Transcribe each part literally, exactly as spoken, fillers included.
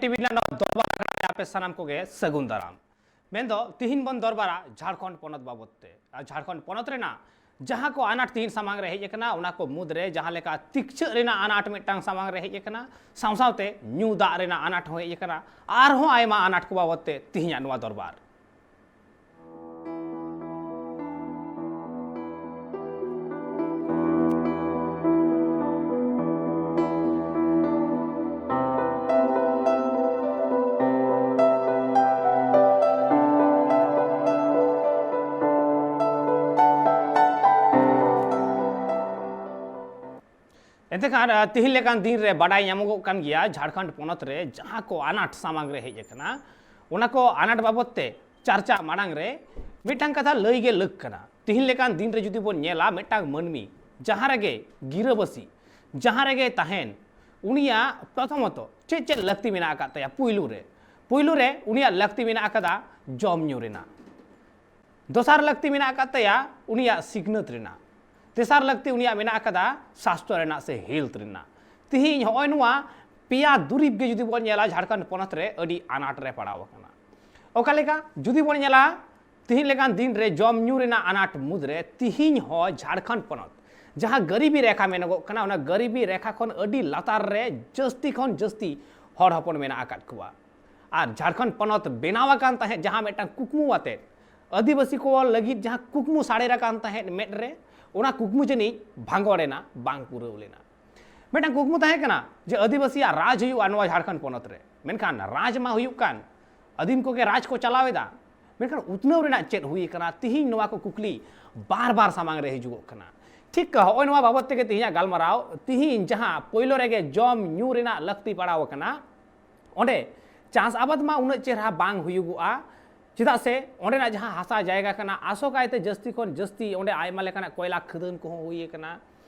TV ᱨᱮᱱᱟᱜ ᱱᱚᱣᱟ ᱫᱚᱨᱵᱟᱨ ᱟᱠᱷᱲᱟ ᱨᱮ ᱟᱯᱮ ᱥᱟᱱᱟᱢ ᱠᱚᱜᱮ ᱥᱟᱹᱜᱩᱱ ᱫᱟᱨᱟᱢ᱾ ᱢᱮᱱᱫᱚ ᱛᱤᱦᱤᱧ ᱵᱚᱱ ᱫᱚᱨᱵᱟᱨᱟ ᱡᱷᱟᱲᱠᱷᱚᱸᱰ ᱯᱚᱱᱚᱛ ᱵᱟᱵᱚᱛ ᱛᱮ᱾ ᱟᱨ ᱡᱷᱟᱲᱠᱷᱚᱸᱰ ᱯᱚᱱᱚᱛ ᱨᱮᱱᱟᱜ ᱡᱟᱦᱟᱸ ᱠᱚ ᱟᱱᱟᱴ ᱛᱤᱦᱤᱧ ᱥᱟᱢᱟᱝ ᱨᱮ ᱦᱮᱡ ᱟᱠᱟᱱᱟ, ᱚᱱᱟ ᱠᱚ ᱢᱩᱫᱽᱨᱮ ᱡᱟᱦᱟᱸ ᱞᱮᱠᱟ ᱛᱤᱠᱪᱷᱟᱹᱜ ᱨᱮᱱᱟᱜ ᱟᱱᱟᱴ ᱢᱤᱫᱴᱟᱝ ᱥᱟᱢᱟᱝ ᱨᱮ ᱦᱮᱡ ᱟᱠᱟᱱᱟ, ᱥᱟᱶ ᱥᱟᱶᱛᱮ ᱧᱩ ᱫᱟᱜ ᱨᱮᱱᱟᱜ ᱟᱱᱟᱴ ᱦᱚᱸ ᱦᱮᱡ ᱟᱠᱟᱱᱟ, ᱟᱨᱦᱚᱸ ᱟᱭᱢᱟ ᱟᱱᱟᱴ ᱠᱚ ᱵᱟᱵᱚᱛ ᱛᱮ ᱛᱤᱦᱤᱧᱟᱜ ᱱᱚᱣᱟ ᱫᱚᱨᱵᱟᱨ᱾ ᱮᱱᱛᱮ ᱠᱷᱟᱱ, ᱟᱨ ᱛᱤᱦᱤᱧ ᱞᱮᱠᱟᱱ ᱫᱤᱱ ᱨᱮ ᱵᱟᱰᱟᱭ ᱧᱟᱢᱚᱜᱚᱜ ᱠᱟᱱ ᱜᱮᱭᱟ, ᱡᱷᱟᱲᱠᱷᱚᱸᱰ ᱯᱚᱱᱚᱛ ᱨᱮ ᱡᱟᱦᱟᱸ ᱠᱚ ᱟᱱᱟᱴ ᱥᱟᱢᱟᱝ ᱨᱮ ᱦᱮᱡ ᱟᱠᱟᱱᱟ, ᱚᱱᱟ ᱠᱚ ᱟᱱᱟᱴ ᱵᱟᱵᱚᱛ ᱛᱮ ᱪᱟᱨᱪᱟ ᱢᱟᱲᱟᱝ ᱨᱮ ᱢᱤᱫᱴᱟᱝ ᱠᱟᱛᱷᱟ ᱞᱟᱹᱭ ᱜᱮ ᱞᱟᱹᱠ ᱠᱟᱱᱟ᱾ ᱛᱤᱦᱤᱧ ᱞᱮᱠᱟᱱ ᱫᱤᱱ ᱨᱮ ᱡᱩᱫᱤ ᱵᱚᱱ ᱧᱮᱞᱟ, ᱢᱤᱫᱴᱟᱝ ᱢᱟᱹᱱᱢᱤ ᱡᱟᱦᱟᱸ ᱨᱮᱜᱮ ᱜᱤᱨᱟᱹᱵᱟᱹᱥᱤ, ᱡᱟᱦᱟᱸ ᱨᱮᱜᱮ ᱛᱟᱦᱮᱱ, ᱩᱱᱤᱭᱟᱜ ᱯᱨᱚᱛᱷᱚᱢᱚᱛᱚ ᱪᱮᱫ ᱪᱮᱫ ᱞᱟᱹᱠᱛᱤ ᱢᱮᱱᱟᱜ ᱟᱠᱟᱫ ᱛᱟᱭᱟ? ᱯᱩᱭᱞᱩ ᱨᱮ, ᱯᱩᱭᱞᱩ ᱨᱮ ᱩᱱᱤᱭᱟᱜ ᱞᱟᱹᱠᱛᱤ ᱢᱮᱱᱟᱜ ᱟᱠᱟᱫᱟ ᱡᱚᱢ ᱧᱩ ᱨᱮᱱᱟᱜ᱾ ᱫᱚᱥᱟᱨ ᱞᱟᱹᱠᱛᱤ ᱢᱮᱱᱟᱜ ᱟᱠᱟᱫ ᱛᱟᱭᱟ ᱩᱱᱤᱭᱟᱜ ᱥᱤᱠᱷᱱᱟᱹᱛ ᱨᱮᱱᱟᱜ᱾ ᱛᱮᱥᱟᱨ ᱞᱟᱹᱠᱛᱤ ᱩᱱᱤᱭᱟᱜ ᱢᱮᱱᱟᱜ ᱟᱠᱟᱫᱟ ᱥᱟᱥᱛᱷᱚ ᱨᱮᱱᱟᱜ ᱥᱮ ᱦᱮᱞᱛᱷ ᱨᱮᱱᱟᱜ᱾ ᱛᱤᱦᱤᱧ ᱦᱚᱸᱜᱼᱚᱭ ᱱᱚᱣᱟ ᱯᱮᱭᱟ ᱫᱩᱨᱤᱵᱽ ᱜᱮ ᱡᱩᱫᱤ ᱵᱚᱱ ᱧᱮᱞᱟ, ᱡᱷᱟᱲᱠᱷᱚᱸᱰ ᱯᱚᱱᱚᱛ ᱨᱮ ᱟᱹᱰᱤ ᱟᱱᱟᱴ ᱨᱮ ᱯᱟᱲᱟᱣ ᱟᱠᱟᱱᱟ᱾ ᱚᱠᱟ ᱞᱮᱠᱟ? ᱡᱩᱫᱤ ᱵᱚᱱ ᱧᱮᱞᱟ, ᱛᱤᱦᱤᱧ ᱞᱮᱠᱟᱱ ᱫᱤᱱ ᱨᱮ ᱡᱚᱢ ᱧᱩ ᱨᱮᱱᱟᱜ ᱟᱱᱟᱴ ᱢᱩᱫᱽᱨᱮ ᱛᱤᱦᱤᱧ ᱦᱚᱸ ᱡᱷᱟᱲᱠᱷᱚᱸᱰ ᱯᱚᱱᱚᱛ ᱡᱟᱦᱟᱸ ᱜᱟᱹᱨᱤᱵᱤ ᱨᱮᱠᱷᱟ ᱢᱮᱱᱚᱜᱚᱜ ᱠᱟᱱᱟ, ᱚᱱᱟ ᱜᱟᱹᱨᱤᱵᱤ ᱨᱮᱠᱷᱟ ᱠᱷᱚᱱ ᱟᱹᱰᱤ ᱞᱟᱛᱟᱨ ᱨᱮ ᱡᱟᱹᱥᱛᱤ ᱠᱷᱚᱱ ᱡᱟᱹᱥᱛᱤ ᱦᱚᱲ ᱦᱚᱯᱚᱱ ᱢᱮᱱᱟᱜ ᱟᱠᱟᱫ ᱠᱚᱣᱟ᱾ ᱟᱨ ᱡᱷᱟᱲᱠᱷᱚᱸᱰ ᱯᱚᱱᱚᱛ ᱵᱮᱱᱟᱣ ᱟᱠᱟᱱ ᱛᱟᱦᱮᱸᱫ ᱡᱟᱦᱟᱸ ᱢᱤᱫᱴᱟᱝ ᱠᱩᱠᱢᱩ ᱟᱛᱮ, ᱟᱹᱫᱤᱵᱟᱹᱥᱤ ᱠᱚ ᱞᱟᱹᱜᱤᱫ ᱡᱟᱦᱟᱸ ᱠᱩᱠᱢᱩ ᱥᱟᱲᱮᱨ ᱟᱠᱟᱱ ᱛᱟᱦᱮᱸᱫ ᱢᱮᱫ ᱨᱮ, ᱚᱱᱟ ᱠᱩᱠᱢᱩ ᱡᱟᱹᱱᱤᱡ ᱵᱷᱟᱸᱜᱚᱲ ᱮᱱᱟ, ᱵᱟᱝ ᱯᱩᱨᱟᱹᱣ ᱞᱮᱱᱟ᱾ ᱢᱤᱫᱴᱟᱝ ᱠᱩᱠᱢᱩ ᱛᱟᱦᱮᱸ ᱠᱟᱱᱟ ᱡᱮ ᱟᱹᱫᱤᱵᱟᱹᱥᱤᱭᱟᱜ ᱨᱟᱡᱽ ᱦᱩᱭᱩᱜᱼᱟ ᱱᱚᱣᱟ ᱡᱷᱟᱲᱠᱷᱚᱸᱰ ᱯᱚᱱᱚᱛ ᱨᱮ, ᱢᱮᱱᱠᱷᱟᱱ ᱨᱟᱡᱽ ᱢᱟ ᱦᱩᱭᱩᱜ ᱠᱟᱱ, ᱟᱹᱫᱤᱢ ᱠᱚᱜᱮ ᱨᱟᱡᱽ ᱠᱚ ᱪᱟᱞᱟᱣ ᱮᱫᱟ, ᱢᱮᱱᱠᱷᱟᱱ ᱩᱛᱱᱟᱹᱣ ᱨᱮᱱᱟᱜ ᱪᱮᱫ ᱦᱩᱭ ᱟᱠᱟᱱᱟ? ᱛᱤᱦᱤᱧ ᱱᱚᱣᱟ ᱠᱚ ᱠᱩᱠᱞᱤ ᱵᱟᱨ ᱵᱟᱨ ᱥᱟᱢᱟᱝ ᱨᱮ ᱦᱤᱡᱩᱜᱚᱜ ᱠᱟᱱᱟ᱾ ᱴᱷᱤᱠ ᱦᱚᱸᱜᱼᱚᱭ ᱱᱚᱣᱟ ᱵᱟᱵᱚᱛ ᱛᱮᱜᱮ ᱛᱤᱦᱤᱧᱟᱜ ᱜᱟᱞᱢᱟᱨᱟᱣ᱾ ᱛᱤᱦᱤᱧ ᱡᱟᱦᱟᱸ ᱯᱳᱭᱞᱳ ᱨᱮᱜᱮ ᱡᱚᱢ ᱧᱩ ᱨᱮᱱᱟᱜ ᱞᱟᱹᱠᱛᱤ ᱯᱟᱲᱟᱣ ᱟᱠᱟᱱᱟ, ᱚᱸᱰᱮ ᱪᱟᱥ ᱟᱵᱟᱫ ᱢᱟ ᱩᱱᱟᱹᱜ ᱪᱮᱦᱨᱟ ᱵᱟᱝ ᱦᱩᱭᱩᱜᱚᱜᱼᱟ, ᱪᱮᱫᱟᱜ ᱥᱮ ᱚᱸᱰᱮᱱᱟᱜ ᱡᱟᱦᱟᱸ ᱦᱟᱥᱟ ᱡᱟᱭᱜᱟ ᱠᱟᱱᱟ, ᱟᱥᱚᱠᱟᱭᱛᱮ ᱡᱟᱹᱥᱛᱤ ᱠᱷᱚᱱ ᱡᱟᱹᱥᱛᱤ ᱚᱸᱰᱮ ᱟᱭᱢᱟ ᱞᱮᱠᱟᱱᱟᱜ ᱠᱚᱭᱞᱟ ᱠᱷᱟᱹᱫᱟᱹᱱ ᱠᱚᱦᱚᱸ ᱦᱩᱭ ᱟᱠᱟᱱᱟ᱾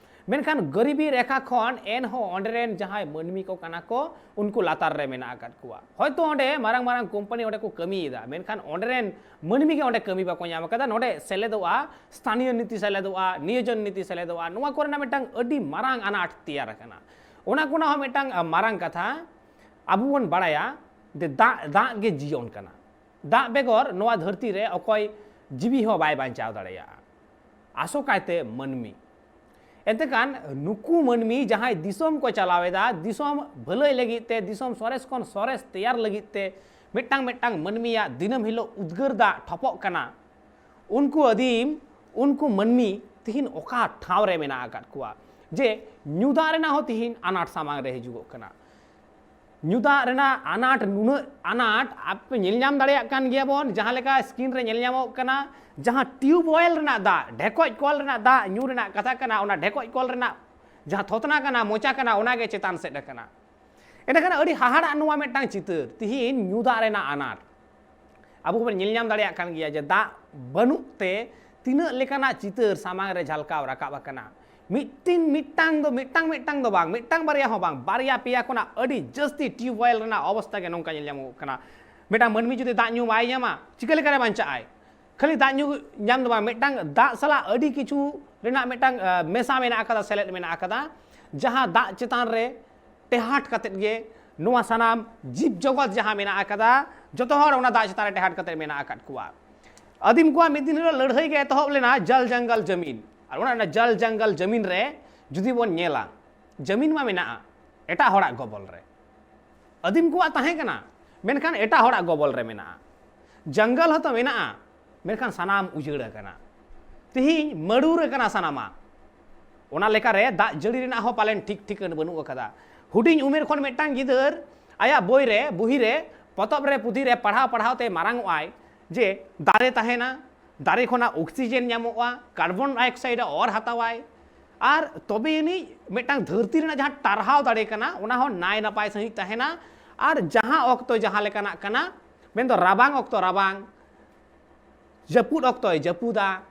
ᱢᱮᱱᱠᱷᱟᱱ ᱜᱟᱹᱨᱤᱵᱤ ᱨᱮᱠᱷᱟ ᱠᱷᱚᱱ ᱮᱱᱦᱚᱸ ᱚᱸᱰᱮ ᱨᱮᱱ ᱡᱟᱦᱟᱸᱭ ᱢᱟᱹᱱᱢᱤ ᱠᱚ ᱠᱟᱱᱟ ᱠᱚ, ᱩᱱᱠᱩ ᱞᱟᱛᱟᱨ ᱨᱮ ᱢᱮᱱᱟᱜ ᱟᱠᱟᱫ ᱠᱚᱣᱟ᱾ ᱦᱚᱭᱛᱳ ᱚᱸᱰᱮ ᱢᱟᱨᱟᱝ ᱢᱟᱨᱟᱝ ᱠᱳᱢᱯᱟᱱᱤ ᱚᱸᱰᱮ ᱠᱚ ᱠᱟᱹᱢᱤᱭᱮᱫᱟ, ᱢᱮᱱᱠᱷᱟᱱ ᱚᱸᱰᱮ ᱨᱮᱱ ᱢᱟᱹᱱᱢᱤ ᱜᱮ ᱚᱸᱰᱮ ᱠᱟᱹᱢᱤ ᱵᱟᱠᱚ ᱧᱟᱢ ᱟᱠᱟᱫᱟ᱾ ᱱᱚᱰᱮ ᱥᱮᱞᱮᱫᱚᱜᱼᱟ ᱥᱛᱷᱟᱱᱤᱭᱚ ᱱᱤᱛᱤ, ᱥᱮᱞᱮᱫᱚᱜᱼᱟ ᱱᱤᱭᱳᱡᱚᱱ ᱱᱤᱛᱤ, ᱥᱮᱞᱮᱫᱚᱜᱼᱟ, ᱱᱚᱣᱟ ᱠᱚᱨᱮᱱᱟᱜ ᱢᱤᱫᱴᱟᱝ ᱟᱹᱰᱤ ᱢᱟᱨᱟᱝ ᱟᱱᱟᱴ ᱛᱮᱭᱟᱨ ᱟᱠᱟᱱᱟ᱾ ᱚᱱᱟ ᱠᱚ ᱦᱚᱸ ᱢᱤᱫᱴᱟᱝ, ᱟ, ᱢᱟᱨᱟᱝ ᱠᱟᱛᱷᱟ᱾ ᱟᱵᱚ ᱵᱚᱱ ᱵᱟᱲᱟᱭᱟ ᱡᱮ ᱫᱟᱜ, ᱫᱟᱜ ᱜᱮ ᱡᱤᱭᱚᱱ ᱠᱟᱱᱟ᱾ ᱫᱟᱜ ᱵᱮᱜᱚᱨ ᱱᱚᱣᱟ ᱫᱷᱟᱹᱨᱛᱤ ᱨᱮ ᱚᱠᱚᱭ ᱡᱤᱣᱤ ᱦᱚᱸ ᱵᱟᱭ ᱵᱟᱧᱪᱟᱣ ᱫᱟᱲᱮᱭᱟᱜᱼᱟ, ᱟᱥᱚᱠᱟᱭᱛᱮ ᱢᱟᱹᱱᱢᱤ᱾ ᱮᱱᱛᱮ ᱠᱷᱟᱱ ᱱᱩᱠᱩ ᱢᱟᱹᱱᱢᱤ ᱡᱟᱦᱟᱸᱭ ᱫᱤᱥᱚᱢ ᱠᱚ ᱪᱟᱞᱟᱣ ᱮᱫᱟ, ᱫᱤᱥᱚᱢ ᱵᱷᱟᱹᱞᱟᱹᱭ ᱞᱟᱹᱜᱤᱫ ᱛᱮ, ᱫᱤᱥᱚᱢ ᱥᱚᱨᱮᱥ ᱠᱷᱚᱱ ᱥᱚᱨᱮᱥ ᱛᱮᱭᱟᱨ ᱞᱟᱹᱜᱤᱫ ᱛᱮ, ᱢᱤᱫᱴᱟᱝ ᱢᱤᱫᱴᱟᱝ ᱢᱟᱹᱱᱢᱤᱭᱟᱜ ᱫᱤᱱᱟᱹᱢ ᱦᱤᱞᱳᱜ ᱩᱫᱽᱜᱟᱹᱨ ᱫᱟᱜ ᱴᱷᱚᱯᱚᱜ ᱠᱟᱱᱟ, ᱩᱱᱠᱩ ᱟᱹᱫᱤᱢ, ᱩᱱᱠᱩ ᱢᱟᱹᱱᱢᱤ ᱛᱤᱦᱤᱧ ᱚᱠᱟ ᱴᱷᱟᱶ ᱨᱮ ᱢᱮᱱᱟᱜ ᱟᱠᱟᱫ ᱠᱚᱣᱟ? ᱡᱮ ᱧᱩ ᱫᱟᱜ ᱨᱮᱱᱟᱜ ᱦᱚᱸ ᱛᱤᱦᱤᱧ ᱟᱱᱟᱴ ᱥᱟᱢᱟᱝ ᱨᱮ ᱦᱤᱡᱩᱜᱚᱜ ᱠᱟᱱᱟ᱾ ᱧᱩ ᱫᱟᱜ ᱨᱮᱱᱟᱜ ᱟᱱᱟᱴ, ᱱᱩᱱᱟᱹᱜ ᱟᱱᱟᱴ, ᱟᱯᱮ ᱧᱮᱞ ᱧᱟᱢ ᱫᱟᱲᱮᱭᱟᱜ ᱠᱟᱱ ᱜᱮᱭᱟ ᱵᱚᱱ, ᱡᱟᱦᱟᱸ ᱞᱮᱠᱟ screen ᱨᱮ ᱧᱮᱞ ᱧᱟᱢᱚᱜ ᱠᱟᱱᱟ, ᱡᱟᱦᱟᱸ ᱴᱤᱭᱩᱵᱽ ᱚᱭᱮᱞ ᱨᱮᱱᱟᱜ ᱫᱟᱜ, ᱰᱷᱮᱠᱚᱡ ᱠᱚᱞ ᱨᱮᱱᱟᱜ ᱫᱟᱜ ᱧᱩ ᱨᱮᱱᱟᱜ ᱠᱟᱛᱷᱟ ᱠᱟᱱᱟ, ᱚᱱᱟ ᱰᱷᱮᱠᱚᱡ ᱠᱚᱞ ᱨᱮᱱᱟᱜ ᱡᱟᱦᱟᱸ ᱛᱷᱚᱛᱱᱟ ᱠᱟᱱᱟ, ᱢᱚᱪᱟ ᱠᱟᱱᱟ, ᱚᱱᱟ ᱜᱮ ᱪᱮᱛᱟᱱ ᱥᱮᱫ ᱟᱠᱟᱱᱟ᱾ ᱮᱸᱰᱮᱠᱷᱟᱱ ᱟᱹᱰᱤ ᱦᱟᱦᱟᱲᱟᱜ ᱱᱚᱣᱟ ᱢᱤᱫᱴᱟᱝ ᱪᱤᱛᱟᱹᱨ, ᱛᱤᱦᱤᱧ ᱧᱩ ᱫᱟᱜ ᱨᱮᱱᱟᱜ ᱟᱱᱟᱴ᱾ ᱟᱵᱚ ᱵᱚᱱ ᱧᱮᱞ ᱧᱟᱢ ᱫᱟᱲᱮᱭᱟᱜ ᱠᱟᱱ ᱜᱮᱭᱟ ᱡᱮ ᱫᱟᱜ ᱵᱟᱹᱱᱩᱜ ᱛᱮ ᱛᱤᱱᱟᱹᱜ ᱞᱮᱠᱟᱱᱟᱜ ᱪᱤᱛᱟᱹᱨ ᱥᱟᱢᱟᱝ ᱨᱮ ᱡᱷᱟᱞᱠᱟᱣ ᱨᱟᱠᱟᱵ ᱟᱠᱟᱱᱟ᱾ ᱢᱤᱫᱴᱤᱱ, ᱢᱤᱫᱴᱟᱝ ᱫᱚ, ᱢᱤᱫᱴᱟᱝ, ᱢᱤᱫᱴᱟᱝ ᱫᱚ ᱵᱟᱝ, ᱢᱤᱫᱴᱟᱝ ᱵᱟᱨᱭᱟ ᱦᱚᱸ ᱵᱟᱝ, ᱵᱟᱨᱭᱟ ᱯᱮᱭᱟ ᱠᱷᱚᱱᱟᱜ ᱟᱹᱰᱤ ᱡᱟᱹᱥᱛᱤ ᱴᱤᱭᱩᱵᱽ ᱚᱭᱮᱞ ᱨᱮᱱᱟᱜ ᱚᱵᱚᱥᱛᱟ ᱜᱮ ᱱᱚᱝᱠᱟ ᱧᱮᱞ ᱧᱟᱢᱚᱜ ᱠᱟᱱᱟ᱾ ᱢᱤᱫᱴᱟᱝ ᱢᱟᱹᱱᱢᱤ ᱡᱩᱫᱤ ᱫᱟᱜ ᱧᱩ ᱵᱟᱭ ᱧᱟᱢᱟ, ᱪᱤᱠᱟᱹ ᱞᱮᱠᱟᱨᱮ ᱵᱟᱧᱪᱟᱜ ᱟᱭ? ᱠᱷᱟᱹᱞᱤ ᱫᱟᱜ ᱧᱩ ᱧᱟᱢ ᱫᱚ ᱵᱟᱝ, ᱢᱤᱫᱴᱟᱝ ᱫᱟᱜ ᱥᱟᱞᱟᱜ ᱟᱹᱰᱤ ᱠᱤᱪᱷᱩ ᱨᱮᱱᱟᱜ ᱢᱤᱫᱴᱟᱝ, ᱟᱸ, ᱢᱮᱥᱟ ᱢᱮᱱᱟᱜ ᱟᱠᱟᱫᱟ, ᱥᱮᱞᱮᱫ ᱢᱮᱱᱟᱜ ᱟᱠᱟᱫᱟ, ᱡᱟᱦᱟᱸ ᱫᱟᱜ ᱪᱮᱛᱟᱱ ᱨᱮ ᱴᱮᱦᱟᱴ ᱠᱟᱛᱮᱫ ᱜᱮ ᱱᱚᱣᱟ ᱥᱟᱱᱟᱢ ᱡᱤᱵᱽ ᱡᱚᱜᱚᱛ ᱡᱟᱦᱟᱸ ᱢᱮᱱᱟᱜ ᱟᱠᱟᱫᱟ, ᱡᱚᱛᱚ ᱦᱚᱲ ᱚᱱᱟ ᱫᱟᱜ ᱪᱮᱛᱟᱱ ᱨᱮ ᱴᱮᱦᱟᱴ ᱠᱟᱛᱮᱫ ᱢᱮᱱᱟᱜ ᱟᱠᱟᱫ ᱠᱚᱣᱟ᱾ ᱟᱹᱫᱤᱢ ᱠᱚᱣᱟᱜ ᱢᱤᱫ ᱫᱤᱱ ᱦᱤᱞᱳᱜ ᱞᱟᱹᱲᱦᱟᱹᱭ ᱜᱮ ᱮᱛᱚᱦᱚᱵ ᱞᱮᱱᱟ ᱡᱚᱞ ᱡᱚᱝᱜᱚᱞ ᱡᱟᱢᱤᱱ᱾ ᱟᱨ ᱚᱱᱟ, ᱚᱱᱟ ᱡᱚᱞ ᱡᱚᱝᱜᱚᱞ ᱡᱟᱢᱤᱱ ᱨᱮ ᱡᱩᱫᱤ ᱵᱚᱱ ᱧᱮᱞᱟ, ᱡᱟᱢᱤᱱ ᱢᱟ ᱢᱮᱱᱟᱜᱼᱟ ᱮᱴᱟᱜ ᱦᱚᱲᱟᱜ ᱜᱚᱵᱚᱞ ᱨᱮ, ᱟᱹᱫᱤᱢ ᱠᱚᱣᱟᱜ ᱛᱟᱦᱮᱸ ᱠᱟᱱᱟ, ᱢᱮᱱᱠᱷᱟᱱ ᱮᱴᱟᱜ ᱦᱚᱲᱟᱜ ᱜᱚᱵᱚᱞ ᱨᱮ ᱢᱮᱱᱟᱜᱼᱟ᱾ ᱡᱚᱝᱜᱚᱞ ᱦᱚᱸᱛᱚ ᱢᱮᱱᱟᱜᱼᱟ, ᱢᱮᱱᱠᱷᱟᱱ ᱥᱟᱱᱟᱢ ᱩᱡᱟᱹᱲ ᱟᱠᱟᱱᱟ᱾ ᱛᱤᱦᱤᱧ ᱢᱟᱹᱲᱩᱨ ᱟᱠᱟᱱᱟ ᱥᱟᱱᱟᱢᱟᱜ᱾ ᱚᱱᱟ ᱞᱮᱠᱟᱨᱮ ᱫᱟᱜ ᱡᱟᱹᱲᱤ ᱨᱮᱱᱟᱜ ᱦᱚᱸ ᱯᱟᱞᱮᱱ ᱴᱷᱤᱠ ᱴᱷᱤᱠᱟᱹᱱ ᱵᱟᱹᱱᱩᱜ ᱟᱠᱟᱫᱟ᱾ ᱦᱩᱰᱤᱧ ᱩᱢᱮᱨ ᱠᱷᱚᱱ ᱢᱤᱫᱴᱟᱝ ᱜᱤᱫᱟᱹᱨ ᱟᱭᱟᱜ ᱵᱳᱭ ᱨᱮ, ᱵᱩᱦᱤ ᱨᱮ, ᱯᱚᱛᱚᱵ ᱨᱮ, ᱯᱩᱛᱷᱤ ᱨᱮ ᱯᱟᱲᱦᱟᱣ ᱯᱟᱲᱦᱟᱣ ᱛᱮ ᱢᱟᱨᱟᱝ ᱚᱜ ᱟᱭ ᱡᱮ ᱫᱟᱨᱮ ᱛᱟᱦᱮᱱᱟ, ᱫᱟᱨᱮ ᱠᱷᱚᱱᱟᱜ ᱚᱠᱥᱤᱡᱮᱱ ᱧᱟᱢᱚᱜᱼᱟ, ᱠᱟᱨᱵᱚᱱ ᱰᱟᱭᱚᱠᱥᱟᱭᱤᱰ ᱮ ᱚᱨ ᱦᱟᱛᱟᱣᱟᱭ, ᱟᱨ ᱛᱚᱵᱮ ᱟᱹᱱᱤᱡ ᱢᱤᱫᱴᱟᱝ ᱫᱷᱟᱹᱨᱛᱤ ᱨᱮᱱᱟᱜ ᱡᱟᱦᱟᱸ ᱴᱟᱨᱦᱟᱣ ᱫᱟᱲᱮ ᱠᱟᱱᱟ, ᱚᱱᱟ ᱦᱚᱸ ᱱᱟᱭ ᱱᱟᱯᱟᱭ ᱥᱟᱺᱦᱤᱡ ᱛᱟᱦᱮᱱᱟ᱾ ᱟᱨ ᱡᱟᱦᱟᱸ ᱚᱠᱛᱚ ᱡᱟᱦᱟᱸ ᱞᱮᱠᱟᱱᱟᱜ ᱠᱟᱱᱟ, ᱢᱮᱱᱫᱚ ᱨᱟᱵᱟᱝ ᱚᱠᱛᱚ ᱨᱟᱵᱟᱝ, ᱡᱟᱹᱯᱩᱫ ᱚᱠᱛᱚᱭ ᱡᱟᱹᱯᱩᱫᱟ,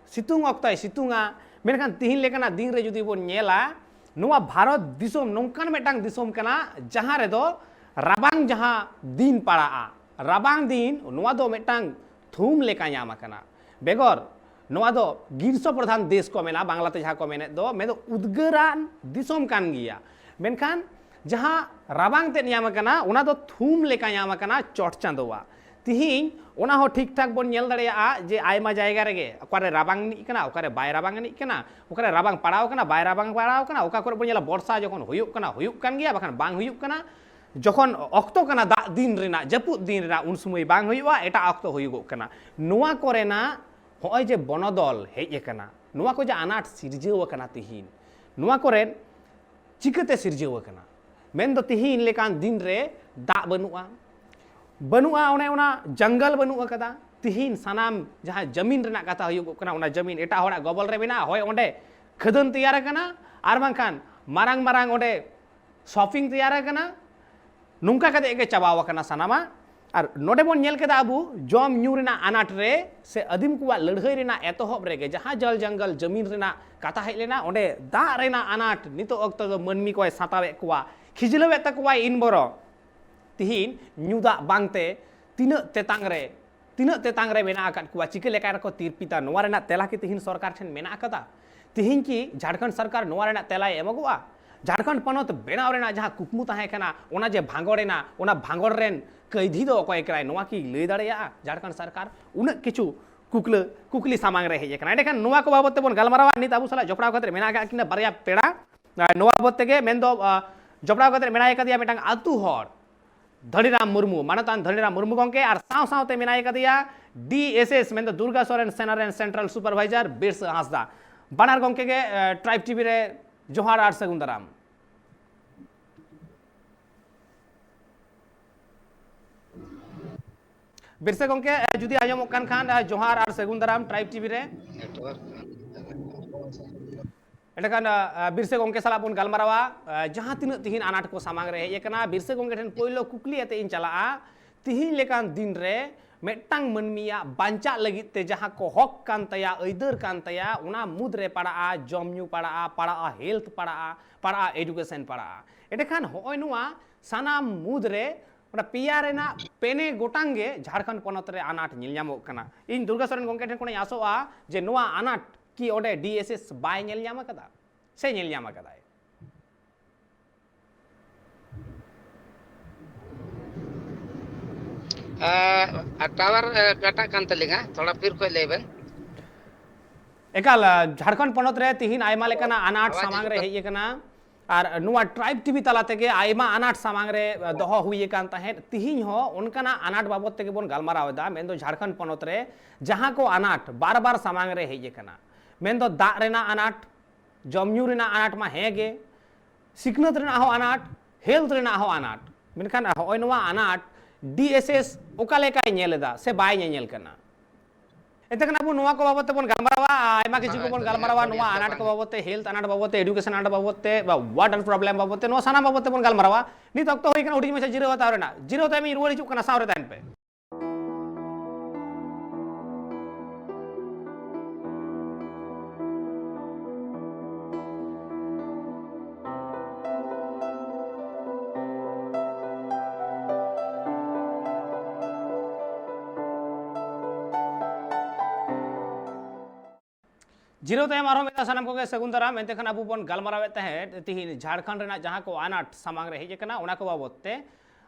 ᱥᱤᱛᱩᱝ ᱚᱠᱛᱚᱭ ᱥᱤᱛᱩᱝᱟ᱾ ᱢᱮᱱᱠᱷᱟᱱ ᱛᱤᱦᱤᱧ ᱞᱮᱠᱟᱱᱟᱜ ᱫᱤᱱ ᱨᱮ ᱡᱩᱫᱤ ᱵᱚᱱ ᱧᱮᱞᱟ, ᱱᱚᱣᱟ ᱵᱷᱟᱨᱚᱛ ᱫᱤᱥᱚᱢ ᱱᱚᱝᱠᱟᱱ ᱢᱤᱫᱴᱟᱝ ᱫᱤᱥᱚᱢ ᱠᱟᱱᱟ, ᱡᱟᱦᱟᱸ ᱨᱮᱫᱚ ᱨᱟᱵᱟᱝ ᱡᱟᱦᱟᱸ ᱫᱤᱱ ᱯᱟᱲᱟᱜᱼᱟ, ᱨᱟᱵᱟᱝ ᱫᱤᱱ, ᱱᱚᱣᱟ ᱫᱚ ᱢᱤᱫᱴᱟᱝ ᱛᱷᱩᱢ ᱞᱮᱠᱟ ᱧᱟᱢ ᱟᱠᱟᱱᱟ᱾ ᱵᱮᱜᱚᱨ ᱱᱚᱣᱟ ᱫᱚ ᱜᱨᱤᱥᱥᱚ ᱯᱨᱚᱫᱷᱟᱱ ᱫᱮᱥ ᱠᱚ ᱢᱮᱱᱟ, ᱵᱟᱝᱞᱟᱛᱮ ᱡᱟᱦᱟᱸ ᱠᱚ ᱢᱮᱱᱮᱫ ᱫᱚ, ᱢᱮᱱᱫᱚ ᱩᱫᱽᱜᱟᱹᱨᱟᱱ ᱫᱤᱥᱚᱢ ᱠᱟᱱ ᱜᱮᱭᱟ᱾ ᱢᱮᱱᱠᱷᱟᱱ ᱡᱟᱦᱟᱸ ᱨᱟᱵᱟᱝ ᱛᱮᱫ ᱧᱟᱢ ᱟᱠᱟᱱᱟ, ᱚᱱᱟ ᱫᱚ ᱛᱷᱩᱢ ᱞᱮᱠᱟ ᱧᱟᱢ ᱟᱠᱟᱱᱟ ᱪᱚᱴ ᱪᱟᱸᱫᱳᱣᱟᱜ᱾ ᱛᱤᱦᱤᱧ ᱚᱱᱟ ᱦᱚᱸ ᱴᱷᱤᱠ ᱴᱷᱟᱠ ᱵᱚᱱ ᱧᱮᱞ ᱫᱟᱲᱮᱭᱟᱜᱼᱟ ᱡᱮ ᱟᱭᱢᱟ ᱡᱟᱭᱜᱟ ᱨᱮᱜᱮ ᱚᱠᱟᱨᱮ ᱨᱟᱵᱟᱝ ᱮᱱᱤᱡ ᱠᱟᱱᱟ, ᱚᱠᱟᱨᱮ ᱵᱟᱭ ᱨᱟᱵᱟᱝ ᱮᱱᱤᱡ ᱠᱟᱱᱟ, ᱚᱠᱟᱨᱮ ᱨᱟᱵᱟᱝ ᱯᱟᱲᱟᱣ ᱠᱟᱱᱟ, ᱵᱟᱭ ᱨᱟᱵᱟᱝ ᱯᱟᱲᱟᱣ ᱠᱟᱱᱟ, ᱚᱠᱟ ᱠᱚᱨᱮ ᱵᱚᱱ ᱧᱮᱞᱟ ᱵᱚᱨᱥᱟ ᱡᱚᱠᱷᱚᱱ ᱦᱩᱭᱩᱜ ᱠᱟᱱᱟ, ᱦᱩᱭᱩᱜ ᱠᱟᱱ ᱜᱮᱭᱟ, ᱵᱟᱠᱷᱟᱱ ᱵᱟᱝ ᱦᱩᱭᱩᱜ ᱠᱟᱱᱟ᱾ ᱡᱚᱠᱷᱚᱱ ᱚᱠᱛᱚ ᱠᱟᱱᱟ ᱫᱟᱜ ᱫᱤᱱ ᱨᱮᱱᱟᱜ, ᱡᱟᱹᱯᱩᱫ ᱫᱤᱱ ᱨᱮᱱᱟᱜ, ᱩᱱ ᱥᱚᱢᱚᱭ ᱵᱟᱝ ᱦᱩᱭᱩᱜᱼᱟ, ᱮᱴᱟᱜ ᱚᱠᱛᱚ ᱦᱩᱭᱩᱜᱚᱜ ᱠᱟᱱᱟ᱾ ᱱᱚᱣᱟ ᱠᱚᱨᱮᱱᱟᱜ ᱦᱚᱸᱜᱼᱚᱭ ᱡᱮ ᱵᱚᱱᱚᱫᱚᱞ ᱦᱮᱡ ᱟᱠᱟᱱᱟ, ᱱᱚᱣᱟ ᱠᱚ ᱡᱮ ᱟᱱᱟᱴ ᱥᱤᱨᱡᱟᱹᱣ ᱟᱠᱟᱱᱟ ᱛᱤᱦᱤᱧ, ᱱᱚᱣᱟ ᱠᱚᱨᱮ ᱪᱤᱠᱟᱹᱛᱮ ᱥᱤᱨᱡᱟᱹᱣ ᱟᱠᱟᱱᱟ? ᱢᱮᱱᱫᱚ ᱛᱤᱦᱤᱧ ᱞᱮᱠᱟᱱ ᱫᱤᱱ ᱨᱮ ᱫᱟᱜ ᱵᱟᱹᱱᱩᱜᱼᱟ, ᱵᱟᱹᱱᱩᱜᱼᱟ, ᱚᱱᱮ ᱚᱱᱟ ᱡᱟᱝᱜᱟᱞ ᱵᱟᱹᱱᱩᱜ ᱟᱠᱟᱫᱟ᱾ ᱛᱤᱦᱤᱧ ᱥᱟᱱᱟᱢ ᱡᱟᱦᱟᱸ ᱡᱟᱢᱤᱱ ᱨᱮᱱᱟᱜ ᱠᱟᱛᱷᱟ ᱦᱩᱭᱩᱜᱚᱜ ᱠᱟᱱᱟ, ᱚᱱᱟ ᱡᱟᱢᱤᱱ ᱮᱴᱟᱜ ᱦᱚᱲᱟᱜ ᱜᱚᱵᱚᱞ ᱨᱮ ᱢᱮᱱᱟᱜᱼᱟ, ᱦᱳᱭ ᱚᱸᱰᱮ ᱠᱷᱟᱹᱫᱟᱹᱱ ᱛᱮᱭᱟᱨ ᱟᱠᱟᱱᱟ, ᱟᱨ ᱵᱟᱝᱠᱷᱟᱱ ᱢᱟᱨᱟᱝ ᱢᱟᱨᱟᱝ ᱚᱸᱰᱮ ᱥᱚᱯᱤᱝ ᱛᱮᱭᱟᱨ ᱟᱠᱟᱱᱟ᱾ ᱱᱚᱝᱠᱟ ᱠᱟᱛᱮ ᱜᱮ ᱪᱟᱵᱟᱣ ᱟᱠᱟᱱᱟ ᱥᱟᱱᱟᱢᱟᱜ᱾ ᱟᱨ ᱱᱚᱰᱮ ᱵᱚᱱ ᱧᱮᱞ ᱠᱮᱫᱟ ᱟᱵᱚ ᱡᱚᱢ ᱧᱩ ᱨᱮᱱᱟᱜ ᱟᱱᱟᱴ ᱨᱮ ᱥᱮ ᱟᱹᱫᱤᱢ ᱠᱚᱣᱟᱜ ᱞᱟᱹᱲᱦᱟᱹᱭ ᱨᱮᱱᱟᱜ ᱮᱛᱚᱦᱚᱵ ᱨᱮᱜᱮ ᱡᱟᱦᱟᱸ ᱡᱚᱞ ᱡᱚᱝᱜᱚᱞ ᱡᱟᱢᱤᱱ ᱨᱮᱱᱟᱜ ᱠᱟᱛᱷᱟ ᱦᱮᱡ ᱞᱮᱱᱟ, ᱚᱸᱰᱮ ᱫᱟᱜ ᱨᱮᱱᱟᱜ ᱟᱱᱟᱴ ᱱᱤᱛᱚᱜ ᱚᱠᱛᱚ ᱫᱚ ᱢᱟᱹᱱᱢᱤ ᱠᱚᱭ ᱥᱟᱛᱟᱣᱮᱫ ᱠᱚᱣᱟ, ᱠᱷᱤᱡᱞᱟᱹᱣᱮᱫ ᱛᱟᱠᱚᱣᱟᱭ᱾ ᱤᱱ ᱵᱚᱨᱚ ᱛᱤᱦᱤᱧ ᱧᱩ ᱫᱟᱜ ᱵᱟᱝᱛᱮ ᱛᱤᱱᱟᱹᱜ ᱛᱮᱛᱟᱝ ᱨᱮ, ᱛᱤᱱᱟᱹᱜ ᱛᱮᱛᱟᱝ ᱨᱮ ᱢᱮᱱᱟᱜ ᱟᱠᱟᱫ ᱠᱚᱣᱟ, ᱪᱤᱠᱟᱹ ᱞᱮᱠᱟ ᱨᱮᱠᱚ ᱛᱤᱨᱯᱤᱛᱟ, ᱱᱚᱣᱟ ᱨᱮᱱᱟᱜ ᱛᱮᱞᱟ ᱠᱤ ᱛᱤᱦᱤᱧ ᱥᱚᱨᱠᱟᱨ ᱴᱷᱮᱱ ᱢᱮᱱᱟᱜ ᱟᱠᱟᱫᱟ? ᱛᱤᱦᱤᱧ ᱠᱤ ᱡᱷᱟᱲᱠᱷᱚᱸᱰ ᱥᱚᱨᱠᱟᱨ ᱱᱚᱣᱟ ᱨᱮᱱᱟᱜ ᱛᱮᱞᱟᱭ ᱮᱢᱚᱜᱚᱜᱼᱟ? ᱡᱷᱟᱲᱠᱷᱚᱸᱰ ᱯᱚᱱᱚᱛ ᱵᱮᱱᱟᱣ ᱨᱮᱱᱟᱜ ᱡᱟᱦᱟᱸ ᱠᱩᱠᱢᱩ ᱛᱟᱦᱮᱸ ᱠᱟᱱᱟ, ᱚᱱᱟ ᱡᱮ ᱵᱷᱟᱸᱜᱚᱲ ᱮᱱᱟ, ᱚᱱᱟ ᱵᱷᱟᱸᱜᱚᱲ ᱨᱮᱱ ᱠᱟᱹᱭᱫᱷᱤ ᱫᱚ ᱚᱠᱚᱭ ᱠᱟᱱᱟᱭ, ᱱᱚᱣᱟ ᱠᱤ ᱞᱟᱹᱭ ᱫᱟᱲᱮᱭᱟᱜᱼᱟ ᱡᱷᱟᱲᱠᱷᱚᱸᱰ ᱥᱚᱨᱠᱟᱨ? ᱩᱱᱟᱹᱜ ᱠᱤᱪᱷᱩ ᱠᱩᱠᱞᱟᱹ, ᱠᱩᱠᱞᱤ ᱥᱟᱢᱟᱝ ᱨᱮ ᱦᱮᱡ ᱟᱠᱟᱱᱟ᱾ ᱮᱸᱰᱮᱠᱷᱟᱱ ᱱᱚᱣᱟ ᱠᱚ ᱵᱟᱵᱚᱫ ᱛᱮᱵᱚᱱ ᱜᱟᱞᱢᱟᱨᱟᱣᱟ᱾ ᱱᱤᱛ ᱟᱵᱚ ᱥᱟᱞᱟᱜ ᱡᱚᱯᱲᱟᱣ ᱠᱟᱛᱮ ᱢᱮᱱᱟᱜ ᱟᱠᱟᱫ ᱠᱤᱱᱟ ᱵᱟᱨᱭᱟ ᱯᱮᱲᱟ᱾ ᱟᱨ ᱱᱚᱣᱟ ᱵᱟᱵᱚᱫ ᱛᱮᱜᱮ ᱢᱮᱱᱫᱚ, ᱟ, ᱡᱚᱯᱲᱟᱣ ᱠᱟᱛᱮ ᱢᱮᱱᱟᱭ ᱠᱟᱫᱮᱭᱟ ᱢᱤᱫᱴᱟᱝ ᱟᱹᱛᱩ ᱦᱚᱲ, ᱫᱷᱟᱹᱱᱤᱨᱟᱢ ᱢᱩᱨᱢᱩ, ᱢᱟᱱᱚᱛᱟᱱ ᱫᱷᱟᱹᱱᱤᱨᱟᱢ ᱢᱩᱨᱢᱩ ᱜᱚᱢᱠᱮ, ᱟᱨ ᱥᱟᱶ ᱥᱟᱶᱛᱮ ᱢᱮᱱᱟᱭ ᱠᱟᱫᱮᱭᱟ ᱰᱤ ᱮᱥ ᱮᱥ, ᱢᱮᱱᱫᱚ ᱫᱩᱨᱜᱟ ᱥᱚᱨᱮᱱ ᱥᱮᱱᱟ ᱨᱮᱱ ᱥᱮᱱᱴᱨᱟᱞ ᱥᱩᱯᱟᱨᱵᱷᱟᱭᱡᱟᱨ ᱵᱤᱨᱥᱟᱹ ᱦᱟᱸᱥᱫᱟ᱾ ᱵᱟᱱᱟᱨ ᱜᱚᱢᱠᱮ ᱜᱮ, ᱮ, ᱴᱨᱟᱭᱤᱵᱽ ᱴᱤᱵᱷᱤ ᱨᱮ ᱡᱚᱦᱟᱨ ᱟᱨ ᱥᱟᱹᱜᱩᱱ ᱫᱟᱨᱟᱢ᱾ ᱵᱤᱨᱥᱟᱹ ᱜᱚᱢᱠᱮ, ᱮ, ᱡᱩᱫᱤ ᱟᱸᱡᱚᱢᱚᱜ ᱠᱟᱱ ᱠᱷᱟᱱ, ᱮ, ᱡᱚᱦᱟᱨ ᱟᱨ ᱥᱟᱹᱜᱩᱱ ᱫᱟᱨᱟᱢ ᱴᱨᱟᱭᱤᱵᱽ ᱴᱤᱵᱷᱤ ᱨᱮ᱾ ᱮᱸᱰᱮᱠᱷᱟᱱ, ᱟ, ᱟ, ᱵᱤᱨᱥᱟᱹ ᱜᱚᱢᱠᱮ ᱥᱟᱞᱟᱜ ᱵᱚᱱ ᱜᱟᱞᱢᱟᱨᱟᱣᱟ, ᱟ, ᱡᱟᱦᱟᱸ ᱛᱤᱱᱟᱹᱜ ᱛᱤᱦᱤᱧ ᱟᱱᱟᱴ ᱠᱚ ᱥᱟᱢᱟᱝ ᱨᱮ ᱦᱮᱡ ᱟᱠᱟᱱᱟ᱾ ᱵᱤᱨᱥᱟᱹ ᱜᱚᱢᱠᱮ ᱴᱷᱮᱱ ᱯᱳᱭᱞᱳ ᱠᱩᱠᱞᱤ ᱟᱛᱮ ᱤᱧ ᱪᱟᱞᱟᱜᱼᱟ, ᱛᱤᱦᱤᱧ ᱞᱮᱠᱟᱱ ᱫᱤᱱ ᱨᱮ ᱢᱤᱫᱴᱟᱝ ᱢᱟᱹᱱᱢᱤᱭᱟᱜ ᱵᱟᱧᱪᱟᱜ ᱞᱟᱹᱜᱤᱫ ᱛᱮ ᱡᱟᱦᱟᱸ ᱠᱚ ᱦᱚᱠ ᱠᱟᱱ ᱛᱟᱭᱟ, ᱟᱹᱭᱫᱟᱹᱨ ᱠᱟᱱ ᱛᱟᱭᱟ, ᱚᱱᱟ ᱢᱩᱫᱽ ᱨᱮ ᱯᱟᱲᱟᱜᱼᱟ ᱡᱚᱢ ᱧᱩ, ᱯᱟᱲᱟᱜᱼᱟ, ᱯᱟᱲᱟᱜᱼᱟ ᱦᱮᱞᱛᱷ, ᱯᱟᱲᱟᱜᱼᱟ, ᱯᱟᱲᱟᱜᱼᱟ ᱮᱰᱩᱠᱮᱥᱚᱱ, ᱯᱟᱲᱟᱜᱼᱟ᱾ ᱮᱸᱰᱮᱠᱷᱟᱱ ᱦᱚᱸᱜᱼᱚᱭ ᱱᱚᱣᱟ ᱥᱟᱱᱟᱢ ᱢᱩᱫᱽ ᱨᱮ ᱚᱱᱟ ᱯᱮᱭᱟ ᱨᱮᱱᱟᱜ ᱯᱮᱱᱮ ᱜᱚᱴᱟᱝ ᱜᱮ ᱡᱷᱟᱲᱠᱷᱚᱸᱰ ᱯᱚᱱᱚᱛ ᱨᱮ ᱟᱱᱟᱴ ᱧᱮᱞ ᱧᱟᱢᱚᱜ ᱠᱟᱱᱟ᱾ ᱤᱧ ᱫᱩᱨᱜᱟ ᱥᱚᱨᱮᱱ ᱜᱚᱢᱠᱮ ᱴᱷᱮᱱ ᱠᱷᱚᱱᱤᱧ ᱟᱥᱚᱜᱼᱟ ᱡᱮ ᱱᱚᱣᱟ ᱟᱱᱟᱴ ᱠᱤ ᱚᱸᱰᱮ ᱰᱤ ᱮᱥ ᱮᱥ ᱵᱟᱭ ᱧᱮᱞ ᱧᱟᱢ ᱟᱠᱟᱫᱟ ᱥᱮ ᱧᱮᱞ ᱧᱟᱢ ᱟᱠᱟᱫᱟᱭ? ᱟᱨ ᱴᱟᱣᱟᱨ ᱠᱟᱴᱟᱜ ᱠᱟᱱ ᱛᱟᱹᱞᱤᱧᱟ, ᱛᱷᱚᱲᱟ ᱯᱷᱤᱨ ᱠᱷᱚᱡ ᱞᱟᱹᱭ ᱵᱮᱱ᱾ ᱮᱠᱟᱞ, ᱡᱷᱟᱲᱠᱷᱚᱸᱰ ᱯᱚᱱᱚᱛ ᱨᱮ ᱛᱤᱦᱤᱧ ᱟᱭᱢᱟ ᱞᱮᱠᱟᱱᱟᱜ ᱟᱱᱟᱴ ᱥᱟᱢᱟᱝ ᱨᱮ ᱦᱮᱡ ᱟᱠᱟᱱᱟ᱾ ᱟᱨ ᱱᱚᱣᱟ ᱴᱨᱟᱭᱤᱵᱽ ᱴᱤᱵᱷᱤ ᱛᱟᱞᱟ ᱛᱮᱜᱮ ᱟᱭᱢᱟ ᱟᱱᱟᱴ ᱥᱟᱢᱟᱝ ᱨᱮ ᱫᱚᱦᱚ ᱦᱩᱭ ᱟᱠᱟᱱ ᱛᱟᱦᱮᱸᱫ᱾ ᱛᱤᱦᱤᱧ ᱦᱚᱸ ᱚᱱᱠᱟᱱᱟᱜ ᱟᱱᱟᱴ ᱵᱟᱵᱚᱫ ᱛᱮᱜᱮ ᱵᱚᱱ ᱜᱟᱞᱢᱟᱨᱟᱣ ᱮᱫᱟ, ᱢᱮᱱᱫᱚ ᱡᱷᱟᱲᱠᱷᱚᱸᱰ ᱯᱚᱱᱚᱛ ᱨᱮ ᱡᱟᱦᱟᱸ ᱠᱚ ᱟᱱᱟᱴ ᱵᱟᱨ ᱵᱟᱨ ᱥᱟᱢᱟᱝ ᱨᱮ ᱦᱮᱡ ᱟᱠᱟᱱᱟ, ᱢᱮᱱᱫᱚ ᱫᱟᱜ ᱨᱮᱱᱟᱜ ᱟᱱᱟᱴ, ᱡᱚᱢ ᱧᱩ ᱨᱮᱱᱟᱜ ᱟᱱᱟᱴ ᱢᱟ ᱦᱮᱸ ᱜᱮ, ᱥᱤᱠᱷᱱᱟᱹᱛ ᱨᱮᱱᱟᱜ ᱦᱚᱸ ᱟᱱᱟᱴ, ᱦᱮᱞᱛᱷ ᱨᱮᱱᱟᱜ ᱦᱚᱸ ᱟᱱᱟᱴ᱾ ᱢᱮᱱᱠᱷᱟᱱ ᱦᱚᱸᱜᱼᱚᱭ ᱱᱚᱣᱟ ᱟᱱᱟᱴ ᱰᱤᱮᱥᱮᱥ ᱚᱠᱟ ᱞᱮᱠᱟᱭ ᱧᱮᱞ ᱮᱫᱟ ᱥᱮ ᱵᱟᱭ ᱧᱮᱧᱮᱞ ᱠᱟᱱᱟ? ᱮᱱᱛᱮ ᱠᱷᱟᱱ ᱟᱵᱚ ᱱᱚᱣᱟ ᱠᱚ ᱵᱟᱵᱚᱛ ᱛᱮᱵᱚᱱ ᱜᱟᱞᱢᱟᱨᱟᱣᱟ, ᱟᱭᱢᱟ ᱠᱤᱪᱷᱩ ᱠᱚᱵᱚᱱ ᱜᱟᱞᱢᱟᱨᱟᱣᱟ, ᱱᱚᱣᱟ ᱟᱱᱟᱴ ᱠᱚ ᱵᱟᱵᱚᱛ ᱛᱮ, ᱦᱮᱞᱛᱷ ᱟᱱᱟᱴ ᱵᱟᱵᱚᱛ ᱛᱮ, ᱮᱰᱩᱠᱮᱥᱚᱱ ᱟᱱᱟᱴ ᱵᱟᱵᱚᱛ ᱛᱮ, ᱣᱟᱴᱟᱨ ᱯᱨᱚᱵᱞᱮᱢ ᱵᱟᱵᱚᱛ ᱛᱮ, ᱱᱚᱣᱟ ᱥᱟᱱᱟᱢ ᱵᱟᱵᱚᱛ ᱛᱮᱵᱚᱱ ᱜᱟᱞᱢᱟᱨᱟᱣᱟ᱾ ᱱᱤᱛ ᱚᱠᱛᱚ ᱦᱩᱭ ᱠᱟᱱᱟ ᱦᱩᱰᱤᱧ ᱢᱟᱪᱷᱟ ᱡᱤᱨᱟᱹᱣ ᱦᱟᱛᱟᱣ ᱨᱮᱱᱟᱜ᱾ ᱡᱤᱨᱟᱹᱣ ᱛᱟᱭᱚᱢ ᱤᱧ ᱨᱩᱣᱟᱹᱲ ᱦᱤᱡᱩᱜ ᱠᱟᱱᱟ, ᱥᱟᱶ ᱨᱮ ᱛᱟᱦᱮᱱ ᱯᱮ᱾ ᱡᱤᱨᱟᱹᱣ ᱛᱟᱭᱚᱢ ᱟᱨᱦᱚᱸ ᱢᱤᱫ ᱫᱷᱟᱣ ᱥᱟᱱᱟᱢ ᱠᱚᱜᱮ ᱥᱟᱹᱜᱩᱱ ᱫᱟᱨᱟᱢ᱾ ᱮᱱᱛᱮ ᱠᱷᱟᱱ ᱟᱵᱚ ᱵᱚᱱ ᱜᱟᱞᱢᱟᱨᱟᱣᱮᱫ ᱛᱟᱦᱮᱸᱫ ᱛᱤᱦᱤᱧ ᱡᱷᱟᱲᱠᱷᱚᱸᱰ ᱨᱮᱱᱟᱜ ᱡᱟᱦᱟᱸ ᱠᱚ ᱟᱱᱟᱴ ᱥᱟᱢᱟᱝ ᱨᱮ ᱦᱮᱡ ᱟᱠᱟᱱᱟ, ᱚᱱᱟ ᱠᱚ ᱵᱟᱵᱚᱛ ᱛᱮ᱾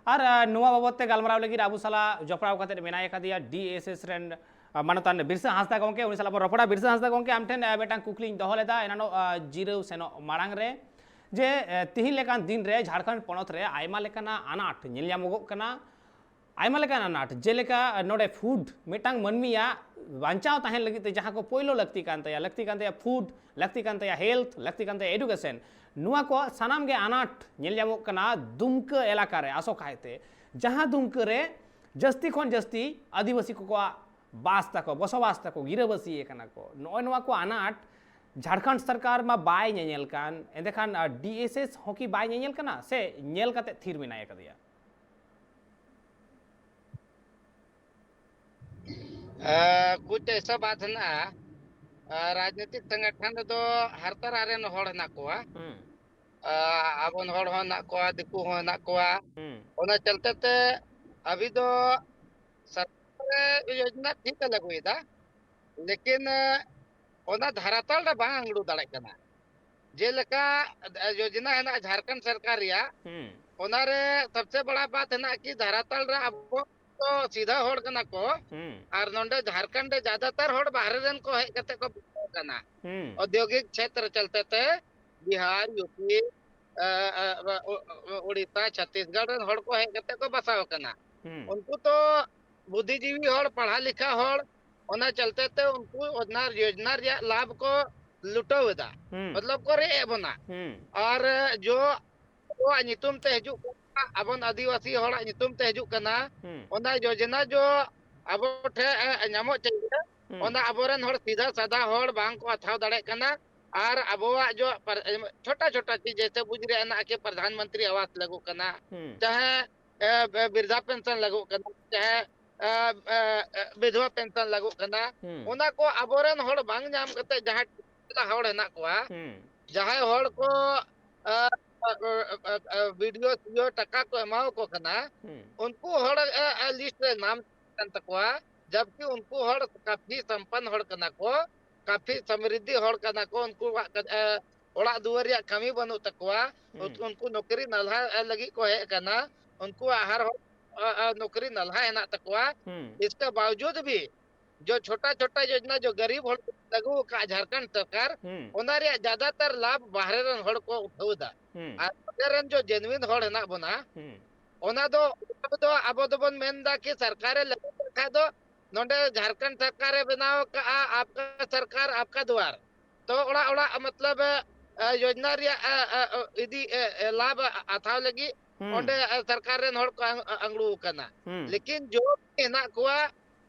ᱟᱨ ᱟᱨ ᱱᱚᱣᱟ ᱵᱟᱵᱚᱛ ᱛᱮ ᱜᱟᱞᱢᱟᱨᱟᱣ ᱞᱟᱹᱜᱤᱫ ᱟᱵᱚ ᱥᱟᱞᱟᱜ ᱡᱚᱯᱲᱟᱣ ᱠᱟᱛᱮ ᱢᱮᱱᱟᱭ ᱟᱠᱟᱫᱮᱭᱟ ᱰᱤᱮᱥᱮᱥ ᱨᱮᱱ ᱟᱨ ᱢᱟᱱᱚᱛᱟᱱ ᱵᱤᱨᱥᱟ ᱦᱟᱸᱥᱫᱟ ᱜᱚᱢᱠᱮ᱾ ᱩᱱᱤ ᱥᱟᱞᱟᱜ ᱵᱚᱱ ᱨᱚᱯᱚᱲᱟ᱾ ᱵᱤᱨᱥᱟ ᱦᱟᱸᱥᱫᱟ ᱜᱚᱢᱠᱮ, ᱟᱢ ᱴᱷᱮᱱ ᱟᱨ ᱢᱤᱫᱴᱟᱝ ᱠᱩᱠᱞᱤᱧ ᱫᱚᱦᱚ ᱞᱮᱫᱟ ᱮᱱᱟᱱᱚᱜ ᱟᱨ ᱡᱤᱨᱟᱹᱣ ᱥᱮᱱᱚᱜ ᱢᱟᱲᱟᱝ ᱨᱮ, ᱡᱮ ᱟᱨ ᱛᱤᱦᱤᱧ ᱞᱮᱠᱟᱱ ᱫᱤᱱ ᱨᱮ ᱡᱷᱟᱲᱠᱷᱚᱸᱰ ᱯᱚᱱᱚᱛ ᱨᱮ ᱟᱭᱢᱟ ᱞᱮᱠᱟᱱᱟᱜ ᱟᱱᱟᱴ ᱧᱮᱞ ᱧᱟᱢᱚᱜᱚᱜ ᱠᱟᱱᱟ, ᱟᱭᱢᱟ ᱞᱮᱠᱟᱱ ᱟᱱᱟᱴ, ᱡᱮᱞᱮᱠᱟ ᱱᱚᱰᱮ ᱯᱷᱩᱰ, ᱢᱤᱫᱴᱟᱝ ᱢᱟᱹᱱᱢᱤᱭᱟᱜ ᱵᱟᱧᱪᱟᱣ ᱛᱟᱦᱮᱱ ᱞᱟᱹᱜᱤᱫ ᱛᱮ ᱡᱟᱦᱟᱸ ᱠᱚ ᱯᱳᱭᱞᱳ ᱞᱟᱹᱠᱛᱤ ᱠᱟᱱ ᱛᱟᱭᱟ, ᱞᱟᱹᱠᱛᱤ ᱠᱟᱱ ᱛᱟᱭᱟ ᱯᱷᱩᱰ, ᱞᱟᱹᱠᱛᱤ ᱠᱟᱱ ᱛᱟᱭᱟ ᱦᱮᱞᱛᱷ, ᱞᱟᱹᱠᱛᱤ ᱠᱟᱱ ᱛᱟᱭᱟ ᱮᱰᱩᱠᱮᱥᱚᱱ, ᱱᱚᱣᱟ ᱠᱚ ᱥᱟᱱᱟᱢ ᱜᱮ ᱟᱱᱟᱴ ᱧᱮᱞ ᱧᱟᱢᱚᱜ ᱠᱟᱱᱟ ᱫᱩᱢᱠᱟᱹ ᱮᱞᱟᱠᱟ ᱨᱮ, ᱟᱥᱚᱠᱟᱭᱛᱮ ᱡᱟᱦᱟᱸ ᱫᱩᱢᱠᱟᱹ ᱨᱮ ᱡᱟᱹᱥᱛᱤ ᱠᱷᱚᱱ ᱡᱟᱹᱥᱛᱤ ᱟᱹᱫᱤᱵᱟᱹᱥᱤ ᱠᱚᱣᱟᱜ ᱵᱟᱥ ᱛᱟᱠᱚ, ᱵᱚᱥᱚᱵᱟᱥ ᱛᱟᱠᱚ, ᱜᱤᱨᱟᱹᱵᱟᱹᱥᱤ ᱟᱠᱟᱱᱟ ᱠᱚ᱾ ᱱᱚᱜᱼᱚᱭ ᱱᱚᱣᱟ ᱠᱚ ᱟᱱᱟᱴ ᱡᱷᱟᱲᱠᱷᱚᱸᱰ ᱥᱚᱨᱠᱟᱨ ᱢᱟ ᱵᱟᱭ ᱧᱮᱧᱮᱞ ᱠᱟᱱ, ᱮᱸᱰᱮᱠᱷᱟᱱ ᱟᱨ ᱰᱤᱮᱥᱮᱥ ᱦᱚᱸ ᱠᱤ ᱵᱟᱭ ᱧᱮᱧᱮᱞ ᱠᱟᱱᱟ ᱥᱮ ᱧᱮᱞ ᱠᱟᱛᱮ ᱛᱷᱤᱨ ᱢᱮᱱᱟᱭ ᱟᱠᱟᱫᱮᱭᱟ? ᱟᱨ ᱠᱩᱪ ᱮᱭᱥᱟ ᱵᱟᱛ ᱦᱮᱱᱟᱜᱼᱟ, ᱟᱨ ᱨᱟᱡᱽᱱᱤᱛᱤᱠ ᱥᱚᱝᱜᱚᱴᱷᱚᱱ ᱨᱮᱫᱚ ᱦᱟᱨ ᱛᱟᱨᱟ ᱨᱮᱱ ᱦᱚᱲ ᱦᱮᱱᱟᱜ ᱠᱚᱣᱟ᱾ ᱦᱩᱸ᱾ ᱟᱨ ᱟᱵᱚᱱ ᱦᱚᱲ ᱦᱚᱸ ᱦᱮᱱᱟᱜ ᱠᱚᱣᱟ, ᱫᱤᱠᱩ ᱦᱚᱸ ᱦᱮᱱᱟᱜ ᱠᱚᱣᱟ᱾ ᱦᱩᱸ᱾ ᱚᱱᱟ ᱪᱚᱞᱛᱮ ᱛᱮ ᱟᱵᱚ ᱫᱚ ᱥᱚᱨᱠᱟᱨ ᱭᱳᱡᱚᱱᱟ ᱴᱷᱤᱠ ᱮ ᱞᱟᱹᱜᱩᱭᱮᱫᱟ, ᱞᱮᱠᱤᱱ ᱚᱱᱟ ᱫᱷᱟᱨᱟᱛᱟᱞ ᱨᱮ ᱵᱟᱝ ᱟᱝᱲᱩ ᱫᱟᱲᱮᱭᱟᱜ ᱠᱟᱱᱟ᱾ ᱡᱮᱞᱮᱠᱟ ᱭᱳᱡᱚᱱᱟ ᱦᱮᱱᱟᱜᱼᱟ ᱡᱷᱟᱲᱠᱷᱚᱸᱰ ᱥᱚᱨᱠᱟᱨ ᱨᱮᱭᱟᱜ, ᱦᱩᱸ᱾ ᱚᱱᱟᱨᱮ ᱥᱚᱵᱥᱮ ᱵᱟᱲᱟ ᱵᱟᱛ ᱦᱮᱱᱟᱜᱼᱟ ᱠᱤ ᱫᱷᱟᱨᱟᱛᱟᱞ ᱨᱮ ᱟᱵᱚ ᱫᱚ ᱥᱤᱫᱷᱟ ᱦᱚᱲ ᱠᱟᱱᱟ ᱠᱚ᱾ ᱦᱩᱸ᱾ ᱟᱨ ᱱᱚᱰᱮ ᱡᱷᱟᱲᱠᱷᱚᱸᱰ ᱨᱮ ᱡᱟᱫᱟᱛᱟᱨ ᱦᱚᱲ ᱵᱟᱦᱨᱮ ᱨᱮᱱ ᱠᱚ ᱦᱮᱡ ᱠᱟᱛᱮ ᱠᱚ ᱵᱮᱱᱟᱣ ᱠᱟᱱᱟ᱾ ᱦᱩᱸ᱾ ᱳᱫᱽᱭᱳᱜᱤᱠ ᱪᱷᱮᱛᱨᱚ ᱪᱚᱞᱛᱮ ᱛᱮ ᱵᱤᱦᱟᱨ, ᱭᱩ ᱯᱤ, ᱮ, ᱮ, ᱮ, ᱩ-, ᱩ-, ᱩᱲᱤᱥᱥᱟ, ᱪᱷᱚᱛᱤᱥᱜᱚᱲ ᱨᱮᱱ ᱦᱚᱲ ᱠᱚ ᱦᱮᱡ ᱠᱟᱛᱮ ᱠᱚ ᱵᱟᱥᱟᱣ ᱟᱠᱟᱱᱟ᱾ ᱦᱩᱸ᱾ ᱩᱱᱠᱩ ᱛᱚ ᱵᱩᱫᱽᱫᱷᱤᱡᱤᱵᱤ ᱦᱚᱲ, ᱯᱟᱲᱦᱟ ᱞᱮᱠᱷᱟ ᱦᱚᱲ, ᱚᱱᱟ ᱪᱚᱞᱛᱮ ᱛᱮ ᱩᱱᱠᱩ ᱚᱱᱟ ᱭᱳᱡᱽᱱᱟ ᱨᱮᱭᱟᱜ ᱞᱟᱵᱷ ᱠᱚ ᱞᱩᱴᱟᱹᱣ ᱮᱫᱟ, ᱦᱩᱸ᱾ ᱢᱚᱛᱞᱚᱵ ᱠᱚ ᱨᱮᱡ ᱮᱫ ᱵᱚᱱᱟ᱾ ᱦᱩᱸ᱾ ᱟᱨ ᱡᱚ ᱟᱵᱚᱣᱟᱜ ᱧᱩᱛᱩᱢ ᱛᱮ ᱦᱤᱡᱩᱜ ᱠᱟᱱᱟ, ᱟᱵᱚᱱ ᱟᱹᱫᱤᱵᱟᱹᱥᱤ ᱦᱚᱲᱟᱜ ᱧᱩᱛᱩᱢ ᱛᱮ ᱦᱤᱡᱩᱜ ᱠᱟᱱᱟ, ᱦᱩᱸ᱾ ᱚᱱᱟ ᱭᱳᱡᱽᱱᱟ ᱡᱚ ᱟᱵᱚ ᱴᱷᱮᱱ, ᱮ, ᱧᱟᱢᱚᱜ ᱪᱟᱹᱦᱤᱭᱮ, ᱦᱩᱸ᱾ ᱚᱱᱟ ᱟᱵᱚᱨᱮᱱ ᱦᱚᱲ ᱥᱤᱫᱷᱟ ᱥᱟᱫᱟ ᱦᱚᱲ ᱵᱟᱝ ᱠᱚ ᱦᱟᱛᱟᱣ ᱫᱟᱲᱮᱭᱟᱜ ᱠᱟᱱᱟ᱾ ᱟᱨ ᱟᱵᱚᱣᱟᱜ ᱡᱚ ᱯᱟᱨ-, ᱮᱢ, ᱪᱷᱳᱴᱟ ᱪᱷᱳᱴᱟ ᱪᱤᱡᱽ ᱡᱮᱭᱥᱮ ᱵᱩᱡᱽ ᱨᱮᱭᱟᱜ ᱦᱮᱱᱟᱜ ᱠᱤ ᱯᱨᱚᱫᱷᱟᱱ ᱢᱚᱱᱛᱨᱤ ᱟᱣᱟᱥ ᱞᱟᱹᱜᱩᱜ ᱠᱟᱱᱟ, ᱦᱩᱸ᱾ ᱪᱟᱦᱮ, ᱮ, ᱵᱮ-, ᱵᱤᱨᱫᱷᱟ ᱯᱮᱱᱥᱚᱱ ᱞᱟᱹᱜᱩᱜ ᱠᱟᱱᱟ, ᱪᱟᱦᱮ, ᱮ, ᱮ, ᱮ, ᱵᱤᱫᱷᱣᱟ ᱯᱮᱱᱥᱚᱱ ᱞᱟᱹᱜᱩᱜ ᱠᱟᱱᱟ, ᱦᱩᱸ᱾ ᱚᱱᱟ ᱠᱚ ᱟᱵᱚᱨᱮᱱ ᱦᱚᱲ ᱵᱟᱝ ᱧᱟᱢ ᱠᱟᱛᱮ ᱡᱟᱦᱟᱸ ᱦᱚᱲ ᱦᱮᱱᱟᱜ ᱠᱚᱣᱟ, ᱦᱩᱸ᱾ ᱡᱟᱦᱟᱸᱭ ᱦᱚᱲ ᱠᱚ, ᱟ, ᱟ, ᱟ, ᱟ, ᱟ, ᱵᱤ ᱰᱤ ᱳ, ᱥᱤ ᱤ ᱳ ᱴᱟᱠᱟ ᱠᱚ ᱮᱢᱟᱣ ᱠᱚ ᱠᱟᱱᱟ, ᱦᱩᱸ᱾ ᱩᱱᱠᱩ ᱦᱚᱲ, ᱟ, ᱟ, ᱞᱤᱥᱴ ᱨᱮ ᱱᱟᱢ ᱠᱟᱱ ᱛᱟᱠᱚᱣᱟ, ᱡᱟᱵᱠᱤ ᱩᱱᱠᱩ ᱦᱚᱲ ᱠᱟᱯᱷᱤ ᱥᱚᱢᱯᱚᱱ ᱦᱚᱲ ᱠᱟᱱᱟ ᱠᱚ, ᱠᱟᱯᱷᱤ ᱥᱚᱢᱨᱤᱫᱷᱤ ᱦᱚᱲ ᱠᱟᱱᱟ ᱠᱚ, ᱩᱱᱠᱩᱣᱟᱜ, ᱟ, ᱚᱲᱟᱜ ᱫᱩᱣᱟᱹᱨ ᱨᱮᱭᱟᱜ ᱠᱟᱹᱢᱤ ᱵᱟᱹᱱᱩᱜ ᱛᱟᱠᱚᱣᱟ, ᱦᱩᱸ᱾ ᱩᱱᱠᱩ ᱱᱚᱠᱨᱤ ᱱᱟᱞᱦᱟ, ᱟ, ᱞᱟᱹᱜᱤᱫ ᱠᱚ ᱦᱮᱡ ᱟᱠᱟᱱᱟ, ᱩᱱᱠᱩᱣᱟᱜ ᱦᱟᱨ ᱦᱚᱲ, ᱟ, ᱟ, ᱱᱚᱠᱨᱤ ᱱᱟᱞᱦᱟ ᱦᱮᱱᱟᱜ ᱛᱟᱠᱚᱣᱟ᱾ ᱦᱩᱸ᱾ ᱤᱥᱠᱮ ᱵᱟᱣᱡᱩᱫ ᱵᱷᱤ ᱡᱚ ᱪᱷᱳᱴᱟ ᱪᱷᱳᱴᱟ ᱭᱳᱡᱽᱱᱟ ᱡᱚ ᱜᱟᱨᱤᱵ ᱦᱚᱲ ᱠᱚ ᱞᱟᱹᱜᱩ ᱟᱠᱟᱫ ᱡᱷᱟᱲᱠᱷᱚᱸᱰ ᱥᱚᱨᱠᱟᱨ, ᱦᱩᱸ᱾ ᱚᱱᱟ ᱨᱮᱭᱟᱜ ᱡᱟᱫᱟᱛᱟᱨ ᱞᱟᱵᱷ ᱵᱟᱦᱨᱮ ᱨᱮᱱ ᱦᱚᱲ ᱠᱚ ᱩᱴᱷᱟᱹᱣ ᱮᱫᱟ᱾ ᱦᱩᱸ᱾ ᱟᱨ ᱱᱚᱰᱮ ᱨᱮᱱ ᱡᱚ genuine ᱦᱚᱲ ᱦᱮᱱᱟᱜ ᱵᱚᱱᱟ, ᱦᱩᱸ᱾ ᱚᱱᱟ ᱫᱚ, ᱚᱱᱟ ᱫᱚ ᱟᱵᱚ ᱫᱚᱵᱚᱱ ᱢᱮᱱ ᱮᱫᱟ ᱠᱤ ᱥᱚᱨᱠᱟᱨᱮ ᱞᱟᱹᱜᱩ ᱠᱮᱫ ᱠᱷᱟᱡ ᱫᱚ ᱱᱚᱰᱮ ᱡᱷᱟᱲᱠᱷᱚᱸᱰ ᱥᱚᱨᱠᱟᱨᱮ ᱵᱮᱱᱟᱣ ᱟᱠᱟᱫᱼᱟ, ᱟᱯᱠᱟ ᱥᱚᱨᱠᱟᱨ ᱟᱯᱠᱟ ᱫᱩᱣᱟᱨ᱾ ᱛᱚ ᱚᱲᱟᱜ ᱚᱲᱟᱜ ᱢᱚᱛᱞᱚᱵ, ᱮ, ᱭᱳᱡᱽᱱᱟ ᱨᱮᱭᱟᱜ, ᱮ, ᱮ, ᱤᱫᱤ, ᱮ, ᱮ, ᱞᱟᱵᱷ ᱦᱟᱛᱟᱣ ᱞᱟᱹᱜᱤᱫ ᱦᱩᱸ᱾ ᱚᱸᱰᱮ, ᱮ, ᱥᱚᱨᱠᱟᱨ ᱨᱮᱱ ᱦᱚᱲ ᱠᱚ ᱟᱝ-, ᱟᱝᱲᱩ ᱟᱠᱟᱱᱟ᱾ ᱦᱩᱸ᱾ ᱞᱮᱠᱤᱱ ᱡᱚ ᱦᱮᱱᱟᱜ ᱠᱚᱣᱟ,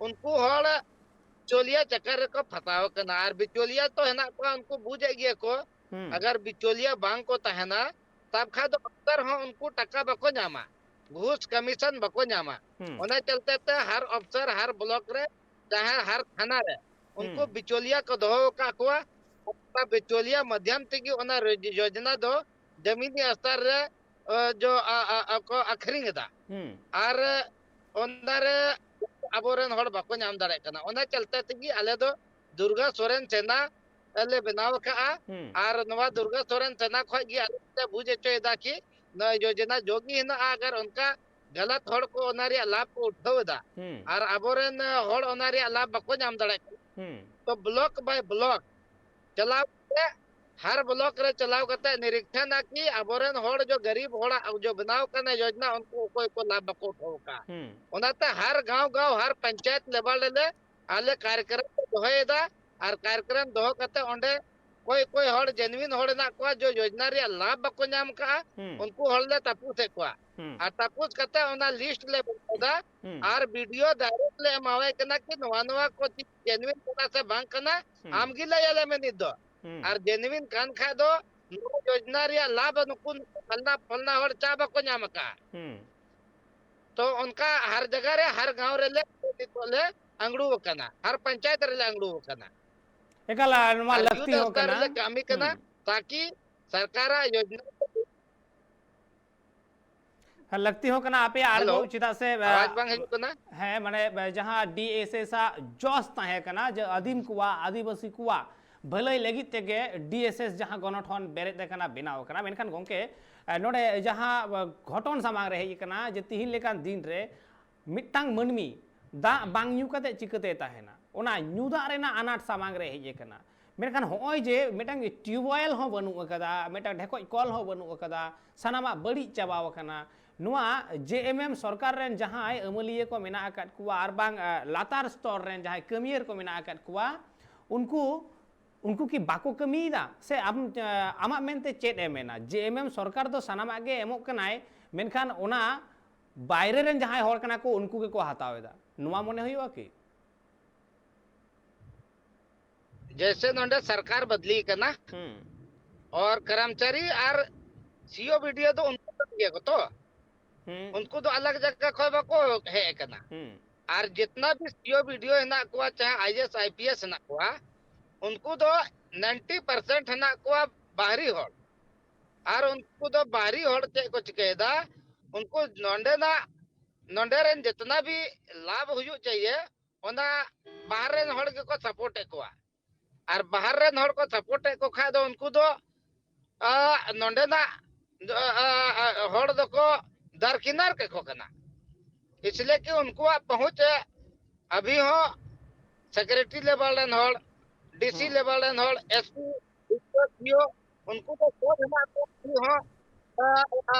ᱩᱱᱠᱩ ᱦᱚᱲ ᱵᱤᱪᱚᱞᱤᱭᱟ ᱪᱟᱠᱟᱨ ᱨᱮᱠᱚ ᱯᱷᱟᱸᱥᱟᱣ ᱟᱠᱟᱱᱟ᱾ ᱟᱨ ᱵᱤᱪᱚᱞᱤᱭᱟ ᱛᱚ ᱦᱮᱱᱟᱜ ᱠᱚᱣᱟ, ᱩᱱᱠᱩ ᱵᱩᱡᱮᱫ ᱜᱮᱭᱟ ᱠᱚ, ᱦᱩᱸ᱾ ᱟᱜᱟᱨ ᱵᱤᱪᱚᱞᱤᱭᱟ ᱵᱟᱝ ᱠᱚ ᱛᱟᱦᱮᱱᱟ, ᱛᱟᱵ ᱠᱷᱟᱡ ᱫᱚ ᱚᱯᱷᱤᱥᱟᱨ ᱦᱚᱸ ᱩᱱᱠᱩ ᱴᱟᱠᱟ ᱵᱟᱠᱚ ᱧᱟᱢᱟ, ᱜᱷᱩᱥ ᱠᱟᱢᱤᱥᱚᱱ ᱵᱟᱠᱚ ᱧᱟᱢᱟ᱾ ᱦᱩᱸ᱾ ᱚᱱᱟ ᱪᱚᱞᱛᱮ ᱛᱮ ᱦᱟᱨ ᱚᱯᱷᱤᱥᱟᱨ, ᱦᱟᱨ ᱵᱞᱚᱠ ᱨᱮ, ᱪᱟᱦᱮ ᱦᱟᱨ ᱛᱷᱟᱱᱟ ᱨᱮ, ᱩᱱᱠᱩ ᱦᱩᱸ᱾ ᱵᱤᱪᱚᱞᱤᱭᱟ ᱠᱚ ᱫᱚᱦᱚ ᱟᱠᱟᱫ ᱠᱚᱣᱟ᱾ ᱚᱱᱟ ᱵᱤᱪᱚᱞᱤᱭᱟ ᱢᱟᱫᱷᱭᱚᱢ ᱛᱮᱜᱮ ᱚᱱᱟ ᱨᱳᱡ-, ᱭᱳᱡᱽᱱᱟ ᱫᱚ ᱡᱟᱢᱤᱱᱤ ᱥᱛᱚᱨ ᱨᱮ, ᱟ, ᱡᱚ, ᱟ, ᱟ, ᱟ, ᱠᱚ ᱟᱠᱷᱨᱤᱧ ᱮᱫᱟ᱾ ᱦᱩᱸ᱾ ᱟᱨ ᱚᱱᱟ ᱨᱮ ᱟᱵᱚᱨᱮᱱ ᱦᱚᱲ ᱵᱟᱠᱚ ᱧᱟᱢ ᱫᱟᱲᱮᱭᱟᱜ ᱠᱟᱱᱟ᱾ ᱚᱱᱟ ᱪᱚᱞᱛᱮ ᱛᱮᱜᱮ ᱟᱞᱮ ᱫᱚ ᱫᱩᱨᱜᱟ ᱥᱚᱨᱮᱱ ᱥᱮᱱᱟ ᱞᱮ ᱵᱮᱱᱟᱣ ᱟᱠᱟᱫᱼᱟ᱾ ᱦᱩᱸ᱾ ᱟᱨ ᱱᱚᱣᱟ ᱫᱩᱨᱜᱟ ᱥᱚᱨᱮᱱ ᱥᱮᱱᱟ ᱠᱷᱚᱡ ᱜᱮ ᱟᱞᱮ ᱞᱮ ᱵᱩᱡᱽ ᱦᱚᱪᱚᱭᱮᱫᱟ ᱠᱤ ᱱᱚᱣᱟ ᱭᱳᱡᱽᱱᱟ ᱡᱚ ᱜᱮ ᱦᱮᱱᱟᱜᱼᱟ, ᱟᱜᱟᱨ ᱚᱱᱠᱟ ᱜᱟᱞᱟᱛ ᱦᱚᱲ ᱠᱚ ᱚᱱᱟ ᱨᱮᱭᱟᱜ ᱞᱟᱵᱷ ᱠᱚ ᱩᱴᱷᱟᱹᱣ ᱮᱫᱟ᱾ ᱦᱩᱸ ᱟᱨ ᱟᱵᱚᱨᱮᱱ ᱦᱚᱲ ᱚᱱᱟ ᱨᱮᱭᱟᱜ ᱞᱟᱵᱷ ᱵᱟᱠᱚ ᱧᱟᱢ ᱫᱟᱲᱮᱭᱟᱜ ᱠᱟᱱᱟ᱾ ᱦᱩᱸ ᱛᱚ block by block ᱪᱟᱞᱟᱣ ᱠᱟᱛᱮ, ᱦᱟᱨ block ᱨᱮ ᱪᱟᱞᱟᱣ ᱠᱟᱛᱮ ᱱᱤᱨᱤᱠᱷᱟᱱᱟ ᱠᱤ ᱟᱵᱚᱨᱮᱱ ᱦᱚᱲ ᱡᱚ ᱜᱟᱨᱤᱵ ᱦᱚᱲᱟᱜ ᱡᱚ ᱵᱮᱱᱟᱣ ᱠᱟᱱᱟ ᱭᱳᱡᱽᱱᱟ, ᱩᱱᱠᱩ ᱚᱠᱚᱭ ᱠᱚ ᱞᱟᱵᱷ ᱵᱟᱠᱚ ᱩᱴᱷᱟᱹᱣ ᱟᱠᱟᱫᱼᱟ᱾ ᱦᱩᱸ ᱚᱱᱟᱛᱮ ᱦᱟᱨ ᱜᱟᱶ ᱜᱟᱶ, ᱦᱟᱨ ᱯᱚᱧᱪᱟᱭᱮᱛ level ᱨᱮᱞᱮ ᱟᱞᱮ ᱠᱟᱨᱭᱟᱠᱨᱚᱢ ᱞᱮ ᱫᱚᱦᱚᱭᱮᱫᱟ᱾ ᱟᱨ ᱠᱟᱨᱭᱟᱠᱨᱚᱢ ᱫᱚᱦᱚ ᱠᱟᱛᱮ ᱚᱸᱰᱮ ᱚᱠᱚᱭ ᱚᱠᱚᱭ ᱦᱚᱲ genuine ᱦᱚᱲ ᱦᱮᱱᱟᱜ ᱠᱚᱣᱟ, ᱡᱚ ᱭᱳᱡᱽᱱᱟ ᱨᱮᱭᱟᱜ ᱞᱟᱵᱷ ᱵᱟᱠᱚ ᱧᱟᱢ ᱠᱟᱜᱼᱟ, ᱦᱩᱸ ᱩᱱᱠᱩ ᱦᱚᱲ ᱞᱮ ᱛᱟᱯᱩᱥᱮᱫ ᱠᱚᱣᱟ᱾ ᱦᱩᱸ ᱟᱨ ᱛᱟᱯᱩᱥ ᱠᱟᱛᱮ ᱚᱱᱟ list ᱞᱮ ᱵᱮᱱᱟᱣ ᱮᱫᱟ᱾ ᱦᱩᱸ ᱟᱨ BDO direct ᱞᱮ ᱮᱢᱟᱣᱟᱭ ᱠᱟᱱᱟ ᱠᱤ ᱱᱚᱣᱟ ᱱᱚᱣᱟ ᱠᱚ ᱪᱮᱫ genuine ᱠᱟᱱᱟ ᱥᱮ ᱵᱟᱝ ᱠᱟᱱᱟ, ᱦᱩᱸ ᱟᱢ ᱜᱮ ᱞᱟᱹᱭ ᱟᱞᱮ ᱢᱮ ᱱᱤᱛ ᱫᱚ᱾ ᱦᱩᱸ ᱟᱨ genuine ᱠᱟᱱ ᱠᱷᱟᱡ ᱫᱚ ᱱᱚᱣᱟ ᱭᱳᱡᱽᱱᱟ ᱨᱮᱭᱟᱜ ᱞᱟᱵᱷ ᱱᱩᱠᱩ ᱱᱩᱠᱩ ᱯᱷᱟᱞᱱᱟ ᱯᱷᱟᱞᱱᱟ ᱦᱚᱲ ᱪᱟ ᱵᱟᱠᱚ ᱧᱟᱢ ᱟᱠᱟᱫᱼᱟ᱾ ᱦᱩᱸ ᱛᱚ ᱚᱱᱠᱟ ᱦᱟᱨ ᱡᱟᱭᱜᱟ ᱨᱮ, ᱦᱟᱨ ᱜᱟᱶ ᱨᱮᱞᱮ ᱱᱤᱛᱚᱜ ᱞᱮ ᱟᱝᱲᱩ ᱟᱠᱟᱱᱟ, ᱦᱟᱨ ᱯᱚᱧᱪᱟᱭᱮᱛ ᱨᱮᱞᱮ ᱟᱝᱲᱩ ᱟᱠᱟᱱᱟ᱾ ᱮᱠᱟᱞ ᱱᱚᱣᱟ ᱟᱨ ᱞᱟᱹᱠᱛᱤ youth ᱦᱚᱸ ᱥᱛᱚᱨ ᱠᱟᱱᱟ᱾ ᱨᱮᱞᱮ ᱠᱟᱹᱢᱤ ᱠᱟᱱᱟ, ᱦᱩᱸ ᱛᱟᱠᱤ ᱥᱚᱨᱠᱟᱨᱟᱜ ᱭᱳᱡᱽᱱᱟ ᱞᱟᱹᱠᱛᱤ ᱦᱚᱸ ᱠᱟᱱᱟ ᱟᱯᱮᱭᱟᱜ ᱦᱮᱞᱳ, ᱟᱬᱜᱚ, ᱪᱮᱫᱟᱜ ᱥᱮ ᱟ, ᱟᱣᱟᱡᱽ ᱵᱟᱝ ᱦᱤᱡᱩᱜ ᱠᱟᱱᱟ? ᱦᱮᱸ, ᱢᱟᱱᱮ ᱡᱟᱦᱟᱸ DSS ᱟᱜ ᱡᱚᱥ ᱛᱟᱦᱮᱸ ᱠᱟᱱᱟ ᱡᱮ ᱟᱹᱫᱤᱢ ᱠᱚᱣᱟᱜ, ᱟᱹᱫᱤᱵᱟᱹᱥᱤ ᱠᱚᱣᱟᱜ ᱵᱷᱟᱹᱞᱟᱹᱭ ᱞᱟᱹᱜᱤᱫ ᱛᱮᱜᱮ DSS ᱡᱟᱦᱟᱸ ᱜᱚᱱᱚᱴᱷᱚᱱ ᱵᱮᱨᱮᱫ ᱟᱠᱟᱱᱟ, ᱵᱮᱱᱟᱣ ᱟᱠᱟᱱᱟ, ᱢᱮᱱᱠᱷᱟᱱ ᱜᱚᱢᱠᱮ, ᱟ, ᱱᱚᱰᱮ ᱡᱟᱦᱟᱸ, ᱟ, ᱜᱷᱚᱴᱚᱱ ᱥᱟᱢᱟᱝ ᱨᱮ ᱦᱮᱡ ᱟᱠᱟᱱᱟ ᱡᱮ ᱛᱤᱦᱤᱧ ᱞᱮᱠᱟᱱ ᱫᱤᱱ ᱨᱮ ᱢᱤᱫᱴᱟᱝ ᱢᱟᱹᱱᱢᱤ ᱫᱟᱜ ᱵᱟᱝ ᱧᱩ ᱠᱟᱛᱮ ᱪᱤᱠᱟᱹᱛᱮᱭ ᱛᱟᱦᱮᱱᱟ? ᱚᱱᱟ ᱧᱩ ᱫᱟᱜ ᱨᱮᱱᱟᱜ ᱟᱱᱟᱴ ᱥᱟᱢᱟᱝ ᱨᱮ ᱦᱮᱡ ᱟᱠᱟᱱᱟ᱾ ᱢᱮᱱᱠᱷᱟᱱ ᱦᱚᱸᱜᱼᱚᱭ ᱡᱮ ᱢᱤᱫᱴᱟᱝ ᱴᱤᱭᱩᱵᱽᱣᱮᱞ ᱦᱚᱸ ᱵᱟᱹᱱᱩᱜ ᱟᱠᱟᱫᱟ, ᱢᱤᱫᱴᱟᱝ ᱰᱷᱮᱠᱚᱡ ᱠᱚᱞ ᱦᱚᱸ ᱵᱟᱹᱱᱩᱜ ᱟᱠᱟᱫᱟ, ᱥᱟᱱᱟᱢᱟᱜ ᱵᱟᱹᱲᱤᱡ ᱪᱟᱵᱟᱣ ᱟᱠᱟᱱᱟ᱾ ᱱᱚᱣᱟ JMM ᱥᱚᱨᱠᱟᱨ ᱨᱮᱱ ᱡᱟᱦᱟᱸᱭ ᱟᱹᱢᱟᱹᱞᱤᱭᱟᱹ ᱠᱚ ᱢᱮᱱᱟᱜ ᱟᱠᱟᱫ ᱠᱚᱣᱟ ᱟᱨ ᱵᱟᱝ, ᱟ, ᱞᱟᱛᱟᱨ ᱥᱛᱚᱨ ᱨᱮᱱ ᱡᱟᱦᱟᱸᱭ ᱠᱟᱹᱢᱤᱭᱟᱹᱨ ᱠᱚ ᱢᱮᱱᱟᱜ ᱟᱠᱟᱫ ᱠᱚᱣᱟ, ᱩᱱᱠᱩ, ᱩᱱᱠᱩ ᱠᱤ ᱵᱟᱠᱚ ᱠᱟᱹᱢᱤᱭᱮᱫᱟ? ᱥᱮ ᱟᱢ, ᱟ, ᱟᱢᱟᱜ ᱢᱮᱱᱛᱮ ᱪᱮᱫ ᱮ ᱢᱮᱱᱟ? JMM ᱥᱚᱨᱠᱟᱨ ᱫᱚ ᱥᱟᱱᱟᱢᱟᱜ ᱜᱮ ᱮᱢᱚᱜ ᱠᱟᱱᱟᱭ, ᱢᱮᱱᱠᱷᱟᱱ ᱚᱱᱟ ᱵᱟᱭᱨᱮ ᱨᱮᱱ ᱡᱟᱦᱟᱸᱭ ᱦᱚᱲ ᱠᱟᱱᱟ ᱠᱚ, ᱩᱱᱠᱩ ᱜᱮᱠᱚ ᱦᱟᱛᱟᱣ ᱮᱫᱟ, ᱱᱚᱣᱟ ᱢᱚᱱᱮ ᱦᱩᱭᱩᱜᱼᱟ ᱠᱤ? ᱡᱮᱭᱥᱮ ᱱᱚᱰᱮ ᱥᱚᱨᱠᱟᱨ ᱵᱚᱫᱞᱤ ᱠᱟᱱᱟ ᱦᱩᱸ ᱟᱨ ᱠᱚᱨᱢᱪᱟᱨᱤ ᱟᱨ CO BDO ᱫᱚ ᱩᱱᱠᱩ ᱠᱟᱱ ᱜᱮᱭᱟ ᱠᱚ ᱛᱚ, ᱦᱩᱸ ᱩᱱᱠᱩ ᱫᱚ ᱟᱞᱟᱜᱽ ᱡᱟᱭᱜᱟ ᱠᱷᱚᱱ ᱵᱟᱠᱚ ᱦᱮᱡ ᱟᱠᱟᱱᱟ᱾ ᱦᱩᱸ ᱟᱨ ᱡᱤᱛᱱᱟ ᱵᱷᱤ CO BDO ᱦᱮᱱᱟᱜ ᱠᱚᱣᱟ, ᱪᱟᱦᱮ IAS IPS ᱦᱮᱱᱟᱜ ᱠᱚᱣᱟ, ᱩᱱᱠᱩ ᱫᱚ ninety percent ᱦᱮᱱᱟᱜ ᱠᱚᱣᱟ ᱵᱟᱦᱨᱤ ᱦᱚᱲ᱾ ᱟᱨ ᱩᱱᱠᱩ ᱫᱚ ᱵᱟᱦᱨᱤ ᱦᱚᱲ ᱪᱮᱫ ᱠᱚ ᱪᱤᱠᱟᱹᱭᱮᱫᱟ, ᱩᱱᱠᱩ ᱱᱚᱰᱮᱱᱟᱜ, ᱱᱚᱰᱮ ᱨᱮᱱ ᱡᱤᱛᱱᱟ ᱵᱷᱤ ᱞᱟᱵᱷ ᱦᱩᱭᱩᱜ ᱪᱟᱦᱤᱭᱮ, ᱚᱱᱟ ᱵᱟᱦᱨᱮ ᱨᱮᱱ ᱦᱚᱲ ᱜᱮᱠᱚ support ᱮᱫ ᱠᱚᱣᱟ᱾ ᱟᱨ ᱵᱟᱦᱨᱮ ᱨᱮᱱ ᱦᱚᱲ ᱠᱚ support ᱮᱫ ᱠᱚ ᱠᱷᱟᱡ ᱫᱚ ᱩᱱᱠᱩ ᱫᱚ, ᱟ, ᱱᱚᱰᱮᱱᱟᱜ, ᱟ, ᱟ, ᱟ, ᱦᱚᱲ ᱫᱚᱠᱚ ᱫᱟᱨᱠᱤᱱᱟᱨ ᱠᱟᱠᱚ ᱠᱟᱱᱟ᱾ ᱤᱥᱞᱤᱭᱮ ᱠᱤ ᱩᱱᱠᱩᱣᱟᱜ ᱯᱚᱦᱩᱸᱪ ᱮ ᱟᱵᱷᱤ ᱦᱚᱸ ᱥᱮᱠᱨᱮᱴᱟᱨᱤ ᱞᱮᱵᱮᱞ ᱨᱮᱱ ᱦᱚᱲ, ᱰᱤᱥᱤ ᱦᱩᱸ᱾ ᱞᱮᱵᱮᱞ ᱨᱮᱱ ᱦᱚᱲ, ᱮᱥᱯᱤ, ᱰᱤᱥᱤ, ᱩᱱᱠᱩ ᱫᱚ ᱥᱚᱵ ᱦᱮᱱᱟᱜ ᱠᱚᱣᱟ ᱟᱵᱷᱤ ᱦᱚᱸ, ᱟ, ᱟ,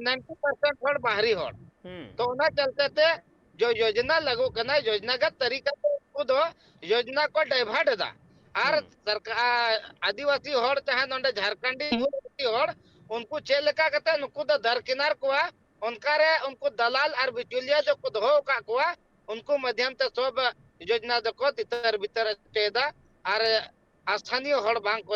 ᱱᱟᱭᱤᱱᱴᱤ ᱯᱟᱨᱥᱮᱱᱴ ᱦᱚᱲ ᱵᱟᱦᱨᱤ ᱦᱚᱲ᱾ ᱦᱩᱸ᱾ ᱛᱚ ᱚᱱᱟ ᱪᱟᱞᱛᱮ ᱛᱮ ᱡᱚ ᱡᱳᱡᱽᱱᱟ ᱞᱟᱹᱜᱩᱜ ᱠᱟᱱᱟ, ᱡᱳᱡᱽᱱᱟᱜᱟᱛ ᱛᱟᱹᱨᱤᱠᱟ ᱛᱮ ᱩᱱᱠᱩ ᱫᱚ ᱡᱳᱡᱽᱱᱟ ᱠᱚ ᱰᱟᱭᱵᱷᱟᱨᱴ ᱮᱫᱟ᱾ ᱟᱨ ᱦᱩᱸ᱾ ᱥᱚᱨᱠᱟ-, ᱟ, ᱟᱹᱫᱤᱵᱟᱹᱥᱤ ᱦᱚᱲ ᱪᱟᱦᱮ ᱱᱚᱰᱮ ᱡᱷᱟᱨᱠᱷᱚᱸᱰᱤ ᱢᱩᱞ ᱟᱹᱫᱤᱵᱟᱹᱥᱤ ᱦᱚᱲ, ᱩᱱᱠᱩ ᱪᱮᱫ ᱞᱮᱠᱟ ᱠᱟᱛᱮ ᱱᱩᱠᱩ ᱫᱚ ᱫᱟᱨᱠᱤᱱᱟᱨ ᱠᱚᱣᱟ, ᱚᱱᱠᱟ ᱨᱮ ᱩᱱᱠᱩ ᱫᱟᱞᱟᱞ ᱟᱨ ᱵᱤᱪᱩᱞᱤᱭᱟᱹ ᱫᱚᱠᱚ ᱫᱚᱦᱚ ᱟᱠᱟᱫ ᱠᱚᱣᱟ, ᱩᱱᱠᱩ ᱢᱟᱫᱷᱭᱚᱢ ᱛᱮ ᱥᱚᱵ ᱡᱳᱡᱽᱱᱟ ᱫᱚᱠᱚ ᱛᱤᱛᱟᱹᱨ ᱵᱤᱛᱟᱹᱨ ᱦᱚᱪᱚᱭᱮᱫᱟ᱾ ᱟᱨ ᱟᱨ ᱥᱛᱷᱟᱱᱤᱭᱚ ᱦᱚᱲ ᱵᱟᱝ ᱠᱚ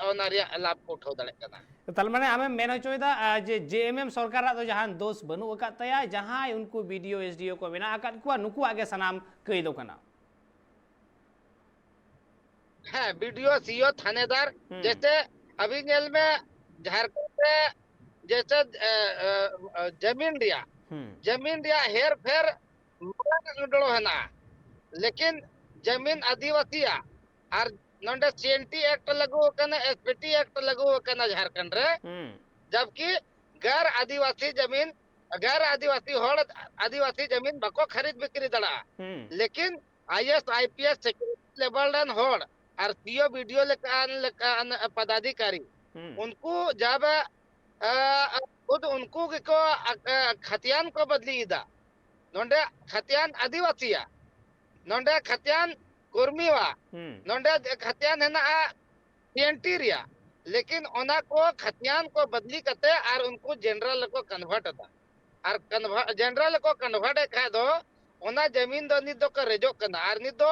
ᱚᱱᱟ ᱨᱮᱭᱟᱜ ᱞᱟᱵᱷ ᱠᱚ ᱩᱴᱷᱟᱹᱣ ᱫᱟᱲᱮᱭᱟᱜ ᱠᱟᱱᱟ᱾ ᱛᱟᱨ ᱢᱟᱱᱮ ᱟᱢᱮᱢ ᱢᱮᱱ ᱦᱚᱪᱚᱭᱮᱫᱟ, ᱟᱨ ᱡᱮ ᱡᱮ ᱮᱢ ᱮᱢ ᱥᱚᱨᱠᱟᱨᱟᱜ ᱫᱚ ᱡᱟᱦᱟᱱ ᱫᱳᱥ ᱵᱟᱹᱱᱩᱜ ᱟᱠᱟᱫ ᱛᱟᱭᱟ, ᱡᱟᱦᱟᱸᱭ ᱩᱱᱠᱩ ᱵᱤ ᱰᱤ ᱳ, ᱮᱥ ᱰᱤ ᱳ ᱠᱚ ᱢᱮᱱᱟᱜ ᱟᱠᱟᱫ ᱠᱚᱣᱟ, ᱱᱩᱠᱩᱣᱟᱜ ᱜᱮ ᱥᱟᱱᱟᱢ ᱠᱟᱹᱭ ᱫᱚ ᱠᱟᱱᱟ᱾ ᱦᱮᱸ, ᱵᱤ ᱰᱤ ᱳ, ᱥᱤ ᱳ, ᱛᱷᱟᱱᱮᱫᱟᱨ, ᱦᱩᱸ᱾ ᱡᱮᱥᱮ ᱟᱵᱤᱱ ᱧᱮᱞ ᱢᱮ, ᱡᱷᱟᱲᱠᱷᱚᱸᱰ ᱨᱮ ᱡᱮᱥᱮ, ᱮ, ᱮ, ᱮ, ᱡᱟᱢᱤᱱ ᱨᱮᱭᱟᱜ, ᱦᱩᱸ᱾ ᱡᱟᱢᱤᱱ ᱨᱮᱭᱟᱜ ᱦᱮᱨ ᱯᱷᱮᱨ ᱢᱟᱨᱟᱝ ᱜᱚᱲᱚ ᱦᱮᱱᱟᱜᱼᱟ, ᱞᱮᱠᱤᱱ ᱡᱟᱢᱤᱱ ᱟᱹᱫᱤᱵᱟᱹᱥᱤᱭᱟᱜ ᱟᱨ ᱱᱚᱰᱮ ᱥᱤ ᱮᱱ ᱴᱤ ᱮᱠᱴ ᱞᱟᱹᱜᱩ ᱟᱠᱟᱱᱟ, ᱮᱥ ᱯᱤ ᱴᱤ ᱮᱠᱴ ᱞᱟᱹᱜᱩ ᱟᱠᱟᱱᱟ ᱡᱷᱟᱲᱠᱷᱚᱸᱰ ᱨᱮ, ᱦᱩᱸ᱾ ᱡᱟᱵᱠᱤ ᱜᱮᱨ ᱟᱹᱫᱤᱵᱟᱹᱥᱤ ᱡᱟᱢᱤᱱ, ᱜᱮᱨ ᱟᱹᱫᱤᱵᱟᱹᱥᱤ ᱦᱚᱲ ᱟᱹᱫᱤᱵᱟᱹᱥᱤ ᱡᱟᱢᱤᱱ ᱵᱟᱠᱚ ᱠᱷᱟᱨᱤᱫ ᱵᱤᱠᱨᱤ ᱫᱟᱲᱮᱭᱟᱜᱼᱟ᱾ ᱦᱩᱸ᱾ ᱞᱮᱠᱤᱱ I S, I P S, secretary ᱞᱮᱵᱮᱞ ᱨᱮᱱ ᱦᱚᱲ ᱟᱨ ᱥᱤ ᱳ, ᱵᱤ ᱰᱤ ᱳ ᱞᱮᱠᱟᱱ, ᱞᱮᱠᱟᱱ ᱯᱚᱫᱟᱫᱷᱤᱠᱟᱨᱤ, ᱦᱩᱸ᱾ ᱩᱱᱠᱩ ᱡᱟᱵ, ᱟ, ᱠᱷᱩᱫ ᱩᱱᱠᱩ ᱜᱮᱠᱚ, ᱟ, ᱟ, ᱠᱷᱟᱛᱤᱭᱟᱱ ᱠᱚ ᱵᱚᱫᱞᱤᱭᱮᱫᱟ᱾ ᱱᱚᱰᱮ ᱠᱷᱟᱛᱤᱭᱟᱱ ᱟᱹᱫᱤᱵᱟᱹᱥᱤᱭᱟ, ᱱᱚᱰᱮ ᱠᱷᱟᱛᱤᱭᱟᱱ ᱠᱚᱨᱢᱤᱣᱟ, ᱦᱩᱸ᱾ ᱱᱚᱰᱮ ᱠᱷᱟᱛᱤᱭᱟᱱ ᱦᱮᱱᱟᱜᱼᱟ ᱥᱤ ᱮᱱ ᱴᱤ ᱨᱮᱭᱟᱜ, ᱞᱮᱠᱤᱱ ᱚᱱᱟ ᱠᱚ ᱠᱷᱟᱛᱤᱭᱟᱱ ᱠᱚ ᱵᱚᱫᱞᱤ ᱠᱟᱛᱮ ᱟᱨ ᱩᱱᱠᱩ ᱡᱮᱱᱟᱨᱟᱞ ᱨᱮᱠᱚ ᱠᱚᱱᱵᱷᱟᱨᱴ ᱮᱫᱟ᱾ ᱟᱨ ᱠᱚᱱᱵᱷᱟ-, ᱡᱮᱱᱟᱨᱟᱞ ᱨᱮᱠᱚ ᱠᱚᱱᱵᱷᱟᱨᱴ ᱮᱫ ᱠᱷᱟᱡ ᱫᱚ ᱚᱱᱟ ᱡᱟᱢᱤᱱ ᱫᱚ ᱱᱤᱛ ᱫᱚᱠᱚ ᱨᱮᱡᱚᱜ ᱠᱟᱱᱟ᱾ ᱟᱨ ᱱᱤᱛ ᱫᱚ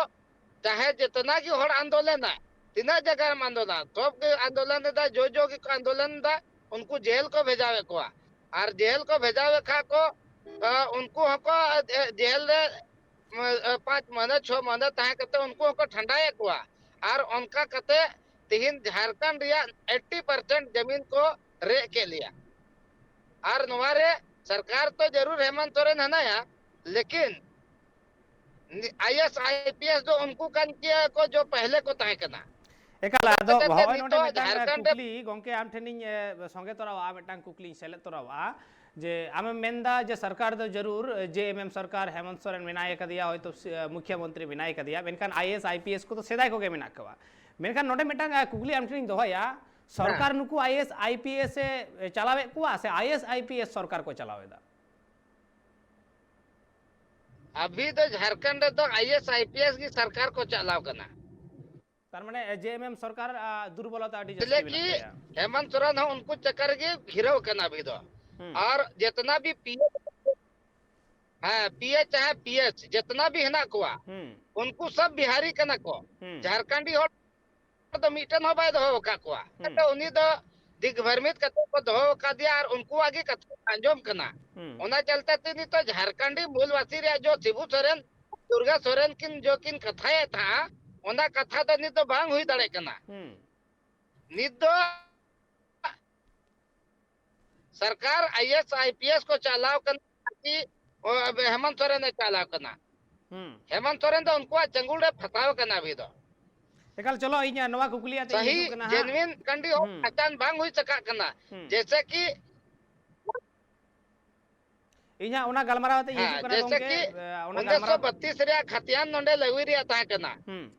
ᱪᱟᱦᱮ ᱡᱮᱛᱱᱟ ᱜᱮ ᱦᱚᱲ ᱟᱱᱫᱳᱞᱚᱱᱟ, ᱛᱤᱱᱟᱹᱜ ᱡᱟᱭᱜᱟ ᱨᱮᱢ ᱟᱱᱫᱳᱞᱚᱱᱟ, ᱥᱚᱵ ᱜᱮ ᱟᱱᱫᱳᱞᱚᱱ ᱮᱫᱟ, ᱡᱚ ᱡᱚ ᱜᱮᱠᱚ ᱟᱱᱫᱳᱞᱚᱱ ᱮᱫᱟ, ᱩᱱᱠᱩ ᱡᱮᱞ ᱠᱚ ᱵᱷᱮᱡᱟᱣᱮᱫ ᱠᱚᱣᱟ᱾ ᱟᱨ ᱡᱮᱞ ᱠᱚ ᱵᱷᱮᱡᱟᱣᱮᱫ ᱠᱷᱟᱡ ᱠᱚ, ᱟ, ᱩᱱᱠᱩ ᱦᱚᱸᱠᱚ, ᱮ, ᱡᱮᱞ ᱨᱮ, ᱮ, ᱯᱟᱸᱪ ᱢᱟᱹᱦᱱᱟᱹ, ᱪᱷᱚ ᱢᱟᱹᱦᱱᱟᱹ ᱛᱟᱦᱮᱸ ᱠᱟᱛᱮ ᱩᱱᱠᱩ ᱦᱚᱸᱠᱚ ᱴᱷᱟᱱᱰᱟᱭᱮᱫ ᱠᱚᱣᱟ᱾ ᱟᱨ ᱚᱱᱠᱟ ᱠᱟᱛᱮ ᱛᱮᱦᱮᱧ ᱡᱷᱟᱲᱠᱷᱚᱸᱰ ᱨᱮᱭᱟᱜ ᱮᱭᱤᱴᱤ ᱯᱟᱨᱥᱮᱱᱴ ᱡᱟᱢᱤᱱ ᱠᱚ ᱨᱮᱡ ᱠᱮᱫ ᱞᱮᱭᱟ᱾ ᱟᱨ ᱱᱚᱣᱟ ᱨᱮ ᱥᱚᱨᱠᱟᱨ ᱛᱚ ᱡᱟᱹᱨᱩᱲ ᱦᱮᱢᱚᱱᱛ ᱥᱚᱨᱮᱱ ᱦᱮᱱᱟᱭᱟ, ᱞᱮᱠᱤᱱ I S, I P S ᱫᱚ ᱩᱱᱠᱩ ᱠᱟᱱ ᱜᱮᱭᱟ ᱠᱚ ᱡᱚ ᱯᱟᱦᱞᱮ ᱠᱚ ᱛᱟᱦᱮᱸ ᱠᱟᱱᱟ᱾ ᱮᱠᱟᱞ, ᱚᱱᱟ ᱟᱫᱚ ᱠᱟᱛᱮ ᱦᱚᱸᱜᱼᱚᱭ ᱱᱚᱰᱮ ᱱᱤᱛᱚᱜ ᱢᱤᱫᱴᱟᱝ, ᱮ, ᱡᱷᱟᱲᱠᱷᱚᱸᱰ ᱨᱮ ᱠᱩᱠᱞᱤ ᱜᱚᱝᱠᱮ ᱟᱢ ᱴᱷᱮᱱᱤᱧ, ᱮ, ᱥᱚᱸᱜᱮ ᱛᱚᱨᱟᱣᱟ, ᱢᱤᱫᱴᱟᱝ ᱠᱩᱠᱞᱤᱧ ᱥᱮᱞᱮᱫ ᱛᱚᱨᱟᱣᱟ᱾ ᱡᱮ ᱟᱢᱮᱢ ᱢᱮᱱᱫᱟ ᱡᱮ ᱥᱚᱨᱠᱟᱨ ᱫᱚ ᱡᱟᱹᱨᱩᱲ, ᱡᱮ ᱮᱢ ᱮᱢ ᱥᱚᱨᱠᱟᱨ, ᱦᱮᱢᱚᱱᱛ ᱥᱚᱨᱮᱱ ᱢᱮᱱᱟᱭ ᱠᱟᱫᱮᱭᱟ, ᱦᱚᱭᱛᱳ ᱥᱤ-, ᱢᱩᱠᱷᱭᱚ ᱢᱚᱱᱛᱨᱤ ᱢᱮᱱᱟᱭ ᱠᱟᱫᱮᱭᱟ, ᱢᱮᱱᱠᱷᱟᱱ I A S, I P S ᱠᱚᱫᱚ ᱥᱮᱫᱟᱭ ᱠᱚᱜᱮ ᱢᱮᱱᱟᱜ ᱠᱚᱣᱟ᱾ ᱢᱮᱱᱠᱷᱟᱱ ᱱᱚᱰᱮ ᱢᱤᱫᱴᱟᱝ, ᱟ, ᱠᱩᱠᱞᱤ ᱟᱢ ᱴᱷᱮᱱᱤᱧ ᱫᱚᱦᱚᱭᱟ, ᱥᱚᱨᱠᱟᱨ ᱦᱮᱸ᱾ ᱱᱩᱠᱩ I A S, I P S ᱮ ᱪᱟᱞᱟᱣᱮᱫ ᱠᱚᱣᱟ ᱥᱮ I A S, I P S ᱥᱚᱨᱠᱟᱨ ᱠᱚ ᱪᱟᱞᱟᱣᱮᱫᱟ? ᱟᱵᱷᱤ ᱫᱚ ᱡᱷᱟᱲᱠᱷᱚᱸᱰ ᱨᱮᱫᱚ I A S, I P S ᱜᱮ ᱥᱚᱨᱠᱟᱨ ᱠᱚ ᱪᱟᱞᱟᱣ ᱠᱟᱱᱟ᱾ ᱛᱟᱨ ᱢᱟᱱᱮ ᱡᱮ ᱮᱢ ᱮᱢ ᱥᱚᱨᱠᱟᱨ, ᱟ, ᱫᱩᱨᱵᱚᱞᱚᱛᱟ ᱟᱹᱰᱤ ᱡᱟᱹᱥᱛᱤ ᱢᱮᱱᱟᱜ ᱛᱟᱭᱟ᱾ ᱦᱮᱢᱚᱱᱛ ᱥᱚᱨᱮᱱ ᱦᱚᱸ ᱩᱱᱠᱩ ᱪᱟᱠᱟᱨ ᱜᱮ ᱜᱷᱤᱨᱟᱹᱣ ᱠᱟᱱᱟ ᱟᱵᱷᱤ ᱫᱚ᱾ ᱦᱩᱸ᱾ ᱟᱨ ᱡᱮᱛᱱᱟ ᱵᱷᱤ ᱯᱤ ᱮᱥ, ᱦᱮᱸ, ᱯᱤ ᱮᱥ ᱪᱟᱦᱮ ᱯᱤ ᱮᱥ, ᱡᱮᱛᱱᱟ ᱵᱷᱤ ᱦᱮᱱᱟᱜ ᱠᱚᱣᱟ, ᱦᱩᱸ᱾ ᱩᱱᱠᱩ ᱥᱚᱵ ᱵᱤᱦᱟᱨᱤ ᱠᱟᱱᱟ ᱠᱚ᱾ ᱦᱩᱸ᱾ ᱡᱷᱟᱨᱠᱷᱚᱸᱰᱤ ᱦᱚᱲ ᱫᱚ ᱢᱤᱫᱴᱮᱱ ᱦᱚᱸ ᱵᱟᱭ ᱫᱚᱦᱚ ᱟᱠᱟᱫ ᱠᱚᱣᱟ᱾ ᱦᱩᱸ᱾ ᱟᱫᱚ ᱩᱱᱤ ᱫᱚ ᱫᱤᱜᱽᱵᱷᱨᱢᱤᱛ ᱠᱟᱛᱮ ᱠᱚ ᱫᱚᱦᱚ ᱟᱠᱟᱫᱮᱭᱟ ᱟᱨ ᱩᱱᱠᱩᱣᱟᱜ ᱜᱮ ᱠᱟᱛᱷᱟ ᱟᱸᱡᱚᱢ ᱠᱟᱱᱟ᱾ ᱦᱩᱸ᱾ ᱚᱱᱟ ᱪᱟᱞᱛᱮ ᱛᱮ ᱱᱤᱛᱚᱜ ᱡᱷᱟᱨᱠᱷᱚᱸᱰᱤ ᱢᱩᱞ ᱵᱟᱥᱤ ᱨᱮᱭᱟᱜ ᱡᱚ ᱥᱤᱵᱩ ᱥᱚᱨᱮᱱ, ᱫᱩᱨᱜᱟ ᱥᱚᱨᱮᱱ ᱠᱤᱱ ᱡᱚ ᱠᱤᱱ ᱠᱟᱛᱷᱟᱭᱮᱫ ᱛᱟᱦᱮᱸᱫ, ᱚᱱᱟ ᱠᱟᱛᱷᱟ ᱫᱚ ᱱᱤᱛ ᱫᱚ ᱵᱟᱝ ᱦᱩᱭ ᱫᱟᱲᱮᱭᱟᱜ ᱠᱟᱱᱟ᱾ ᱦᱩᱸ᱾ ᱱᱤᱛ ᱫᱚ ᱥᱚᱨᱠᱟᱨ I A S, I P S ᱠᱚ ᱪᱟᱞᱟᱣ ᱠᱟᱱᱟ ᱠᱤ, ᱚ, ᱦᱮᱢᱚᱱᱛ ᱥᱚᱨᱮᱱ ᱮ ᱪᱟᱞᱟᱣ ᱠᱟᱱᱟ? ᱦᱩᱸ᱾ ᱦᱮᱢᱚᱱᱛ ᱥᱚᱨᱮᱱ ᱫᱚ ᱩᱱᱠᱩᱣᱟᱜ ᱪᱟᱸᱜᱩᱲ ᱨᱮ ᱯᱷᱟᱥᱟᱣ ᱠᱟᱱᱟ ᱟᱵᱷᱤ ᱫᱚ᱾ ᱮᱠᱟᱞ, ᱪᱚᱞᱚ, ᱤᱧ ᱱᱚᱣᱟ ᱠᱩᱠᱞᱤ ᱟᱛᱮ ᱤᱧ ᱥᱟᱹᱦᱤ, ᱦᱤᱡᱩᱜ ᱠᱟᱱᱟ ᱦᱟᱸᱜ᱾ Genuine ᱠᱟᱱᱰᱤ ᱦᱚᱸ ᱦᱩᱸ᱾ ᱟᱪᱟᱱ ᱵᱟᱝ ᱦᱩᱭ ᱥᱟᱠᱟᱜ ᱠᱟᱱᱟ᱾ ᱦᱩᱸ᱾ ᱡᱮᱭᱥᱮ ᱠᱤ ᱤᱧ ᱦᱟᱸᱜ ᱚᱱᱟ ᱜᱟᱞᱢᱟᱨᱟᱣ ᱟᱛᱮ ᱤᱧ ᱦᱮᱸ, ᱦᱤᱡᱩᱜ ᱠᱟᱱᱟ ᱡᱮᱭᱥᱮ ᱜᱚᱢᱠᱮ, ᱠᱤ ᱮ, ᱚᱱᱟ ᱜᱟᱞᱢᱟᱨᱟᱣ ᱩᱱᱤᱥᱥᱚ ᱵᱟᱛᱤᱥ ᱨᱮᱭᱟᱜ ᱠᱷᱟᱛᱤᱭᱟᱱ ᱱᱚᱰᱮ ᱞᱟᱹᱣᱤ ᱨᱮᱭᱟᱜ ᱛᱟᱦᱮᱸ ᱠᱟᱱᱟ᱾ ᱦᱩᱸ᱾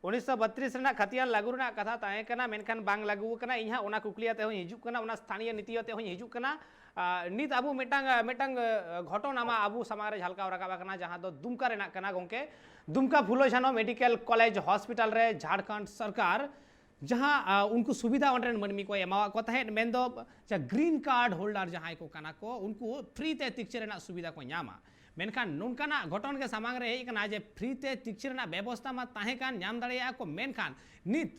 ᱩᱱᱤᱥᱥᱚ ᱵᱟᱛᱨᱤᱥ ᱨᱮᱱᱟᱜ ᱠᱷᱟᱛᱤᱭᱟᱱ ᱞᱟᱹᱜᱩ ᱨᱮᱱᱟᱜ ᱠᱟᱛᱷᱟ ᱛᱟᱦᱮᱸ ᱠᱟᱱᱟ, ᱢᱮᱱᱠᱷᱟᱱ ᱵᱟᱝ ᱞᱟᱹᱜᱩ ᱟᱠᱟᱱᱟ᱾ ᱤᱧ ᱦᱟᱸᱜ ᱚᱱᱟ ᱠᱩᱠᱞᱤ ᱟᱛᱮ ᱦᱚᱸᱧ ᱦᱤᱡᱩᱜ ᱠᱟᱱᱟ, ᱚᱱᱟ ᱥᱛᱷᱟᱱᱤᱭᱚ ᱱᱤᱛᱤ ᱟᱛᱮ ᱦᱚᱸᱧ ᱦᱤᱡᱩᱜ ᱠᱟᱱᱟ᱾ ᱟ, ᱱᱤᱛ ᱟᱵᱚ ᱢᱤᱫᱴᱟᱝ, ᱟ, ᱢᱤᱫᱴᱟᱝ, ᱟ, ᱜᱷᱚᱴᱚᱱᱟ ᱢᱟ ᱟᱵᱚ ᱥᱟᱢᱟᱝ ᱨᱮ ᱡᱷᱟᱞᱠᱟᱣ ᱨᱟᱠᱟᱵ ᱟᱠᱟᱱᱟ, ᱡᱟᱦᱟᱸ ᱫᱚ ᱫᱩᱢᱠᱟ ᱨᱮᱱᱟᱜ ᱠᱟᱱᱟ ᱜᱚᱢᱠᱮ᱾ ᱫᱩᱢᱠᱟ Phulo Jhano medical college hospital ᱨᱮ ᱡᱷᱟᱲᱠᱷᱚᱸᱰ ᱥᱚᱨᱠᱟᱨ ᱡᱟᱦᱟᱸ, ᱟ, ᱩᱱᱠᱩ ᱥᱩᱵᱤᱫᱷᱟ ᱚᱸᱰᱮ ᱨᱮᱱ ᱢᱟᱹᱱᱢᱤ ᱠᱚ ᱮᱢᱟᱣᱟᱫ ᱠᱚ ᱛᱟᱦᱮᱸᱫ, ᱢᱮᱱᱫᱚ ᱡᱟᱦᱟᱸ green card holder ᱡᱟᱦᱟᱸᱭ ᱠᱚ ᱠᱟᱱᱟ ᱠᱚ, ᱩᱱᱠᱩ free ᱛᱮ ᱛᱤᱠᱪᱟᱹ ᱨᱮᱱᱟᱜ ᱥᱩᱵᱤᱫᱷᱟ ᱠᱚ ᱧᱟᱢᱟ᱾ ᱢᱮᱱᱠᱷᱟᱱ ᱱᱚᱝᱠᱟᱱᱟᱜ ᱜᱷᱚᱴᱚᱱ ᱜᱮ ᱥᱟᱢᱟᱝ ᱨᱮ ᱦᱮᱡ ᱟᱠᱟᱱᱟ ᱡᱮ free ᱛᱮ ᱛᱤᱠᱪᱟᱹ ᱨᱮᱱᱟᱜ ᱵᱮᱵᱚᱥᱛᱷᱟ ᱢᱟ ᱛᱟᱦᱮᱸ ᱠᱟᱱ, ᱧᱟᱢ ᱫᱟᱲᱮᱭᱟᱜᱼᱟ ᱠᱚ, ᱢᱮᱱᱠᱷᱟᱱ ᱱᱤᱛ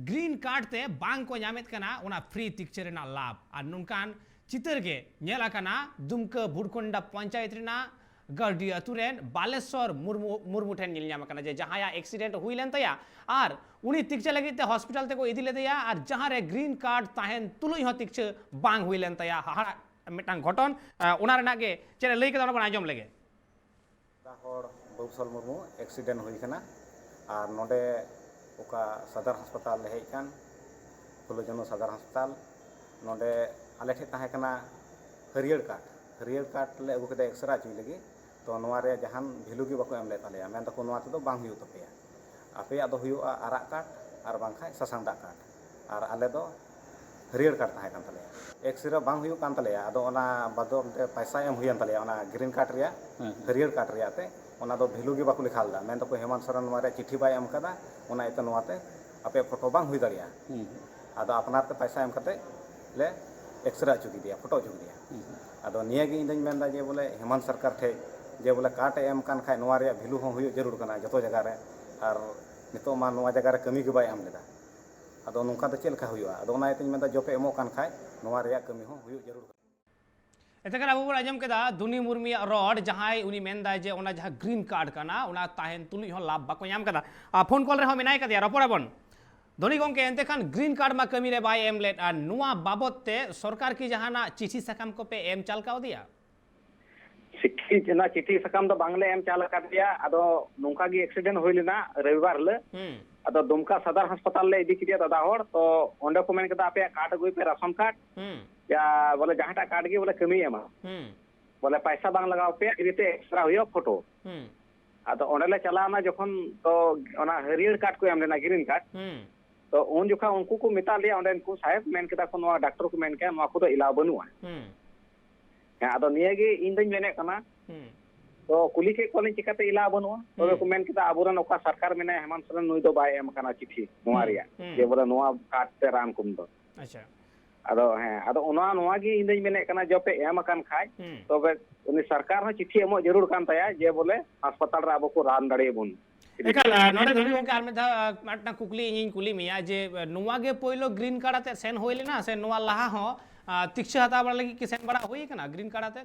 green card ᱛᱮ ᱵᱟᱝ ᱠᱚ ᱧᱟᱢᱮᱫ ᱠᱟᱱᱟ ᱚᱱᱟ free ᱛᱤᱠᱪᱟᱹ ᱨᱮᱱᱟᱜ ᱞᱟᱵᱷ᱾ ᱟᱨ ᱱᱚᱝᱠᱟᱱ ᱪᱤᱛᱟᱹᱨ ᱜᱮ ᱧᱮᱞ ᱟᱠᱟᱱᱟ ᱫᱩᱢᱠᱟᱹ ᱵᱷᱩᱲᱠᱚᱱᱰᱟ ᱯᱚᱧᱪᱟᱭᱮᱛ ᱨᱮᱱᱟᱜ ᱜᱟᱹᱨᱰᱤ ᱟᱹᱛᱩ ᱨᱮᱱ ᱵᱟᱞᱮᱥᱚᱨ ᱢᱩᱨᱢᱩ, ᱢᱩᱨᱢᱩ ᱴᱷᱮᱱ ᱧᱮᱞ ᱧᱟᱢ ᱟᱠᱟᱱᱟ ᱡᱮ ᱡᱟᱦᱟᱸᱭᱟᱜ accident ᱦᱩᱭ ᱞᱮᱱ ᱛᱟᱭᱟ ᱟᱨ ᱩᱱᱤ ᱛᱤᱠᱪᱟᱹ ᱞᱟᱹᱜᱤᱫ ᱛᱮ ᱦᱚᱥᱯᱤᱴᱟᱞ ᱛᱮᱠᱚ ᱤᱫᱤ ᱞᱮᱫᱮᱭᱟ ᱟᱨ ᱡᱟᱦᱟᱸ ᱨᱮ green card ᱛᱟᱦᱮᱱ ᱛᱩᱞᱩᱡ ᱦᱚᱸ ᱛᱤᱠᱪᱟᱹ ᱵᱟᱝ ᱦᱩᱭ ᱞᱮᱱ ᱛᱟᱭᱟ᱾ ᱦᱟᱦᱟᱲᱟᱜ ᱢᱤᱫᱴᱟᱝ ᱜᱷᱚᱴᱚᱱ, ᱟᱸ, ᱚᱱᱟ ᱨᱮᱱᱟᱜ ᱜᱮ ᱪᱮᱫ ᱮ ᱞᱟᱹᱭ ᱠᱮᱫᱟ, ᱚᱱᱟ ᱵᱚᱱ ᱟᱸᱡᱚᱢ ᱞᱮᱜᱮ᱾ ᱫᱟ ᱦᱚᱲ ᱵᱟᱹᱵᱩᱥᱚᱞ ᱢᱩᱨᱢᱩ accident ᱦᱩᱭ ᱠᱟᱱᱟ ᱟᱨ ᱱᱚᱰᱮ ᱚᱠᱟ ᱥᱚᱫᱚᱨ ᱦᱟᱥᱯᱟᱛᱟᱞ ᱞᱮ ᱦᱮᱡ ᱠᱟᱱ, ᱯᱷᱩᱞᱳ ᱡᱷᱟᱱᱳ ᱥᱚᱫᱚᱨ ᱦᱟᱥᱯᱟᱛᱟᱞ, ᱱᱚᱰᱮ ᱟᱞᱮ ᱴᱷᱮᱱ ᱛᱟᱦᱮᱸ ᱠᱟᱱᱟ ᱦᱟᱹᱨᱭᱟᱹᱲ ᱠᱟᱨᱰ, ᱦᱟᱹᱨᱭᱟᱹᱲ ᱠᱟᱨᱰ ᱞᱮ ᱟᱹᱜᱩ ᱠᱮᱫᱟ ᱮᱠᱥᱨᱮ ᱦᱚᱪᱚᱭ ᱞᱟᱹᱜᱤᱫ᱾ ᱛᱚ ᱱᱚᱣᱟ ᱨᱮᱭᱟᱜ ᱡᱟᱦᱟᱱ ᱵᱷᱮᱞᱩ ᱜᱮ ᱵᱟᱠᱚ ᱮᱢ ᱞᱮᱫ ᱛᱟᱞᱮᱭᱟ, ᱢᱮᱱ ᱫᱟᱠᱚ ᱱᱚᱣᱟ ᱛᱮᱫᱚ ᱵᱟᱝ ᱦᱩᱭᱩᱜ ᱛᱟᱯᱮᱭᱟ, ᱟᱯᱮᱭᱟᱜ ᱫᱚ ᱦᱩᱭᱩᱜᱼᱟ ᱟᱨᱟᱜ ᱠᱟᱨᱰ ᱟᱨ ᱵᱟᱝᱠᱷᱟᱱ ᱥᱟᱥᱟᱝ ᱫᱟᱜ ᱠᱟᱨᱰ, ᱟᱨ ᱟᱞᱮ ᱫᱚ ᱦᱟᱹᱨᱭᱟᱹᱲ ᱠᱟᱨᱰ ᱛᱟᱦᱮᱸ ᱠᱟᱱ ᱛᱟᱞᱮᱭᱟ᱾ ᱮᱠᱥᱨᱮ ᱵᱟᱝ ᱦᱩᱭᱩᱜ ᱠᱟᱱ ᱛᱟᱞᱮᱭᱟ, ᱟᱫᱚ ᱚᱱᱟ ᱵᱟᱫᱚᱞ ᱛᱮ ᱯᱟᱭᱥᱟ ᱮᱢ ᱦᱩᱭᱮᱱ ᱛᱟᱞᱮᱭᱟ ᱚᱱᱟ ᱜᱨᱤᱱ ᱠᱟᱨᱰ ᱨᱮᱭᱟᱜ, ᱦᱮᱸ, ᱦᱮᱸ᱾ ᱦᱟᱹᱨᱭᱟᱹᱲ ᱠᱟᱨᱰ ᱨᱮᱭᱟᱜ ᱛᱮ, ᱚᱱᱟ ᱫᱚ ᱵᱷᱮᱞᱩ ᱜᱮ ᱵᱟᱠᱚ ᱞᱮᱠᱷᱟ ᱞᱮᱫᱟ, ᱢᱮᱱ ᱫᱟᱠᱚ ᱦᱮᱢᱟᱱᱛ ᱥᱚᱨᱮᱱ ᱱᱚᱣᱟ ᱨᱮᱭᱟᱜ ᱪᱤᱴᱷᱤ ᱵᱟᱭ ᱮᱢ ᱠᱟᱫᱟ, ᱚᱱᱟ ᱤᱭᱟᱹᱛᱮ ᱱᱚᱣᱟᱛᱮ ᱟᱯᱮᱭᱟᱜ ᱯᱷᱳᱴᱳ ᱵᱟᱝ ᱦᱩᱭ ᱫᱟᱲᱮᱭᱟᱜᱼᱟ᱾ ᱦᱩᱸ, ᱦᱩᱸ᱾ ᱟᱫᱚ ᱟᱯᱱᱟᱨ ᱛᱮ ᱯᱟᱭᱥᱟ ᱮᱢ ᱠᱟᱛᱮ ᱞᱮ ᱮᱠᱥᱨᱮ ᱦᱚᱪᱚ ᱠᱮᱫᱮᱭᱟ, ᱯᱷᱳᱴᱳ ᱦᱚᱪᱚ ᱠᱮᱫᱮᱭᱟ᱾ ᱦᱩᱸ, ᱦᱩᱸ᱾ ᱟᱫᱚ ᱱᱤᱭᱟᱹ ᱜᱮ ᱤᱧ ᱫᱚᱧ ᱢᱮᱱᱫᱟ ᱡᱮ ᱵᱚᱞᱮ ᱦᱮᱢᱟᱱᱛ ᱥᱚᱨᱠᱟᱨ ᱴᱷᱮᱡ ᱡᱮ ᱵᱚᱞᱮ ᱠᱟᱨᱰ ᱮ ᱮᱢ ᱠᱟᱱ ᱠᱷᱟᱡ ᱱᱚᱣᱟ ᱨᱮᱭᱟᱜ ᱵᱷᱮᱞᱩ ᱦᱚᱸ ᱦᱩᱭᱩᱜ ᱡᱟᱹᱨᱩᱲ ᱠᱟᱱᱟ ᱡᱚᱛᱚ ᱡᱟᱭᱜᱟ ᱨᱮ, ᱟᱨ ᱱᱤᱛᱚᱜ ᱢᱟ ᱱᱚᱣᱟ ᱡᱟᱭᱜᱟ ᱨᱮ ᱠᱟᱹᱢᱤ ᱜᱮ ᱵᱟᱭ ᱮᱢ ᱞᱮᱫᱟ᱾ ᱟᱫᱚ ᱱᱚᱝᱠᱟ ᱫᱚ ᱪᱮᱫ ᱞᱮᱠᱟ ᱦᱩᱭᱩᱜᱼᱟ? ᱟᱫᱚ ᱚᱱᱟ ᱤᱭᱟᱹᱛᱮᱧ ᱢᱮᱱᱫᱟ ᱡᱚᱯᱮ ᱮᱢᱚᱜ ᱠᱟᱱ ᱠᱷᱟᱡ ᱱᱚᱣᱟ ᱨᱮᱭᱟᱜ ᱠᱟᱹᱢᱤ ᱦᱚᱸ ᱦᱩᱭᱩᱜ ᱡᱟᱹᱨᱩᱲ ᱠᱟᱱᱟ᱾ ᱮᱱᱛᱮ ᱠᱷᱟᱱ ᱟᱵᱚ ᱵᱚᱱ ᱟᱸᱡᱚᱢ ᱠᱮᱫᱟ ᱫᱷᱚᱱᱤ ᱢᱩᱨᱢᱩᱭᱟᱜ ᱨᱚᱲ, ᱡᱟᱦᱟᱸᱭ ᱩᱱᱤ ᱢᱮᱱᱫᱟᱭ ᱡᱮ ᱚᱱᱟ ᱡᱟᱦᱟᱸ ᱜᱨᱤᱱ ᱠᱟᱨᱰ ᱠᱟᱱᱟ, ᱚᱱᱟ ᱛᱟᱦᱮᱱ ᱛᱩᱞᱩᱡ ᱦᱚᱸ ᱞᱟᱵᱷ ᱵᱟᱠᱚ ᱧᱟᱢ ᱠᱟᱫᱟ᱾ ᱟᱨ ᱯᱷᱳᱱ ᱠᱚᱞ ᱨᱮᱦᱚᱸ ᱢᱮᱱᱟᱭ ᱠᱟᱫᱮᱭᱟ, ᱨᱚᱯᱚᱲ ᱟᱵᱚᱱ᱾ ᱫᱷᱚᱱᱤ ᱜᱚᱢᱠᱮ, ᱮᱱᱛᱮ ᱠᱷᱟᱱ ᱜᱨᱤᱱ ᱠᱟᱨᱰ ᱢᱟ ᱠᱟᱹᱢᱤ ᱨᱮ ᱵᱟᱭ ᱮᱢ ᱞᱮᱫ, ᱟᱨ ᱱᱚᱣᱟ ᱵᱟᱵᱚᱛ ᱛᱮ ᱥᱚᱨᱠᱟᱨ ᱠᱤ ᱡᱟᱦᱟᱱᱟᱜ ᱪᱤᱴᱷᱤ ᱥᱟᱠᱟᱢ ᱠᱚᱯᱮ ᱮᱢ ᱪᱟᱞ ᱠᱟᱣᱫᱮᱭᱟ? ᱪᱤᱴᱷᱤ, ᱚᱱᱟ ᱪᱤᱴᱷᱤ ᱥᱟᱠᱟᱢ ᱫᱚ ᱵᱟᱝᱞᱮ ᱮᱢ ᱪᱟᱞ ᱟᱠᱟᱫ ᱜᱮᱭᱟ᱾ ᱟᱫᱚ ᱱᱚᱝᱠᱟ ᱜᱮ ᱮᱠᱥᱤᱰᱮᱱᱴ ᱦᱩᱭ ᱞᱮᱱᱟ ᱨᱚᱵᱤᱵᱟᱨ ᱦᱤᱞᱳᱜ᱾ ᱦᱩᱸ᱾ ᱟᱫᱚ ᱫᱩᱢᱠᱟ ᱥᱚᱫᱚᱨ ᱦᱟᱥᱯᱟᱛᱟᱞ ᱞᱮ ᱤᱫᱤ ᱠᱮᱫᱮᱭᱟ ᱫᱟᱫᱟ ᱦᱚᱲ, ᱛᱚ ᱚᱸᱰᱮ ᱠᱚ ᱢᱮᱱ ᱠᱮᱫᱟ, "ᱟᱯᱮᱭᱟᱜ ᱠᱟᱨᱰ ᱟᱹᱜᱩᱭ ᱯᱮ, ᱨᱟᱥᱚᱱ ᱠᱟᱨᱰ, ᱦᱩᱸ᱾ ᱭᱟ ᱵᱚᱞᱮ ᱡᱟᱦᱟᱸᱴᱟᱜ ᱠᱟᱨᱰ ᱜᱮ ᱵᱚᱞᱮ ᱠᱟᱹᱢᱤᱭ ᱮᱢᱟ, ᱦᱩᱸ᱾ ᱵᱚᱞᱮ ᱯᱟᱭᱥᱟ ᱵᱟᱝ ᱞᱟᱜᱟᱣ ᱯᱮᱭᱟ, ᱯᱷᱨᱤ ᱛᱮ ᱮᱠᱥᱨᱮ ᱦᱩᱭᱩᱜᱼᱟ, ᱯᱷᱳᱴᱳ᱾" ᱦᱩᱸ᱾ ᱟᱫᱚ ᱚᱸᱰᱮ ᱞᱮ ᱪᱟᱞᱟᱣᱱᱟ ᱡᱚᱠᱷᱚᱱ, ᱛᱚ ᱚᱱᱟ ᱦᱟᱹᱨᱭᱟᱹᱲ ᱠᱟᱨᱰ ᱠᱚ ᱮᱢ ᱞᱮᱱᱟ, ᱜᱨᱤᱱ ᱠᱟᱨᱰ᱾ ᱦᱩᱸ᱾ ᱛᱚ ᱩᱱ ᱡᱚᱠᱷᱚᱱ ᱩᱱᱠᱩ ᱠᱚ ᱢᱮᱛᱟᱫ ᱞᱮᱭᱟ, ᱚᱸᱰᱮᱱ ᱠᱚ ᱥᱟᱦᱮᱵᱽ ᱢᱮᱱ ᱠᱮᱫᱟ ᱠᱚ, "ᱱᱚᱣᱟ ᱰᱟᱠᱛᱚᱨ ᱠᱚ ᱢᱮᱱ ᱠᱮᱫᱟ ᱱᱚᱣᱟ ᱠᱚᱫᱚ ᱮᱞᱟᱣ ᱵᱟᱹᱱᱩᱜᱼᱟ᱾" ᱦᱩᱸ᱾ ᱦᱮᱸ, ᱟᱫᱚ ᱱᱤᱭᱟᱹ ᱜᱮ ᱤᱧ ᱫᱚᱧ ᱢᱮᱱᱮᱫ ᱠᱟᱱᱟ᱾ ᱦᱩᱸ᱾ ᱛᱚ ᱠᱩᱞᱤ ᱠᱮᱫ ᱠᱚᱣᱟᱞᱤᱧ, "ᱪᱤᱠᱟᱹᱛᱮ ᱮᱞᱟᱣ ᱵᱟᱹᱱᱩᱜᱼᱟ?" ᱛᱚᱵᱮ ᱦᱩᱸ᱾ ᱠᱚ ᱢᱮᱱ ᱠᱮᱫᱟ, "ᱟᱵᱚᱨᱮᱱ ᱚᱠᱟ ᱥᱚᱨᱠᱟᱨ ᱢᱮᱱᱟᱭᱟ, ᱦᱮᱢᱟᱱᱛ ᱥᱚᱨᱮᱱ, ᱱᱩᱭ ᱫᱚ ᱵᱟᱭ ᱮᱢ ᱟᱠᱟᱱᱟ ᱪᱤᱴᱷᱤ ᱱᱚᱣᱟ ᱦᱩᱸ, ᱨᱮᱭᱟᱜ, ᱦᱩᱸ᱾ ᱡᱮ ᱵᱚᱞᱮ ᱱᱚᱣᱟ ᱠᱟᱨᱰ ᱛᱮ ᱨᱟᱱ ᱠᱚᱢ ᱫᱚ᱾" ᱟᱪᱪᱷᱟ᱾ ᱟᱫᱚ ᱦᱮᱸ, ᱟᱫᱚ ᱚᱱᱟ, ᱱᱚᱣᱟ ᱜᱮ ᱤᱧ ᱫᱚᱧ ᱢᱮᱱᱮᱫ ᱠᱟᱱᱟ, ᱡᱚᱯᱮ ᱮᱢ ᱟᱠᱟᱱ ᱠᱷᱟᱡ, ᱦᱩᱸ᱾ ᱛᱚᱵᱮ ᱩᱱᱤ ᱥᱚᱨᱠᱟᱨ ᱦᱚᱸ ᱪᱤᱴᱷᱤ ᱮᱢᱚᱜ ᱡᱟᱹᱨᱩᱲ ᱠᱟᱱ ᱛᱟᱭᱟ, ᱡᱮ ᱵᱚᱞᱮ ᱦᱟᱥᱯᱟᱛᱟᱞ ᱨᱮ ᱟᱵᱚ ᱠᱚ ᱨᱟᱱ ᱫᱟᱲᱮᱭᱟᱵᱚᱱ᱾ ᱮᱠᱟᱞ, ᱟᱨ ᱱᱚᱰᱮ ᱫᱷᱚᱱᱤ ᱜᱚᱢᱠᱮ ᱟᱨ ᱢᱤᱫ ᱫᱷᱟᱣ, ᱟᱨ ᱢᱤᱫᱴᱟᱝ ᱠᱩᱠᱞᱤ ᱤᱧᱤᱧ ᱠᱩᱞᱤ ᱢᱮᱭᱟ ᱡᱮ, ᱱᱚᱣᱟ ᱜᱮ ᱯᱳᱭᱞᱳ ᱜᱨᱤᱱ ᱠᱟᱨᱰ ᱟᱛᱮ ᱥᱮᱱ ᱦᱩᱭ ᱞᱮᱱᱟ ᱥᱮ ᱱᱚᱣᱟ ᱞᱟᱦᱟ ᱦᱚᱸ, ᱟᱨ, ᱛᱤᱠᱥᱟᱹ ᱦᱟᱛᱟᱣ ᱵᱟᱲᱟ ᱞᱟᱹᱜᱤᱫ ᱠᱤ ᱥᱮᱱ ᱵᱟᱲᱟ ᱦᱩᱭ ᱟᱠᱟᱱᱟ ᱜᱨᱤᱱ ᱠᱟᱨᱰ ᱟᱛᱮ?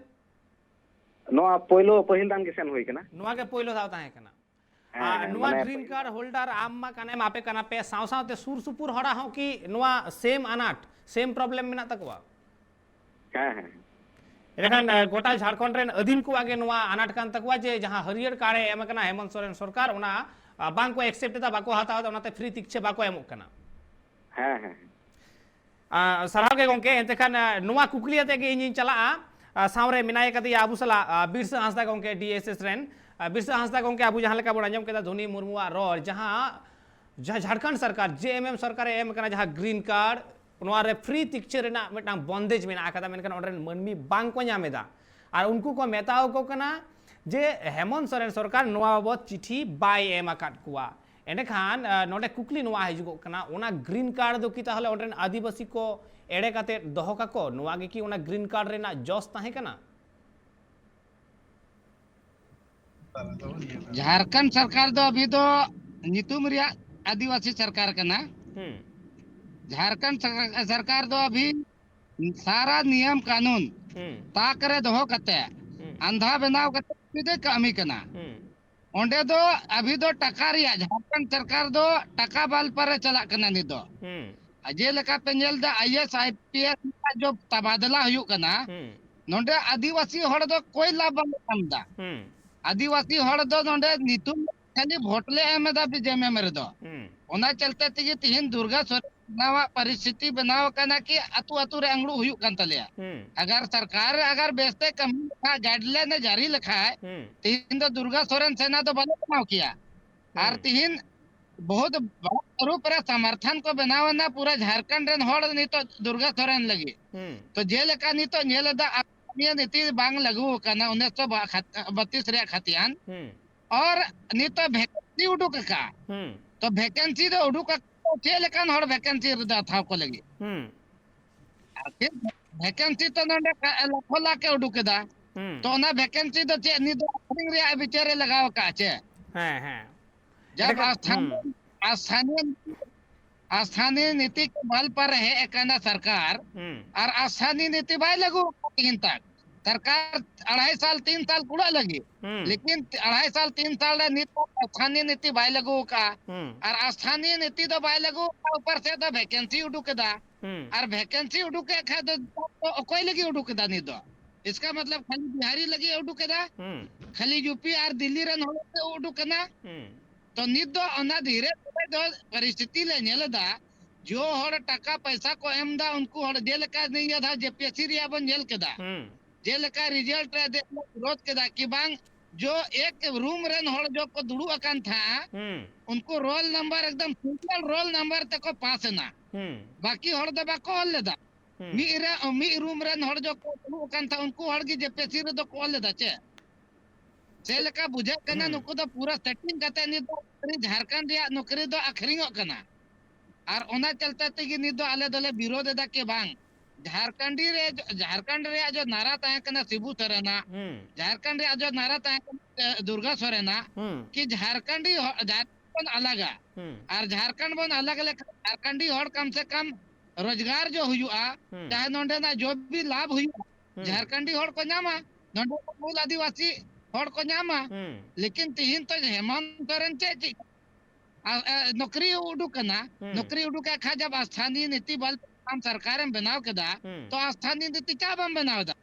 ᱱᱚᱣᱟ ᱯᱳᱭᱞᱳ, ᱯᱟᱹᱦᱤᱞ ᱫᱟᱱ ᱜᱮ ᱥᱮᱱ ᱦᱩᱭ ᱠᱟᱱᱟ᱾ ᱱᱚᱣᱟ ᱜᱮ ᱯᱳᱭᱞᱳ ᱫᱷᱟᱣ ᱛᱟᱦᱮᱸ ᱠᱟᱱᱟ᱾ ᱦᱮᱸ, ᱟᱨ ᱦᱮᱸ, ᱱᱚᱣᱟ ᱢᱟᱱᱮ ᱜᱨᱤᱱ ᱯᱟᱹᱦᱤᱞ ᱠᱟᱨᱰ ᱫᱟᱱ᱾ ᱦᱳᱞᱰᱟᱨ ᱟᱢ ᱢᱟ ᱠᱟᱱᱮᱢ, ᱟᱯᱮ ᱠᱟᱱᱟ ᱯᱮ, ᱥᱟᱶ ᱥᱟᱶᱛᱮ ᱥᱩᱨ ᱥᱩᱯᱩᱨ ᱦᱚᱲᱟᱜ ᱦᱚᱸ ᱠᱤ ᱱᱚᱣᱟ ᱥᱮᱢ ᱟᱱᱟᱴ, ᱥᱮᱢ ᱯᱨᱚᱵᱞᱮᱢ ᱢᱮᱱᱟᱜ ᱛᱟᱠᱚᱣᱟ? ᱦᱮᱸ, ᱦᱮᱸ᱾ ᱮᱱᱠᱷᱟᱱ, ᱮ, ᱜᱚᱴᱟ ᱡᱷᱟᱲᱠᱷᱚᱸᱰ ᱨᱮᱱ ᱟᱹᱫᱤᱢ ᱠᱚᱣᱟᱜ ᱜᱮ ᱱᱚᱣᱟ ᱟᱱᱟᱴ ᱠᱟᱱ ᱛᱟᱠᱚᱣᱟ ᱡᱮ ᱡᱟᱦᱟᱸ ᱦᱟᱹᱨᱭᱟᱹᱲ ᱠᱟᱨᱰ ᱮ ᱮᱢ ᱟᱠᱟᱱᱟ ᱦᱮᱢᱚᱱᱛ ᱥᱚᱨᱮᱱ ᱥᱚᱨᱠᱟᱨ, ᱚᱱᱟ, ᱟ, ᱵᱟᱝ ᱠᱚ ᱮᱠᱥᱮᱯᱴ ᱮᱫᱟ, ᱵᱟᱠᱚ ᱦᱟᱛᱟᱣ ᱮᱫᱟ, ᱚᱱᱟᱛᱮ ᱯᱷᱨᱤ ᱛᱤᱠᱪᱷᱟᱹ ᱵᱟᱠᱚ ᱮᱢᱚᱜ ᱠᱟᱱᱟ᱾ ᱦᱮᱸ, ᱦᱮᱸ, ᱦᱮᱸ᱾ ᱟᱨ ᱥᱟᱨᱦᱟᱣ ᱜᱮ ᱜᱚᱢᱠᱮ᱾ ᱮᱱᱛᱮ ᱠᱷᱟᱱ, ᱟᱨ ᱱᱚᱣᱟ ᱠᱩᱠᱞᱤ ᱟᱛᱮ ᱜᱮ ᱤᱧᱤᱧ ᱪᱟᱞᱟᱜᱼᱟ᱾ ᱟᱨ ᱥᱟᱶᱨᱮ ᱢᱮᱱᱟᱭ ᱠᱟᱫᱮᱭᱟ ᱟᱵᱚ ᱥᱟᱞᱟᱜ, ᱟᱨ ᱵᱤᱨᱥᱟ ᱦᱟᱸᱥᱫᱟ ᱜᱚᱢᱠᱮ, ᱰᱤ ᱮᱥ ᱮᱥ ᱨᱮᱱ᱾ ᱟᱨ ᱵᱤᱨᱥᱟ ᱦᱟᱸᱥᱫᱟ ᱜᱚᱢᱠᱮ, ᱟᱵᱚ ᱡᱟᱦᱟᱸ ᱞᱮᱠᱟ ᱵᱚᱱ ᱟᱸᱡᱚᱢ ᱠᱮᱫᱟ ᱫᱷᱚᱱᱤ ᱢᱩᱨᱢᱩᱣᱟᱜ ᱨᱚᱲ, ᱡᱟᱦᱟᱸ, ᱡᱟᱦᱟᱸ ᱡᱷᱟᱲᱠᱷᱚᱸᱰ ᱥᱚᱨᱠᱟᱨ ᱡᱮ ᱮᱢ ᱮᱢ ᱥᱚᱨᱠᱟᱨᱮ ᱮᱢ ᱟᱠᱟᱱᱟ, ᱡᱟᱦᱟᱸ ᱜᱨᱤᱱ ᱠᱟᱨᱰ, ᱱᱚᱣᱟ ᱨᱮ ᱯᱷᱨᱤ ᱛᱤᱠᱪᱟᱹ ᱨᱮᱱᱟᱜ ᱢᱤᱫᱴᱟᱝ ᱵᱚᱱᱫᱮᱡᱽ ᱢᱮᱱᱟᱜ ᱟᱠᱟᱫᱟ, ᱢᱮᱱᱠᱷᱟᱱ ᱚᱸᱰᱮ ᱨᱮᱱ ᱢᱟᱹᱱᱢᱤ ᱵᱟᱝ ᱠᱚ ᱧᱟᱢ ᱮᱫᱟ᱾ ᱟᱨ ᱩᱱᱠᱩ ᱠᱚ ᱢᱮᱛᱟ ᱟᱠᱚ ᱠᱟᱱᱟ ᱡᱮ ᱦᱮᱢᱚᱱᱛ ᱥᱚᱨᱮᱱ ᱥᱚᱨᱠᱟᱨ ᱱᱚᱣᱟ ᱵᱟᱵᱚᱫ ᱪᱤᱴᱷᱤ ᱵᱟᱭ ᱮᱢ ᱟᱠᱟᱫ ᱠᱚᱣᱟ᱾ ᱮᱸᱰᱮᱠᱷᱟᱱ, ᱟᱨ ᱱᱚᱰᱮ ᱠᱩᱠᱞᱤ ᱱᱚᱣᱟ ᱦᱤᱡᱩᱜᱚᱜ ᱠᱟᱱᱟ, ᱚᱱᱟ ᱜᱨᱤᱱ ᱠᱟᱨᱰ ᱫᱚ ᱠᱤ ᱛᱟᱦᱚᱞᱮ ᱚᱸᱰᱮ ᱨᱮᱱ ᱟᱹᱫᱤᱵᱟᱹᱥᱤ ᱠᱚ ᱮᱲᱮ ᱠᱟᱛᱮ ᱫᱚᱦᱚ ᱠᱟᱠᱚ, ᱱᱚᱣᱟ ᱜᱮ ᱠᱤ ᱚᱱᱟ ᱜᱨᱤᱱ ᱠᱟᱨᱰ ᱨᱮᱱᱟᱜ ᱡᱚᱥ ᱛᱟᱦᱮᱸ ᱠᱟᱱᱟ? ᱡᱷᱟᱲᱠᱷᱚᱸᱰ ᱥᱚᱨᱠᱟᱨ ᱫᱚ ᱟᱵᱷᱤ ᱫᱚ ᱧᱩᱛᱩᱢ ᱨᱮᱭᱟᱜ ᱟᱹᱫᱤᱵᱟᱹᱥᱤ ᱥᱚᱨᱠᱟᱨ ᱠᱟᱱᱟ᱾ ᱦᱩᱸ᱾ ᱡᱷᱟᱲᱠᱷᱚᱸᱰ ᱥᱚᱨ-, ᱥᱚᱨᱠᱟᱨ ᱫᱚ ᱟᱵᱷᱤ ᱥᱟᱨᱟ ᱱᱤᱭᱚᱢ ᱠᱟᱹᱱᱩᱱ ᱦᱩᱸ᱾ ᱛᱟᱠ ᱨᱮ ᱫᱚᱦᱚ ᱠᱟᱛᱮ, ᱦᱩᱸ᱾ ᱟᱸᱫᱷᱟ ᱵᱮᱱᱟᱣ ᱠᱟᱛᱮ ᱟᱵᱷᱤ ᱫᱚᱭ ᱠᱟᱹᱢᱤ ᱠᱟᱱᱟ᱾ ᱦᱩᱸ᱾ ᱚᱸᱰᱮ ᱫᱚ ᱟᱵᱷᱤ ᱫᱚ ᱴᱟᱠᱟ ᱨᱮᱭᱟᱜ, ᱡᱷᱟᱲᱠᱷᱚᱸᱰ ᱥᱚᱨᱠᱟᱨ ᱫᱚ ᱴᱟᱠᱟ ᱵᱟᱞ ᱯᱟᱨᱮ ᱪᱟᱞᱟᱜ ᱠᱟᱱᱟ ᱱᱤᱛ ᱫᱚ᱾ ᱦᱩᱸ᱾ ᱟᱨ ᱡᱮᱞᱮᱠᱟ ᱯᱮ ᱧᱮᱞ ᱫᱟ, I A S, I P S ᱨᱮᱭᱟᱜ ᱡᱚ ᱛᱟᱵᱟᱫᱞᱟ ᱦᱩᱭᱩᱜ ᱠᱟᱱᱟ, ᱦᱩᱸ᱾ ᱱᱚᱰᱮ ᱟᱹᱫᱤᱵᱟᱹᱥᱤ ᱦᱚᱲ ᱫᱚ ᱠᱚᱭ ᱞᱟᱵᱷ ᱵᱟᱝ ᱧᱟᱢ ᱫᱟ᱾ ᱦᱩᱸ᱾ ᱟᱹᱫᱤᱵᱟᱹᱥᱤ ᱦᱚᱲ ᱫᱚ ᱱᱚᱰᱮ ᱧᱩᱛᱩᱢ ᱠᱷᱟᱹᱞᱤ ᱵᱷᱳᱴ ᱞᱮ ᱮᱢ ᱮᱫᱟ ᱵᱤ ᱡᱮ ᱮᱢ ᱮᱢ ᱨᱮᱫᱚ᱾ ᱦᱩᱸ᱾ ᱚᱱᱟ ᱪᱟᱞᱛᱮ ᱛᱮᱜᱮ ᱛᱤᱦᱤᱧ ᱫᱩᱨᱜᱟ ᱥᱚᱨᱮᱱ ᱱᱟᱣᱟ ᱯᱚᱨᱤᱥᱛᱷᱤᱛᱤ ᱵᱮᱱᱟᱣ ᱟᱠᱟᱱᱟ ᱠᱤ ᱟᱹᱛᱩ ᱟᱹᱛᱩ ᱨᱮ ᱟᱝᱲᱩ ᱦᱩᱭᱩᱜ ᱠᱟᱱ ᱛᱟᱞᱮᱭᱟ᱾ ᱦᱩᱸ᱾ ᱟᱜᱟᱨ ᱥᱚᱨᱠᱟᱨ ᱟᱜᱟᱨ ᱵᱮᱥᱛᱮ ᱠᱟᱹᱢᱤ ᱞᱮᱠᱷᱟᱡ, ᱜᱟᱭᱤᱰᱞᱟᱭᱤᱱ ᱮ ᱡᱟᱹᱨᱤ ᱞᱮᱠᱷᱟᱡ, ᱦᱩᱸ᱾ ᱛᱤᱦᱤᱧ ᱫᱚ ᱫᱩᱨᱜᱟ ᱥᱚᱨᱮᱱ ᱥᱮᱱᱟ ᱫᱚ ᱵᱟᱞᱮ ᱵᱮᱱᱟᱣ ᱠᱮᱭᱟ᱾ ᱟᱨ ᱦᱩᱸ᱾ ᱛᱤᱦᱤᱧ ᱵᱚᱦᱩᱛ ᱵᱚᱲ ᱨᱩᱯ ᱨᱮ ᱥᱚᱢᱚᱨᱛᱷᱚᱱ ᱠᱚ ᱵᱮᱱᱟᱣ ᱮᱱᱟ ᱯᱩᱨᱟᱹ ᱡᱷᱟᱲᱠᱷᱚᱸᱰ ᱨᱮᱱ ᱦᱚᱲ ᱱᱤᱛᱚᱜ ᱫᱩᱨᱜᱟ ᱥᱚᱨᱮᱱ ᱞᱟᱹᱜᱤᱫ᱾ ᱦᱩᱸ᱾ ᱛᱚ ᱡᱮᱞᱮᱠᱟ ᱱᱤᱛᱚᱜ ᱧᱮᱞ ᱮᱫᱟ, ᱟᱥᱟᱢᱤᱭᱟᱹ ᱱᱤᱛᱤ ᱵᱟᱝ ᱞᱟᱹᱜᱩ ᱟᱠᱟᱱᱟ ᱩᱱᱤᱥᱥᱚ ᱵᱟᱛᱤᱥ ᱨᱮᱭᱟᱜ ᱠᱷᱟᱛᱤᱭᱟᱱ᱾ ᱦᱩᱸ᱾ ᱟᱨ ᱱᱤᱛᱚᱜ ᱵᱷᱮᱠᱮᱱᱥᱤ ᱩᱰᱩᱠ ᱟᱠᱟᱫ᱾ ᱦᱩᱸ᱾ ᱛᱚ ᱵᱷᱮᱠᱮᱱᱥᱤ ᱫᱚ ᱩᱰᱩᱠ ᱟᱠᱟᱫ, ᱪᱮᱫ ᱞᱮᱠᱟᱱ ᱦᱚᱲ ᱵᱷᱮᱠᱮᱱᱥᱤ ᱨᱮᱫᱚ ᱦᱟᱛᱟᱣ ᱠᱚ ᱞᱟᱹᱜᱤᱫ? ᱦᱩᱸ᱾ ᱟᱨ ᱯᱷᱤᱨ ᱵᱷᱮᱠᱮᱱᱥᱤ ᱛᱚ ᱱᱚᱰᱮ ᱠᱟ-, ᱞᱟᱠᱷᱚ ᱞᱟᱠᱷ ᱮ ᱩᱰᱩᱠ ᱮᱫᱟ᱾ ᱦᱩᱸ᱾ ᱛᱚ ᱚᱱᱟ ᱵᱷᱮᱠᱮᱱᱥᱤ ᱫᱚ ᱪᱮᱫ ᱱᱤᱛ ᱫᱚ ᱟᱹᱠᱷᱨᱤᱧ ᱨᱮᱭᱟᱜ ᱵᱤᱪᱟᱹᱨ ᱮ ᱞᱟᱜᱟᱣ ᱟᱠᱟᱫ ᱪᱮ? ᱦᱮᱸ, ᱦᱮᱸ᱾ ᱡᱟᱵ ᱮᱸᱰᱮᱠᱷᱟᱱ, ᱟᱥᱛᱷᱟᱱᱤᱭᱚ, ᱦᱩᱸ᱾ ᱟᱥᱛᱷᱟᱱᱤᱭᱚ, ᱟᱥᱛᱷᱟᱱᱤᱭᱚ ᱱᱤᱛᱤ ᱠᱚ ᱵᱟᱞ ᱯᱟᱨ ᱦᱮᱡ ᱟᱠᱟᱱᱟ ᱥᱚᱨᱠᱟᱨ, ᱦᱩᱸ᱾ ᱟᱨ ᱟᱥᱛᱷᱟᱱᱤᱭᱚ ᱱᱤᱛᱤ ᱵᱟᱭ ᱞᱟᱹᱜᱩ ᱟᱠᱟᱫ ᱛᱤᱦᱤᱧ ᱛᱟᱠ᱾ ᱥᱚᱨᱠᱟᱨ ᱟᱲᱟᱭ ᱥᱟᱞ, ᱛᱤᱱ ᱥᱟᱞ ᱠᱩᱲᱟᱹᱜ ᱞᱟᱹᱜᱤᱫ᱾ ᱦᱩᱸ᱾ ᱞᱮᱠᱤᱱ ᱟᱲᱟᱭ ᱥᱟᱞ, ᱛᱤᱱ ᱥᱟᱞ ᱨᱮ ᱱᱤᱛ ᱛᱟᱠ ᱟᱥᱛᱷᱟᱱᱤᱭᱚ ᱱᱤᱛᱤ ᱵᱟᱭ ᱞᱟᱹᱜᱩ ᱟᱠᱟᱫᱼᱟ᱾ ᱦᱩᱸ᱾ ᱟᱨ ᱟᱥᱛᱷᱟᱱᱤᱭᱚ ᱱᱤᱛᱤ ᱫᱚ ᱵᱟᱭ ᱞᱟᱹᱜᱩ ᱟᱠᱟᱫ, ᱩᱯᱚᱨ ᱥᱮᱫ ᱫᱚ ᱵᱷᱮᱠᱮᱱᱥᱤ ᱩᱰᱩᱠ ᱮᱫᱟ᱾ ᱦᱩᱸ᱾ ᱟᱨ ᱵᱷᱮᱠᱮᱱᱥᱤ ᱩᱰᱩᱠ ᱮᱫ ᱠᱷᱟᱡ ᱫᱚ ᱚᱠᱚᱭ ᱞᱟᱹᱜᱤᱫ ᱩᱰᱩᱠ ᱮᱫᱟ ᱱᱤᱛ ᱫᱚ? ᱤᱥᱠᱟ ᱢᱚᱛᱞᱚᱵ ᱠᱷᱟᱹᱞᱤ ᱵᱤᱦᱟᱨᱤ ᱞᱟᱹᱜᱤᱫ ᱮ ᱩᱰᱩᱠ ᱮᱫᱟ? ᱦᱩᱸ᱾ ᱠᱷᱟᱹᱞᱤ ᱭᱩ ᱯᱤ ᱟᱨ ᱫᱤᱞᱞᱤ ᱨᱮᱱ ᱦᱚᱲ ᱞᱟᱹᱜᱤᱫ ᱩᱰᱩᱠ ᱠᱟᱱᱟ? ᱦᱩᱸ᱾ ᱛᱚ ᱱᱤᱛ ᱫᱚ ᱚᱱᱟ ᱫᱷᱤᱨᱮ ᱫᱷᱤᱨᱮ ᱫᱚ ᱯᱚᱨᱤᱥᱛᱷᱤᱛᱤ ᱞᱮ ᱧᱮᱞ ᱮᱫᱟ, ᱡᱚ ᱦᱚᱲ ᱴᱟᱠᱟ ᱯᱚᱭᱥᱟ ᱠᱚ ᱮᱢ ᱫᱟ, ᱩᱱᱠᱩ ᱦᱚᱲ ᱡᱮᱞᱮᱠᱟ ᱱᱤᱭᱟᱹ ᱫᱷᱟᱣ ᱡᱮᱯᱤᱮᱥᱥᱤ ᱨᱮᱭᱟᱜ ᱵᱚᱱ ᱧᱮᱞ ᱠᱮᱫᱟ, ᱦᱩᱸ ᱡᱮᱞᱮᱠᱟ ᱨᱤᱡᱟᱞᱴ ᱨᱮ ᱫᱮ ᱵᱤᱨᱳᱫ ᱠᱮᱫᱟ ᱠᱤ ᱵᱟᱝ, ᱡᱚ ᱮᱠ ᱨᱩᱢ ᱨᱮᱱ ᱦᱚᱲ ᱡᱚ ᱠᱚ ᱫᱩᱲᱩᱵ ᱟᱠᱟᱱ ᱛᱟᱦᱮᱸ, ᱦᱩᱸ ᱩᱱᱠᱩ ᱨᱳᱞ ᱱᱟᱢᱵᱟᱨ ᱮᱠᱫᱚᱢ ᱥᱤᱝᱜᱮᱞ ᱨᱳᱞ ᱱᱟᱢᱵᱟᱨ ᱛᱮᱠᱚ ᱯᱟᱥ ᱮᱱᱟ, ᱦᱩᱸ ᱵᱟᱹᱠᱤ ᱦᱚᱲ ᱫᱚ ᱵᱟᱠᱚ ᱚᱞ ᱞᱮᱫᱟ᱾ ᱦᱩᱸ ᱢᱤᱫ ᱨᱮ ᱢᱤᱫ ᱨᱩᱢ ᱨᱮᱱ ᱦᱚᱲ ᱡᱚ ᱠᱚ ᱫᱩᱲᱩᱵ ᱟᱠᱟᱱ ᱛᱟᱦᱮᱸ, ᱩᱱᱠᱩ ᱦᱚᱲ ᱜᱮ ᱡᱮᱯᱤᱮᱥᱥᱤ ᱨᱮᱫᱚ ᱠᱚ ᱚᱞ ᱞᱮᱫᱟ ᱪᱮ? ᱪᱮᱫ ᱞᱮᱠᱟ ᱵᱩᱡᱷᱟᱹᱜ ᱠᱟᱱᱟ, ᱦᱩᱸ ᱱᱩᱠᱩ ᱫᱚ ᱯᱩᱨᱟᱹ ᱥᱮᱴᱤᱝ ᱠᱟᱛᱮ ᱱᱤᱛ ᱫᱚ ᱡᱷᱟᱲᱠᱷᱚᱸᱰ ᱨᱮᱭᱟᱜ ᱱᱚᱠᱨᱤ ᱫᱚ ᱟᱠᱷᱨᱤᱧᱚᱜ ᱠᱟᱱᱟ᱾ ᱟᱨ ᱚᱱᱟ ᱪᱟᱞᱛᱮ ᱛᱮᱜᱮ ᱱᱤᱛ ᱫᱚ ᱟᱞᱮ ᱫᱚᱞᱮ ᱵᱤᱨᱳᱫ ᱮᱫᱟ ᱠᱤ ᱵᱟᱝ, ᱡᱷᱟᱲᱠᱷᱚᱸᱰᱤ ᱨᱮ, ᱡᱷᱟᱲᱠᱷᱚᱸᱰ ᱨᱮᱭᱟᱜ ᱡᱚ ᱱᱟᱨᱟ ᱛᱟᱦᱮᱸ ᱠᱟᱱᱟ ᱥᱤᱵᱩ ᱥᱚᱨᱮᱱᱟᱜ, ᱦᱩᱸ ᱡᱷᱟᱲᱠᱷᱚᱸᱰ ᱨᱮᱭᱟᱜ ᱡᱚ ᱱᱟᱨᱟ ᱛᱟᱦᱮᱸ ᱠᱟᱱᱟ, ᱮ, ᱫᱩᱨᱜᱟ ᱥᱚᱨᱮᱱᱟᱜ, ᱦᱩᱸ ᱠᱤ ᱡᱷᱟᱲᱠᱷᱚᱸᱰᱤ ᱦᱚ-, ᱡᱷᱟᱲᱠᱷᱚᱸᱰ ᱵᱚᱱ ᱟᱞᱟᱜᱟ᱾ ᱦᱩᱸ ᱟᱨ ᱡᱷᱟᱨᱠᱷᱚᱸᱰ ᱵᱚᱱ ᱟᱞᱟᱜ ᱞᱮᱠᱷᱟᱱ ᱡᱷᱟᱨᱠᱷᱚᱸᱰᱤ ᱦᱚᱲ ᱠᱟᱢ ᱥᱮ ᱠᱟᱢ ᱨᱳᱡᱽᱜᱟᱨ ᱡᱚ ᱦᱩᱭᱩᱜᱼᱟ, ᱦᱩᱸ ᱪᱟᱦᱮ ᱱᱚᱸᱰᱮᱱᱟᱜ ᱡᱚᱵ ᱵᱤ ᱞᱟᱵᱷ ᱦᱩᱭᱩᱜᱼᱟ᱾ ᱦᱩᱸ ᱡᱷᱟᱨᱠᱷᱚᱸᱰᱤ ᱦᱚᱲ ᱠᱚ ᱧᱟᱢᱟ, ᱱᱚᱸᱰᱮ ᱢᱩᱞ ᱟᱹᱫᱤᱵᱟᱹᱥᱤ ᱦᱚᱲ ᱠᱚ ᱧᱟᱢᱟ᱾ ᱦᱩᱸ ᱞᱮᱠᱤᱱ ᱛᱤᱦᱤᱧ ᱛᱚ ᱦᱮᱢᱚᱱᱛ ᱥᱚᱨᱮᱱ ᱪᱮᱫ ᱪᱮᱫ ᱟ, ᱟ, ᱱᱚᱠᱨᱤ ᱩᱰᱩᱠ ᱠᱟᱱᱟ, ᱦᱩᱸ ᱱᱚᱠᱨᱤ ᱩᱰᱩᱠ ᱠᱟᱜ ᱠᱷᱟᱡ ᱡᱟᱵ ᱟᱥᱛᱷᱟᱱᱤᱭ ᱱᱤᱛᱤ ᱵᱚᱞ ᱟᱢ ᱥᱚᱨᱠᱟᱨᱮᱢ ᱵᱮᱱᱟᱣ ᱠᱮᱫᱟ, ᱦᱩᱸ ᱛᱚ ᱟᱥᱛᱷᱟᱱᱤᱭ ᱱᱤᱛᱤ ᱪᱟ ᱵᱟᱢ ᱵᱮᱱᱟᱣ ᱮᱫᱟ?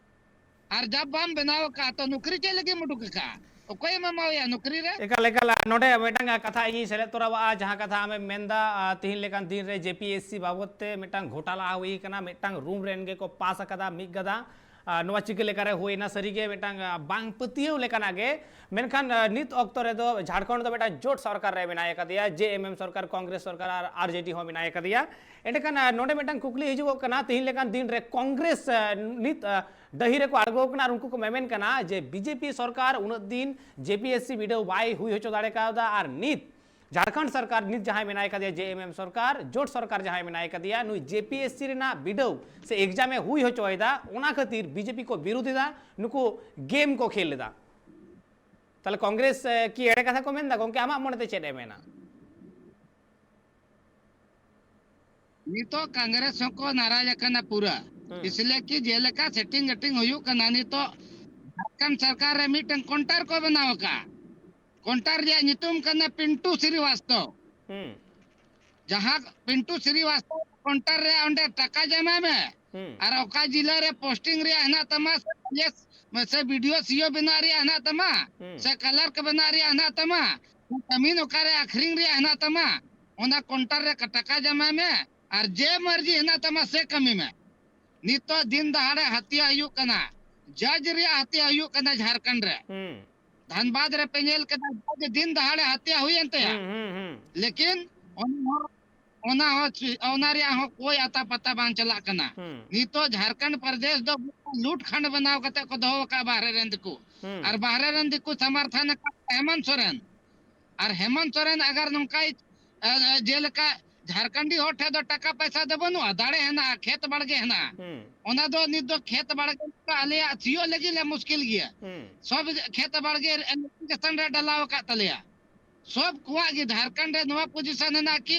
ᱟᱨ ᱡᱟᱵ ᱵᱟᱢ ᱵᱮᱱᱟᱣ ᱟᱠᱟᱫ ᱛᱚ ᱱᱚᱠᱨᱤ ᱪᱮᱫ ᱞᱟᱹᱜᱤᱫ ᱮᱢ ᱩᱰᱩᱠ ᱟᱠᱟᱫ? ᱚᱠᱚᱭᱮᱢ ᱮᱢᱟᱣᱟᱭᱟ ᱱᱚᱠᱨᱤ ᱨᱮ? ᱮᱠᱟᱞ ᱮᱠᱟᱞ ᱱᱚᱰᱮ ᱢᱤᱫᱴᱟᱝ ᱠᱟᱛᱷᱟ ᱤᱧᱤᱧ ᱥᱮᱞᱮᱫ ᱛᱚᱨᱟᱣᱟᱜᱼᱟ, ᱡᱟᱦᱟᱸ ᱠᱟᱛᱷᱟ ᱟᱢᱮᱢ ᱢᱮᱱᱫᱟ, ᱟ, ᱛᱤᱦᱤᱧ ᱞᱮᱠᱟᱱ ᱫᱤᱱ ᱨᱮ ᱡᱮᱯᱤᱮᱥᱥᱤ ᱵᱟᱵᱚᱫ ᱛᱮ ᱢᱤᱫᱴᱟᱝ ᱜᱷᱚᱴᱟᱞᱟ ᱦᱩᱭ ᱠᱟᱱᱟ, ᱢᱤᱫᱴᱟᱝ ᱨᱩᱢ ᱨᱮᱱ ᱜᱮᱠᱚ ᱯᱟᱥ ᱟᱠᱟᱫᱟ ᱢᱤᱫ ᱜᱟᱫᱟ᱾ ᱟ, ᱱᱚᱣᱟ ᱪᱤᱠᱟᱹ ᱞᱮᱠᱟᱨᱮ ᱦᱩᱭᱱᱟ? ᱥᱟᱹᱨᱤᱜᱮ ᱢᱤᱫᱴᱟᱝ, ᱟ, ᱵᱟᱝ ᱯᱟᱹᱛᱭᱟᱹᱣ ᱞᱮᱠᱟᱱᱟᱜ ᱜᱮ᱾ ᱢᱮᱱᱠᱷᱟᱱ, ᱟ, ᱱᱤᱛ ᱚᱠᱛᱚ ᱨᱮᱫᱚ ᱡᱷᱟᱲᱠᱷᱚᱸᱰ ᱫᱚ ᱢᱤᱫᱴᱟᱝ ᱡᱳᱴ ᱥᱚᱨᱠᱟᱨ ᱨᱮ ᱢᱮᱱᱟᱭ ᱟᱠᱟᱫᱮᱭᱟ, ᱡᱮ ᱮᱢ ᱮᱢ ᱥᱚᱨᱠᱟᱨ, ᱠᱚᱝᱜᱨᱮᱥ ᱥᱚᱨᱠᱟᱨ ᱟᱨ ᱟᱨᱡᱮᱰᱤ ᱦᱚᱸ ᱢᱮᱱᱟᱭ ᱟᱠᱟᱫᱮᱭᱟ᱾ ᱮᱸᱰᱮᱠᱷᱟᱱ, ᱟ, ᱱᱚᱰᱮ ᱢᱤᱫᱴᱟᱝ ᱠᱩᱠᱞᱤ ᱦᱤᱡᱩᱜᱚᱜ ᱠᱟᱱᱟ, ᱛᱮᱦᱮᱧ ᱞᱮᱠᱟᱱ ᱫᱤᱱ ᱨᱮ ᱠᱚᱝᱜᱨᱮᱥ, ᱟ, ᱱᱤᱛ, ᱟ, ᱰᱟᱹᱦᱤ ᱨᱮᱠᱚ ᱟᱬᱜᱚ ᱟᱠᱟᱱᱟ ᱟᱨ ᱩᱱᱠᱩ ᱠᱚ ᱢᱮᱢᱮᱱ ᱠᱟᱱᱟ ᱡᱮ ᱵᱤᱡᱮᱯᱤ ᱥᱚᱨᱠᱟᱨ ᱩᱱᱟᱹᱜ ᱫᱤᱱ ᱡᱮᱯᱤᱮᱥᱥᱤ ᱵᱤᱰᱟᱹᱣ ᱵᱟᱭ ᱦᱩᱭ ᱦᱚᱪᱚ ᱫᱟᱲᱮ ᱠᱟᱣᱫᱟ ᱟᱨ ᱱᱤᱛ ᱡᱷᱟᱲᱠᱷᱚᱸᱰ ᱥᱚᱨᱠᱟᱨ ᱱᱤᱛ ᱡᱟᱦᱟᱸᱭ ᱢᱮᱱᱟᱭ ᱠᱟᱫᱮᱭᱟ, ᱡᱮ ᱮᱢ ᱮᱢ ᱥᱚᱨᱠᱟᱨ, ᱡᱳᱴ ᱥᱚᱨᱠᱟᱨ ᱡᱟᱦᱟᱸᱭ ᱢᱮᱱᱟᱭ ᱠᱟᱫᱮᱭᱟ, ᱱᱩᱭ ᱡᱮᱯᱤᱮᱥᱥᱤ ᱨᱮᱱᱟᱜ ᱵᱤᱰᱟᱹᱣ ᱥᱮ ᱮᱠᱡᱟᱢ ᱮ ᱦᱩᱭ ᱦᱚᱪᱚᱭᱮᱫᱟ, ᱚᱱᱟ ᱠᱷᱟᱹᱛᱤᱨ ᱵᱤᱡᱮᱯᱤ ᱠᱚ ᱵᱤᱨᱩᱫᱷ ᱮᱫᱟ, ᱱᱩᱠᱩ ᱜᱮᱢ ᱠᱚ ᱠᱷᱮᱞ ᱮᱫᱟ᱾ ᱛᱟᱦᱞᱮ ᱠᱚᱝᱜᱨᱮᱥ, ᱮ, ᱠᱤ ᱮᱲᱮ ᱠᱟᱛᱷᱟ ᱠᱚ ᱢᱮᱱᱫᱟ? ᱜᱚᱝᱠᱮ, ᱟᱢᱟᱜ ᱢᱚᱱᱮᱛᱮ ᱪᱮᱫ ᱮ ᱢᱮᱱᱟ? ᱱᱤᱛᱚᱜ ᱠᱚᱝᱜᱨᱮᱥ ᱦᱚᱸᱠᱚ ᱱᱟᱨᱟᱡ ᱟᱠᱟᱱᱟ ᱯᱩᱨᱟᱹ᱾ ᱦᱩᱸ᱾ ᱤᱥᱞᱤᱭᱮ ᱠᱤ ᱡᱮᱞᱮᱠᱟ ᱥᱮᱴᱤᱝ ᱜᱮᱴᱤᱝ ᱦᱩᱭᱩᱜ ᱠᱟᱱᱟ, ᱱᱤᱛᱚᱜ ᱡᱷᱟᱲᱠᱷᱚᱸᱰ ᱥᱚᱨᱠᱟᱨ ᱨᱮ ᱢᱤᱫᱴᱟᱝ ᱠᱚᱱᱴᱟᱨ ᱠᱚ ᱵᱮᱱᱟᱣ ᱟᱠᱟᱫ᱾ ᱠᱚᱱᱴᱟᱨ ᱨᱮᱭᱟᱜ ᱧᱩᱛᱩᱢ ᱠᱟᱱᱟ ᱯᱤᱱᱴᱩ ᱥᱨᱤᱵᱟᱥᱛᱚᱵ᱾ ᱦᱩᱸ᱾ ᱡᱟᱦᱟᱸ ᱯᱤᱱᱴᱩ ᱥᱨᱤᱵᱟᱥᱛᱚᱵ ᱠᱚᱱᱴᱟᱨ ᱨᱮ ᱚᱸᱰᱮ ᱴᱟᱠᱟ ᱡᱚᱢᱟᱭ ᱢᱮ᱾ ᱦᱩᱸ᱾ ᱟᱨ ᱚᱠᱟ ᱡᱤᱞᱟᱹ ᱨᱮ ᱯᱳᱥᱴᱤᱝ ᱨᱮᱭᱟᱜ ᱦᱮᱱᱟᱜ ᱛᱟᱢᱟ, ᱥᱮ ᱟᱭ ᱮᱥ, ᱥᱮ ᱵᱤ ᱰᱤ ᱳ, ᱥᱤ ᱳ ᱵᱮᱱᱟᱜ ᱨᱮᱭᱟᱜ ᱦᱮᱱᱟᱜ ᱛᱟᱢᱟ, ᱦᱩᱸ᱾ ᱥᱮ ᱠᱟᱞᱟᱨᱠ ᱵᱮᱱᱟᱜ ᱨᱮᱭᱟᱜ ᱦᱮᱱᱟᱜ ᱛᱟᱢᱟ, ᱥᱮ ᱡᱟᱢᱤᱱ ᱚᱠᱟᱨᱮ ᱟᱠᱷᱨᱤᱧ ᱨᱮᱭᱟᱜ ᱦᱮᱱᱟᱜ ᱛᱟᱢᱟ, ᱚᱱᱟ ᱠᱚᱱᱴᱟᱨ ᱨᱮ ᱴᱟᱠᱟ ᱡᱚᱢᱟᱭ ᱢᱮ᱾ ᱟᱨ ᱡᱮ ᱢᱟᱹᱨᱡᱤ ᱦᱮᱱᱟᱜ ᱛᱟᱢᱟ ᱥᱮ ᱠᱟᱹᱢᱤ ᱢᱮ᱾ ᱱᱤᱛᱚᱜ ᱫᱤᱱ ᱫᱟᱦᱟᱲᱮ ᱦᱟᱹᱛᱭᱟ ᱦᱩᱭᱩᱜ ᱠᱟᱱᱟ, ᱡᱟᱡᱽ ᱨᱮᱭᱟᱜ ᱦᱟᱹᱛᱭᱟ ᱦᱩᱭᱩᱜ ᱠᱟᱱᱟ ᱡᱷᱟᱲᱠᱷᱚᱸᱰ ᱨᱮ᱾ ᱦᱩᱸ᱾ ᱫᱷᱟᱱᱵᱟᱫᱽ ᱨᱮ ᱯᱮ ᱧᱮᱞ ᱠᱮᱫᱟ, ᱡᱟᱡᱽ ᱫᱤᱱ ᱫᱟᱦᱟᱲᱮ ᱦᱟᱹᱛᱭᱟ ᱦᱩᱭᱮᱱ ᱛᱟᱭᱟ᱾ ᱦᱩᱸ, ᱦᱩᱸ, ᱦᱩᱸ᱾ ᱞᱮᱠᱤᱱ ᱚᱱᱟ ᱦᱚᱸ, ᱚᱱᱟ ᱦᱚᱸ ᱪᱮ-, ᱚᱱᱟ ᱨᱮᱭᱟᱜ ᱦᱚᱸ ᱠᱳᱭ ᱟᱛᱟ ᱯᱟᱛᱟ ᱵᱟᱝ ᱪᱟᱞᱟᱜ ᱠᱟᱱᱟ᱾ ᱦᱩᱸ᱾ ᱱᱤᱛᱚᱜ ᱡᱷᱟᱲᱠᱷᱚᱸᱰ ᱯᱨᱚᱫᱮᱥ ᱫᱚ ᱞᱩᱴ ᱠᱷᱟᱸᱰ ᱵᱮᱱᱟᱣ ᱠᱟᱛᱮ ᱠᱚ ᱫᱚᱦᱚ ᱟᱠᱟᱫ ᱵᱟᱦᱨᱮ ᱨᱮᱱ ᱫᱤᱠᱩ᱾ ᱦᱩᱸ᱾ ᱟᱨ ᱵᱟᱦᱨᱮ ᱨᱮᱱ ᱫᱤᱠᱩ ᱥᱟᱢᱟᱨᱛᱷᱚᱱ ᱟᱠᱟᱫ ᱦᱮᱢᱚᱱᱛ ᱥᱚᱨᱮᱱ᱾ ᱟᱨ ᱦᱮᱢᱚᱱᱛ ᱥᱚᱨᱮᱱ ᱟᱜᱟᱨ ᱱᱚᱝᱠᱟᱭ, ᱮ, ᱮ, ᱡᱮᱞᱮᱠᱟ ᱡᱷᱟᱲᱠᱷᱚᱸᱰᱤ ᱦᱚᱲ ᱴᱷᱮᱱ ᱫᱚ ᱴᱟᱠᱟ ᱯᱟᱭᱥᱟ ᱫᱚ ᱵᱟᱹᱱᱩᱜᱼᱟ, ᱫᱟᱲᱮ ᱦᱮᱱᱟᱜᱼᱟ, ᱠᱷᱮᱛ ᱵᱟᱲᱜᱮ ᱦᱮᱱᱟᱜᱼᱟ᱾ ᱦᱩᱸ᱾ ᱚᱱᱟ ᱫᱚ ᱱᱤᱛ ᱫᱚ ᱠᱷᱮᱛ ᱵᱟᱲᱜᱮ ᱟᱞᱮᱭᱟᱜ ᱥᱤᱭᱳᱜ ᱞᱟᱹᱜᱤᱫ ᱞᱮ ᱢᱩᱥᱠᱤᱞ ᱜᱮᱭᱟ᱾ ᱦᱩᱸ᱾ ᱥᱚᱵ ᱠᱷᱮᱛ ᱵᱟᱲᱜᱮ ᱮᱯᱞᱤᱠᱮᱥᱚᱱ ᱨᱮ ᱰᱟᱞᱟᱣ ᱟᱠᱟᱫ ᱛᱟᱞᱮᱭᱟ᱾ ᱥᱚᱵ ᱠᱚᱣᱟᱜ ᱜᱮ ᱡᱷᱟᱲᱠᱷᱚᱸᱰ ᱨᱮ ᱱᱚᱣᱟ ᱯᱚᱡᱤᱥᱚᱱ ᱦᱮᱱᱟᱜᱼᱟ ᱠᱤ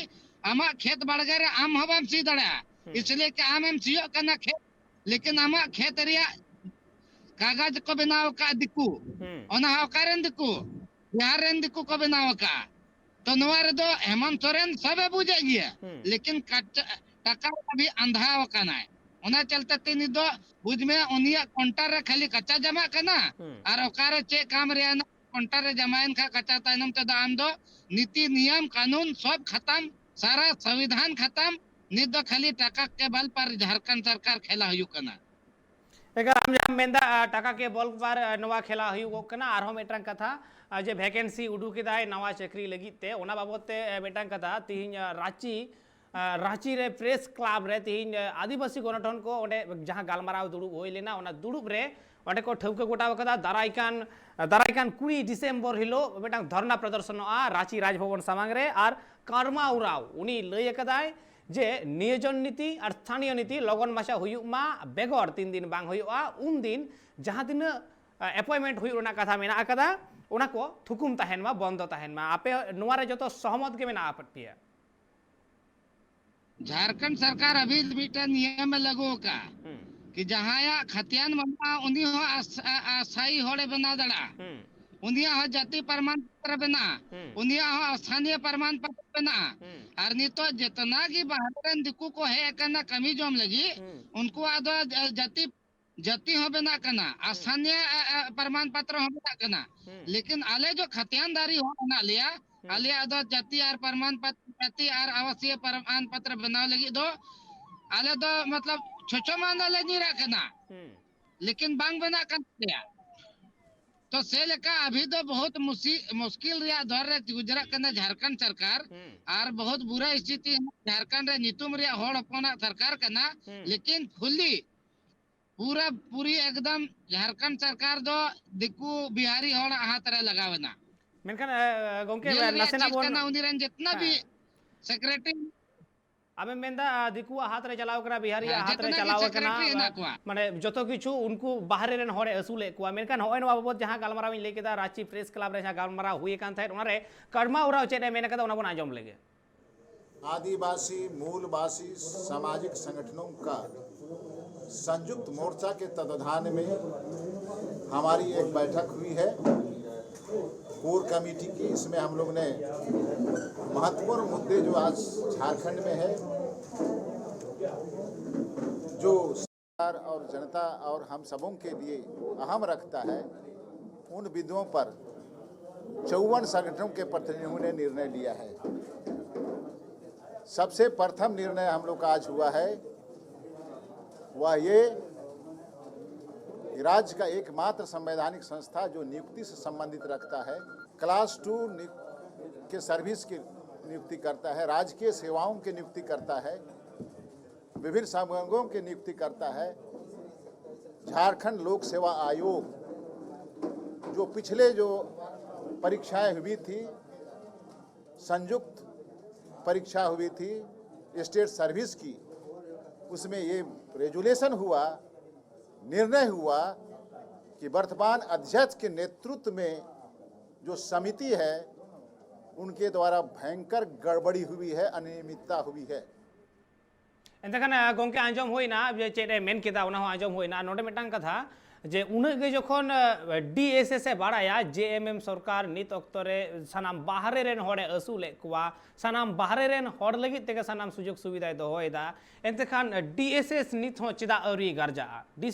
ᱟᱢᱟᱜ ᱠᱷᱮᱛ ᱵᱟᱲᱜᱮ ᱨᱮ ᱟᱢ ᱦᱚᱸ ᱵᱟᱢ ᱥᱤ ᱫᱟᱲᱮᱭᱟᱜᱼᱟ᱾ ᱦᱩᱸ᱾ ᱤᱥᱞᱤᱭᱮ ᱠᱤ ᱟᱢᱮᱢ ᱥᱤᱭᱳᱜ ᱠᱟᱱᱟ ᱠᱷᱮᱛ, ᱞᱮᱠᱤᱱ ᱟᱢᱟᱜ ᱠᱷᱮᱛ ᱨᱮᱭᱟᱜ ᱠᱟᱜᱚᱡᱽ ᱠᱚ ᱵᱮᱱᱟᱣ ᱟᱠᱟᱫ ᱫᱤᱠᱩ, ᱦᱩᱸ᱾ ᱚᱱᱟ ᱦᱚᱸ ᱚᱠᱟᱨᱮᱱ ᱫᱤᱠᱩ? ᱵᱤᱦᱟᱨ ᱨᱮᱱ ᱫᱤᱠᱩ ᱠᱚ ᱵᱮᱱᱟᱣ ᱟᱠᱟᱫᱼᱟ᱾ ᱛᱚ ᱱᱚᱣᱟ ᱨᱮᱫᱚ ᱦᱮᱢᱚᱱᱛ ᱥᱚᱨᱮᱱ ᱥᱚᱵᱮ ᱵᱩᱡᱮᱫ ᱜᱮᱭᱟ, ᱦᱩᱸ᱾ ᱞᱮᱠᱤᱱ ᱠᱟᱪᱟ-, ᱴᱟᱠᱟ ᱟᱹᱰᱤ ᱟᱸᱫᱷᱟ ᱟᱠᱟᱱᱟᱭ᱾ ᱚᱱᱟ ᱪᱟᱞᱛᱮ ᱛᱮ ᱱᱤᱛ ᱫᱚ ᱵᱩᱡᱽ ᱢᱮ ᱩᱱᱤᱭᱟᱜ ᱠᱚᱱᱴᱟ ᱨᱮ ᱠᱷᱟᱹᱞᱤ ᱠᱟᱪᱟ ᱡᱟᱢᱟᱜ ᱠᱟᱱᱟ, ᱦᱩᱸ᱾ ᱟᱨ ᱚᱠᱟᱨᱮ ᱪᱮᱫ ᱠᱟᱢ ᱨᱮᱭᱟᱜ ᱠᱚᱱᱴᱟ ᱨᱮ ᱡᱟᱢᱟᱭᱮᱱ ᱠᱷᱟᱱ ᱠᱟᱪᱟ ᱛᱟᱭᱱᱚᱢ ᱛᱮᱫᱚ ᱟᱢ ᱫᱚ ᱱᱤᱛᱤ ᱱᱤᱭᱚᱢ ᱠᱟᱹᱱᱩᱱ ᱥᱚᱵ ᱠᱷᱟᱛᱟᱢ, ᱥᱟᱨᱟ ᱥᱚᱝᱵᱤᱫᱷᱟᱱ ᱠᱷᱟᱛᱟᱢ᱾ ᱱᱤᱛ ᱫᱚ ᱠᱷᱟᱹᱞᱤ ᱴᱟᱠᱟ ᱠᱮᱵᱚᱞ ᱯᱟᱨ ᱡᱷᱟᱲᱠᱷᱚᱸᱰ ᱥᱚᱨᱠᱟᱨ ᱠᱷᱮᱞᱟ ᱦᱩᱭᱩᱜ ᱠᱟᱱᱟ᱾ ᱮᱠᱟᱞ, ᱟᱢ ᱡᱟᱦᱟᱸᱢ ᱢᱮᱱᱫᱟ, ᱟ, ᱴᱟᱠᱟ ᱠᱮᱵᱚᱞ ᱯᱟᱨ, ᱟ, ᱱᱚᱣᱟ ᱠᱷᱮᱞᱟ ᱦᱩᱭᱩᱜᱚᱜ ᱠᱟᱱᱟ᱾ ᱟᱨᱦᱚᱸ ᱢᱤᱫᱴᱟᱝ ᱠᱟᱛᱷᱟ, ᱟ, ᱡᱮ ᱵᱷᱮᱠᱮᱱᱥᱤ ᱩᱰᱩᱠ ᱮᱫᱟᱭ ᱱᱟᱣᱟ ᱪᱟᱹᱠᱨᱤ ᱞᱟᱹᱜᱤᱫ ᱛᱮ, ᱚᱱᱟ ᱵᱟᱵᱚᱛ ᱛᱮ, ᱟ, ᱢᱤᱫᱴᱟᱝ ᱠᱟᱛᱷᱟ, ᱛᱤᱦᱤᱧ, ᱟ, ᱨᱟᱸᱪᱤ, ᱟ, ᱨᱟᱸᱪᱤ ᱨᱮ ᱯᱨᱮᱥ ᱠᱞᱟᱵᱽ ᱨᱮ ᱛᱤᱦᱤᱧ, ᱟ, ᱟᱹᱫᱤᱵᱟᱹᱥᱤ ᱜᱚᱱᱚᱴᱷᱚᱱ ᱠᱚ ᱚᱸᱰᱮ ᱡᱟᱦᱟᱸ ᱜᱟᱞᱢᱟᱨᱟᱣ ᱫᱩᱲᱩᱵ ᱦᱩᱭ ᱞᱮᱱᱟ, ᱚᱱᱟ ᱫᱩᱲᱩᱵ ᱨᱮ ᱚᱸᱰᱮ ᱠᱚ ᱴᱷᱟᱹᱣᱠᱟᱹ ᱜᱚᱴᱟ ᱟᱠᱟᱫᱟ, ᱫᱟᱨᱟᱭ ᱠᱟᱱ, ᱫᱟᱨᱟᱭ ᱠᱟᱱ ᱠᱩᱲᱤ ᱰᱤᱥᱮᱢᱵᱚᱨ ᱦᱤᱞᱳᱜ ᱢᱤᱫᱴᱟᱝ ᱫᱷᱚᱨᱱᱟ ᱯᱨᱚᱫᱚᱨᱥᱚᱱᱚᱜᱼᱟ ᱨᱟᱸᱪᱤ ᱨᱟᱡᱽᱵᱷᱚᱵᱚᱱ ᱥᱟᱢᱟᱝ ᱨᱮ᱾ ᱟᱨ ᱠᱟᱨᱢᱟ ᱩᱨᱟᱣ ᱩᱱᱤ ᱞᱟᱹᱭ ᱟᱠᱟᱫᱟᱭ ᱡᱮ ᱱᱤᱭᱳᱡᱚᱱ ᱱᱤᱛᱤ ᱟᱨ ᱛᱷᱟᱱᱤᱭᱚ ᱱᱤᱛᱤ ᱞᱚᱜᱚᱱ ᱢᱟᱪᱷᱟ ᱦᱩᱭᱩᱜ ᱢᱟ, ᱵᱮᱜᱚᱨ ᱛᱤᱱ ᱫᱤᱱ ᱵᱟᱝ ᱦᱩᱭᱩᱜᱼᱟ, ᱩᱱ ᱫᱤᱱ ᱡᱟᱦᱟᱸ ᱛᱤᱱᱟᱹᱜ, ᱟ, ᱮᱯᱚᱭᱮᱱᱴᱢᱮᱱᱴ ᱦᱩᱭᱩᱜ ᱨᱮᱱᱟᱜ ᱠᱟᱛᱷᱟ ᱢᱮᱱᱟᱜ ᱟᱠᱟᱫᱟ, ᱚᱱᱟ ᱠᱚ ᱛᱷᱩᱠᱩᱢ ᱛᱟᱦᱮᱱ ᱢᱟ, ᱵᱚᱱᱫᱚ ᱛᱟᱦᱮᱱ ᱢᱟ᱾ ᱟᱯᱮ ᱱᱚᱣᱟ ᱨᱮ ᱡᱚᱛᱚ ᱥᱚᱦᱚᱢᱚᱛ ᱜᱮ ᱢᱮᱱᱟᱜ ᱟᱯᱮᱭᱟ? ᱡᱷᱟᱲᱠᱷᱚᱸᱰ ᱥᱚᱨᱠᱟᱨ ᱟᱵᱷᱤ ᱢᱤᱫᱴᱮᱱ ᱱᱤᱭᱚᱢ ᱮ ᱞᱟᱹᱜᱩ ᱟᱠᱟᱫᱼᱟ ᱦᱩᱸ᱾ ᱠᱤ ᱡᱟᱦᱟᱸᱭᱟᱜ ᱠᱷᱟᱛᱤᱭᱟᱱ ᱵᱟᱹᱱᱩᱜᱼᱟ, ᱩᱱᱤ ᱦᱚᱸ ᱟᱥ-, ᱟ-, ᱟᱥᱟᱭᱤ ᱦᱚᱲᱮ ᱵᱮᱱᱟᱣ ᱫᱟᱲᱮᱭᱟᱜᱼᱟ᱾ ᱦᱩᱸ᱾ ᱩᱱᱤᱭᱟᱜ ᱦᱚᱸ ᱡᱟᱹᱛᱤ ᱯᱨᱚᱢᱟᱱ ᱯᱚᱛᱨᱚ ᱵᱮᱱᱟᱜᱼᱟ᱾ ᱦᱩᱸ᱾ ᱩᱱᱤᱭᱟᱜ ᱦᱚᱸ ᱥᱛᱷᱟᱱᱤᱭᱚ ᱯᱨᱚᱢᱟᱱ ᱯᱚᱛᱨᱚ ᱵᱮᱱᱟᱜᱼᱟ᱾ ᱦᱩᱸ᱾ ᱟᱨ ᱱᱤᱛᱚᱜ ᱡᱮᱛᱱᱟ ᱜᱮ ᱵᱟᱦᱨᱮ ᱨᱮᱱ ᱫᱤᱠᱩ ᱠᱚ ᱦᱮᱡ ᱟᱠᱟᱱᱟ ᱠᱟᱹᱢᱤ ᱡᱚᱢ ᱞᱟᱹᱜᱤᱫ, ᱦᱩᱸ᱾ ᱩᱱᱠᱩᱣᱟᱜ ᱫᱚ ᱡᱟ-, ᱡᱟᱹᱛᱤ ᱡᱟᱹᱛᱤ ᱦᱚᱸ ᱵᱮᱱᱟᱜ ᱠᱟᱱᱟ ᱟᱨ ᱦᱩᱸ᱾ ᱥᱛᱷᱟᱱᱤᱭᱚ ᱟ, ᱟ, ᱯᱨᱚᱢᱟᱱ ᱯᱚᱛᱨᱚ ᱦᱚᱸ ᱵᱮᱱᱟᱜ ᱠᱟᱱᱟ᱾ ᱦᱩᱸ᱾ ᱞᱮᱠᱤᱱ ᱟᱞᱮ ᱡᱚ ᱠᱷᱟᱛᱤᱭᱟᱱᱫᱟᱨᱤ ᱦᱚᱲ ᱢᱮᱱᱟᱜ ᱞᱮᱭᱟ, ᱦᱩᱸ᱾ ᱟᱞᱮᱭᱟᱜ ᱫᱚ ᱡᱟᱹᱛᱤ ᱟᱨ ᱯᱨᱚᱢᱟᱱ ᱯᱚᱛᱨᱚ, ᱡᱟᱹᱛᱤ ᱟᱨ ᱟᱵᱟᱥᱤᱭᱚ ᱯᱨᱚᱢᱟᱱ ᱯᱚᱛᱨᱚ ᱵᱮᱱᱟᱣ ᱞᱟᱹᱜᱤᱫ ᱫᱚ ᱟᱞᱮ ᱫᱚ ᱢᱚᱛᱞᱚᱵ ᱪᱷᱚᱪᱷᱚ ᱢᱟᱱᱫᱟ ᱞᱮ ᱧᱤᱨᱟᱜ ᱠᱟᱱᱟ᱾ ᱦᱩᱸ᱾ ᱞᱮᱠᱤᱱ ᱵᱟᱝ ᱵᱮᱱᱟᱜ ᱠᱟᱱ ᱛᱟᱞᱮᱭᱟ᱾ ᱛᱚ ᱥᱮ ᱞᱮᱠᱟ ᱟᱵᱷᱤ ᱫᱚ ᱵᱚᱦᱩᱛ ᱢᱩᱥᱤ-, ᱢᱩᱥᱠᱤᱞ ᱨᱮᱭᱟᱜ ᱫᱚᱨ ᱨᱮ ᱜᱩᱡᱨᱟᱜ ᱠᱟᱱᱟ ᱡᱷᱟᱨᱠᱷᱚᱸᱰ ᱥᱚᱨᱠᱟᱨ᱾ ᱦᱩᱸ᱾ ᱟᱨ ᱵᱚᱦᱩᱛ ᱵᱩᱨᱟ ᱥᱛᱷᱤᱛᱤ ᱡᱷᱟᱨᱠᱷᱚᱸᱰ ᱨᱮ ᱧᱩᱛᱩᱢ ᱨᱮᱭᱟᱜ ᱦᱚᱲ ᱦᱚᱯᱚᱱᱟᱜ ᱥᱚᱨᱠᱟᱨ ᱠᱟᱱᱟ᱾ ᱦᱩᱸ᱾ ᱞᱮᱠᱤᱱ ᱯᱷᱩᱞᱤ ᱯᱩᱨᱟᱹ ᱯᱩᱨᱤ ᱮᱠᱫᱚᱢ ᱡᱷᱟᱨᱠᱷᱚᱸᱰ ᱥᱚᱨᱠᱟᱨ ᱫᱚ ᱫᱤᱠᱩ ᱵᱤᱦᱟᱨᱤ ᱦᱚᱲᱟᱜ ᱦᱟᱛ ᱨᱮ ᱞᱟᱜᱟᱣ ᱮᱱᱟ᱾ ᱢᱮᱱᱠᱷᱟᱱ, ᱮ, ᱜᱚᱝᱠᱮ, ᱡᱮᱞ ᱨᱮᱭᱟᱜ ᱱᱟᱥᱮᱱᱟᱜ ᱪᱤᱡᱽ ᱵᱚᱱ, ᱠᱟᱱᱟ ᱩᱱᱤ ᱨᱮᱱ ᱡᱤᱛᱱᱟ ᱵᱤ ᱦᱮᱸ᱾ ᱥᱮᱠᱨᱮᱴᱟᱨᱤ᱾ ᱟᱢᱮᱢ ᱢᱮᱱᱫᱟ, ᱟ, ᱫᱤᱠᱩᱣᱟᱜ ᱦᱟᱛ ᱨᱮ ᱪᱟᱞᱟᱣ ᱠᱟᱱᱟ, ᱵᱤᱦᱟᱨᱤᱭᱟᱜ ᱦᱮᱸ, ᱦᱟᱛ ᱨᱮ ᱡᱮᱛᱱᱟ ᱜᱮ ᱪᱟᱞᱟᱣ ᱥᱮᱠᱨᱮᱴᱟᱨᱤ ᱠᱟᱱᱟ, ᱦᱮᱱᱟᱜ ᱠᱚᱣᱟ᱾ ᱢᱟᱱᱮ ᱡᱚᱛᱚ ᱠᱤᱪᱷᱩ ᱩᱱᱠᱩ ᱵᱟᱦᱨᱮ ᱨᱮᱱ ᱦᱚᱲᱮ ᱟᱹᱥᱩᱞᱮᱫ ᱠᱚᱣᱟ᱾ ᱢᱮᱱᱠᱷᱟᱱ ᱦᱚᱸᱜᱼᱚᱭ ᱱᱚᱣᱟ ᱵᱟᱵᱚᱛ ᱡᱟᱦᱟᱸ ᱜᱟᱞᱢᱟᱨᱟᱣ ᱤᱧ ᱞᱟᱹᱭ ᱠᱮᱫᱟ, ᱨᱟᱸᱪᱤ ᱯᱨᱮᱥ ᱠᱞᱟᱵᱽ ᱨᱮ ᱡᱟᱦᱟᱸ ᱜᱟᱞᱢᱟᱨᱟᱣ ᱦᱩᱭ ᱟᱠᱟᱱ ᱛᱟᱦᱮᱸᱫ, ᱚᱱᱟᱨᱮ ᱠᱟᱲᱢᱟ ᱳᱨᱟᱸᱣ ᱪᱮᱫ ᱮ ᱢᱮᱱ ᱟᱠᱟᱫᱟ, ᱚᱱᱟ ᱵᱚᱱ ᱟᱸᱡᱚᱢ ᱞᱮᱜᱮ᱾ आदिवासी मूलवासी सामाजिक संगठनों का संयुक्त मोर्चा के तत्वाधान में हमारी एक बैठक हुई है कोर कमेटी की। इसमें हम लोग ने महत्वपूर्ण मुद्दे जो आज झारखंड में है, जो सरकार और जनता और हम सबों के लिए अहम रखता है, उन बिंदुओं पर चौवन संगठनों के प्रतिनिधियों ने निर्णय लिया है। सबसे प्रथम निर्णय हम लोग का आज हुआ है, वह ये कि राज्य का एकमात्र संवैधानिक संस्था जो नियुक्ति से संबंधित रखता है, क्लास टू नि-, के सर्विस की नियुक्ति करता है, राजकीय सेवाओं की नियुक्ति करता है, विभिन्न संवर्गों की नियुक्ति करता है, झारखंड लोक सेवा आयोग, जो पिछले जो परीक्षाएं हुई थी, संयुक्त परीक्षा हुई थी स्टेट सर्विस की, उसमें ये रेजुलेशन हुआ, निर्णय हुआ कि वर्तमान अध्यक्ष के नेतृत्व में जो समिति है, उनके द्वारा भयंकर गड़बड़ी हुई है, अनियमितता हुई है। ᱮᱱᱛᱮ ᱠᱷᱟᱱ, ᱟ, ᱜᱚᱝᱠᱮ, ᱟᱸᱡᱚᱢ ᱦᱩᱭᱱᱟ ᱡᱮ ᱪᱮᱫ ᱮ ᱢᱮᱱ ᱠᱮᱫᱟ, ᱚᱱᱟ ᱦᱚᱸ ᱟᱸᱡᱚᱢ ᱦᱩᱭᱱᱟ᱾ ᱟᱨ ᱱᱚᱰᱮ ᱢᱤᱫᱴᱟᱝ ᱠᱟᱛᱷᱟ, ᱡᱮ ᱩᱱᱟᱹᱜ ᱜᱮ ᱡᱚᱠᱷᱚᱱ ᱰᱤ ᱮᱥ ᱮᱥ ᱮ ᱵᱟᱲᱟᱭᱟ ᱡᱮ ᱮᱢ ᱮᱢ ᱥᱚᱨᱠᱟᱨ ᱱᱤᱛ ᱚᱠᱛᱚ ᱨᱮ ᱥᱟᱱᱟᱢ ᱵᱟᱦᱨᱮ ᱨᱮᱱ ᱦᱚᱲᱮ ᱟᱹᱥᱩᱞᱮᱫ ᱠᱚᱣᱟ, ᱥᱟᱱᱟᱢ ᱵᱟᱦᱨᱮ ᱨᱮᱱ ᱦᱚᱲ ᱞᱟᱹᱜᱤᱫ ᱛᱮᱜᱮ ᱥᱟᱱᱟᱢ ᱥᱩᱡᱳᱜᱽ ᱥᱩᱵᱤᱫᱷᱟᱭ ᱫᱚᱦᱚᱭᱮᱫᱟ, ᱮᱱᱛᱮ ᱠᱷᱟᱱ ᱰᱤ ᱮᱥ ᱮᱥ ᱱᱤᱛ ᱦᱚᱸ ᱪᱮᱫᱟᱜ ᱟᱹᱣᱨᱤ ᱜᱟᱨᱡᱟᱜᱼᱟ?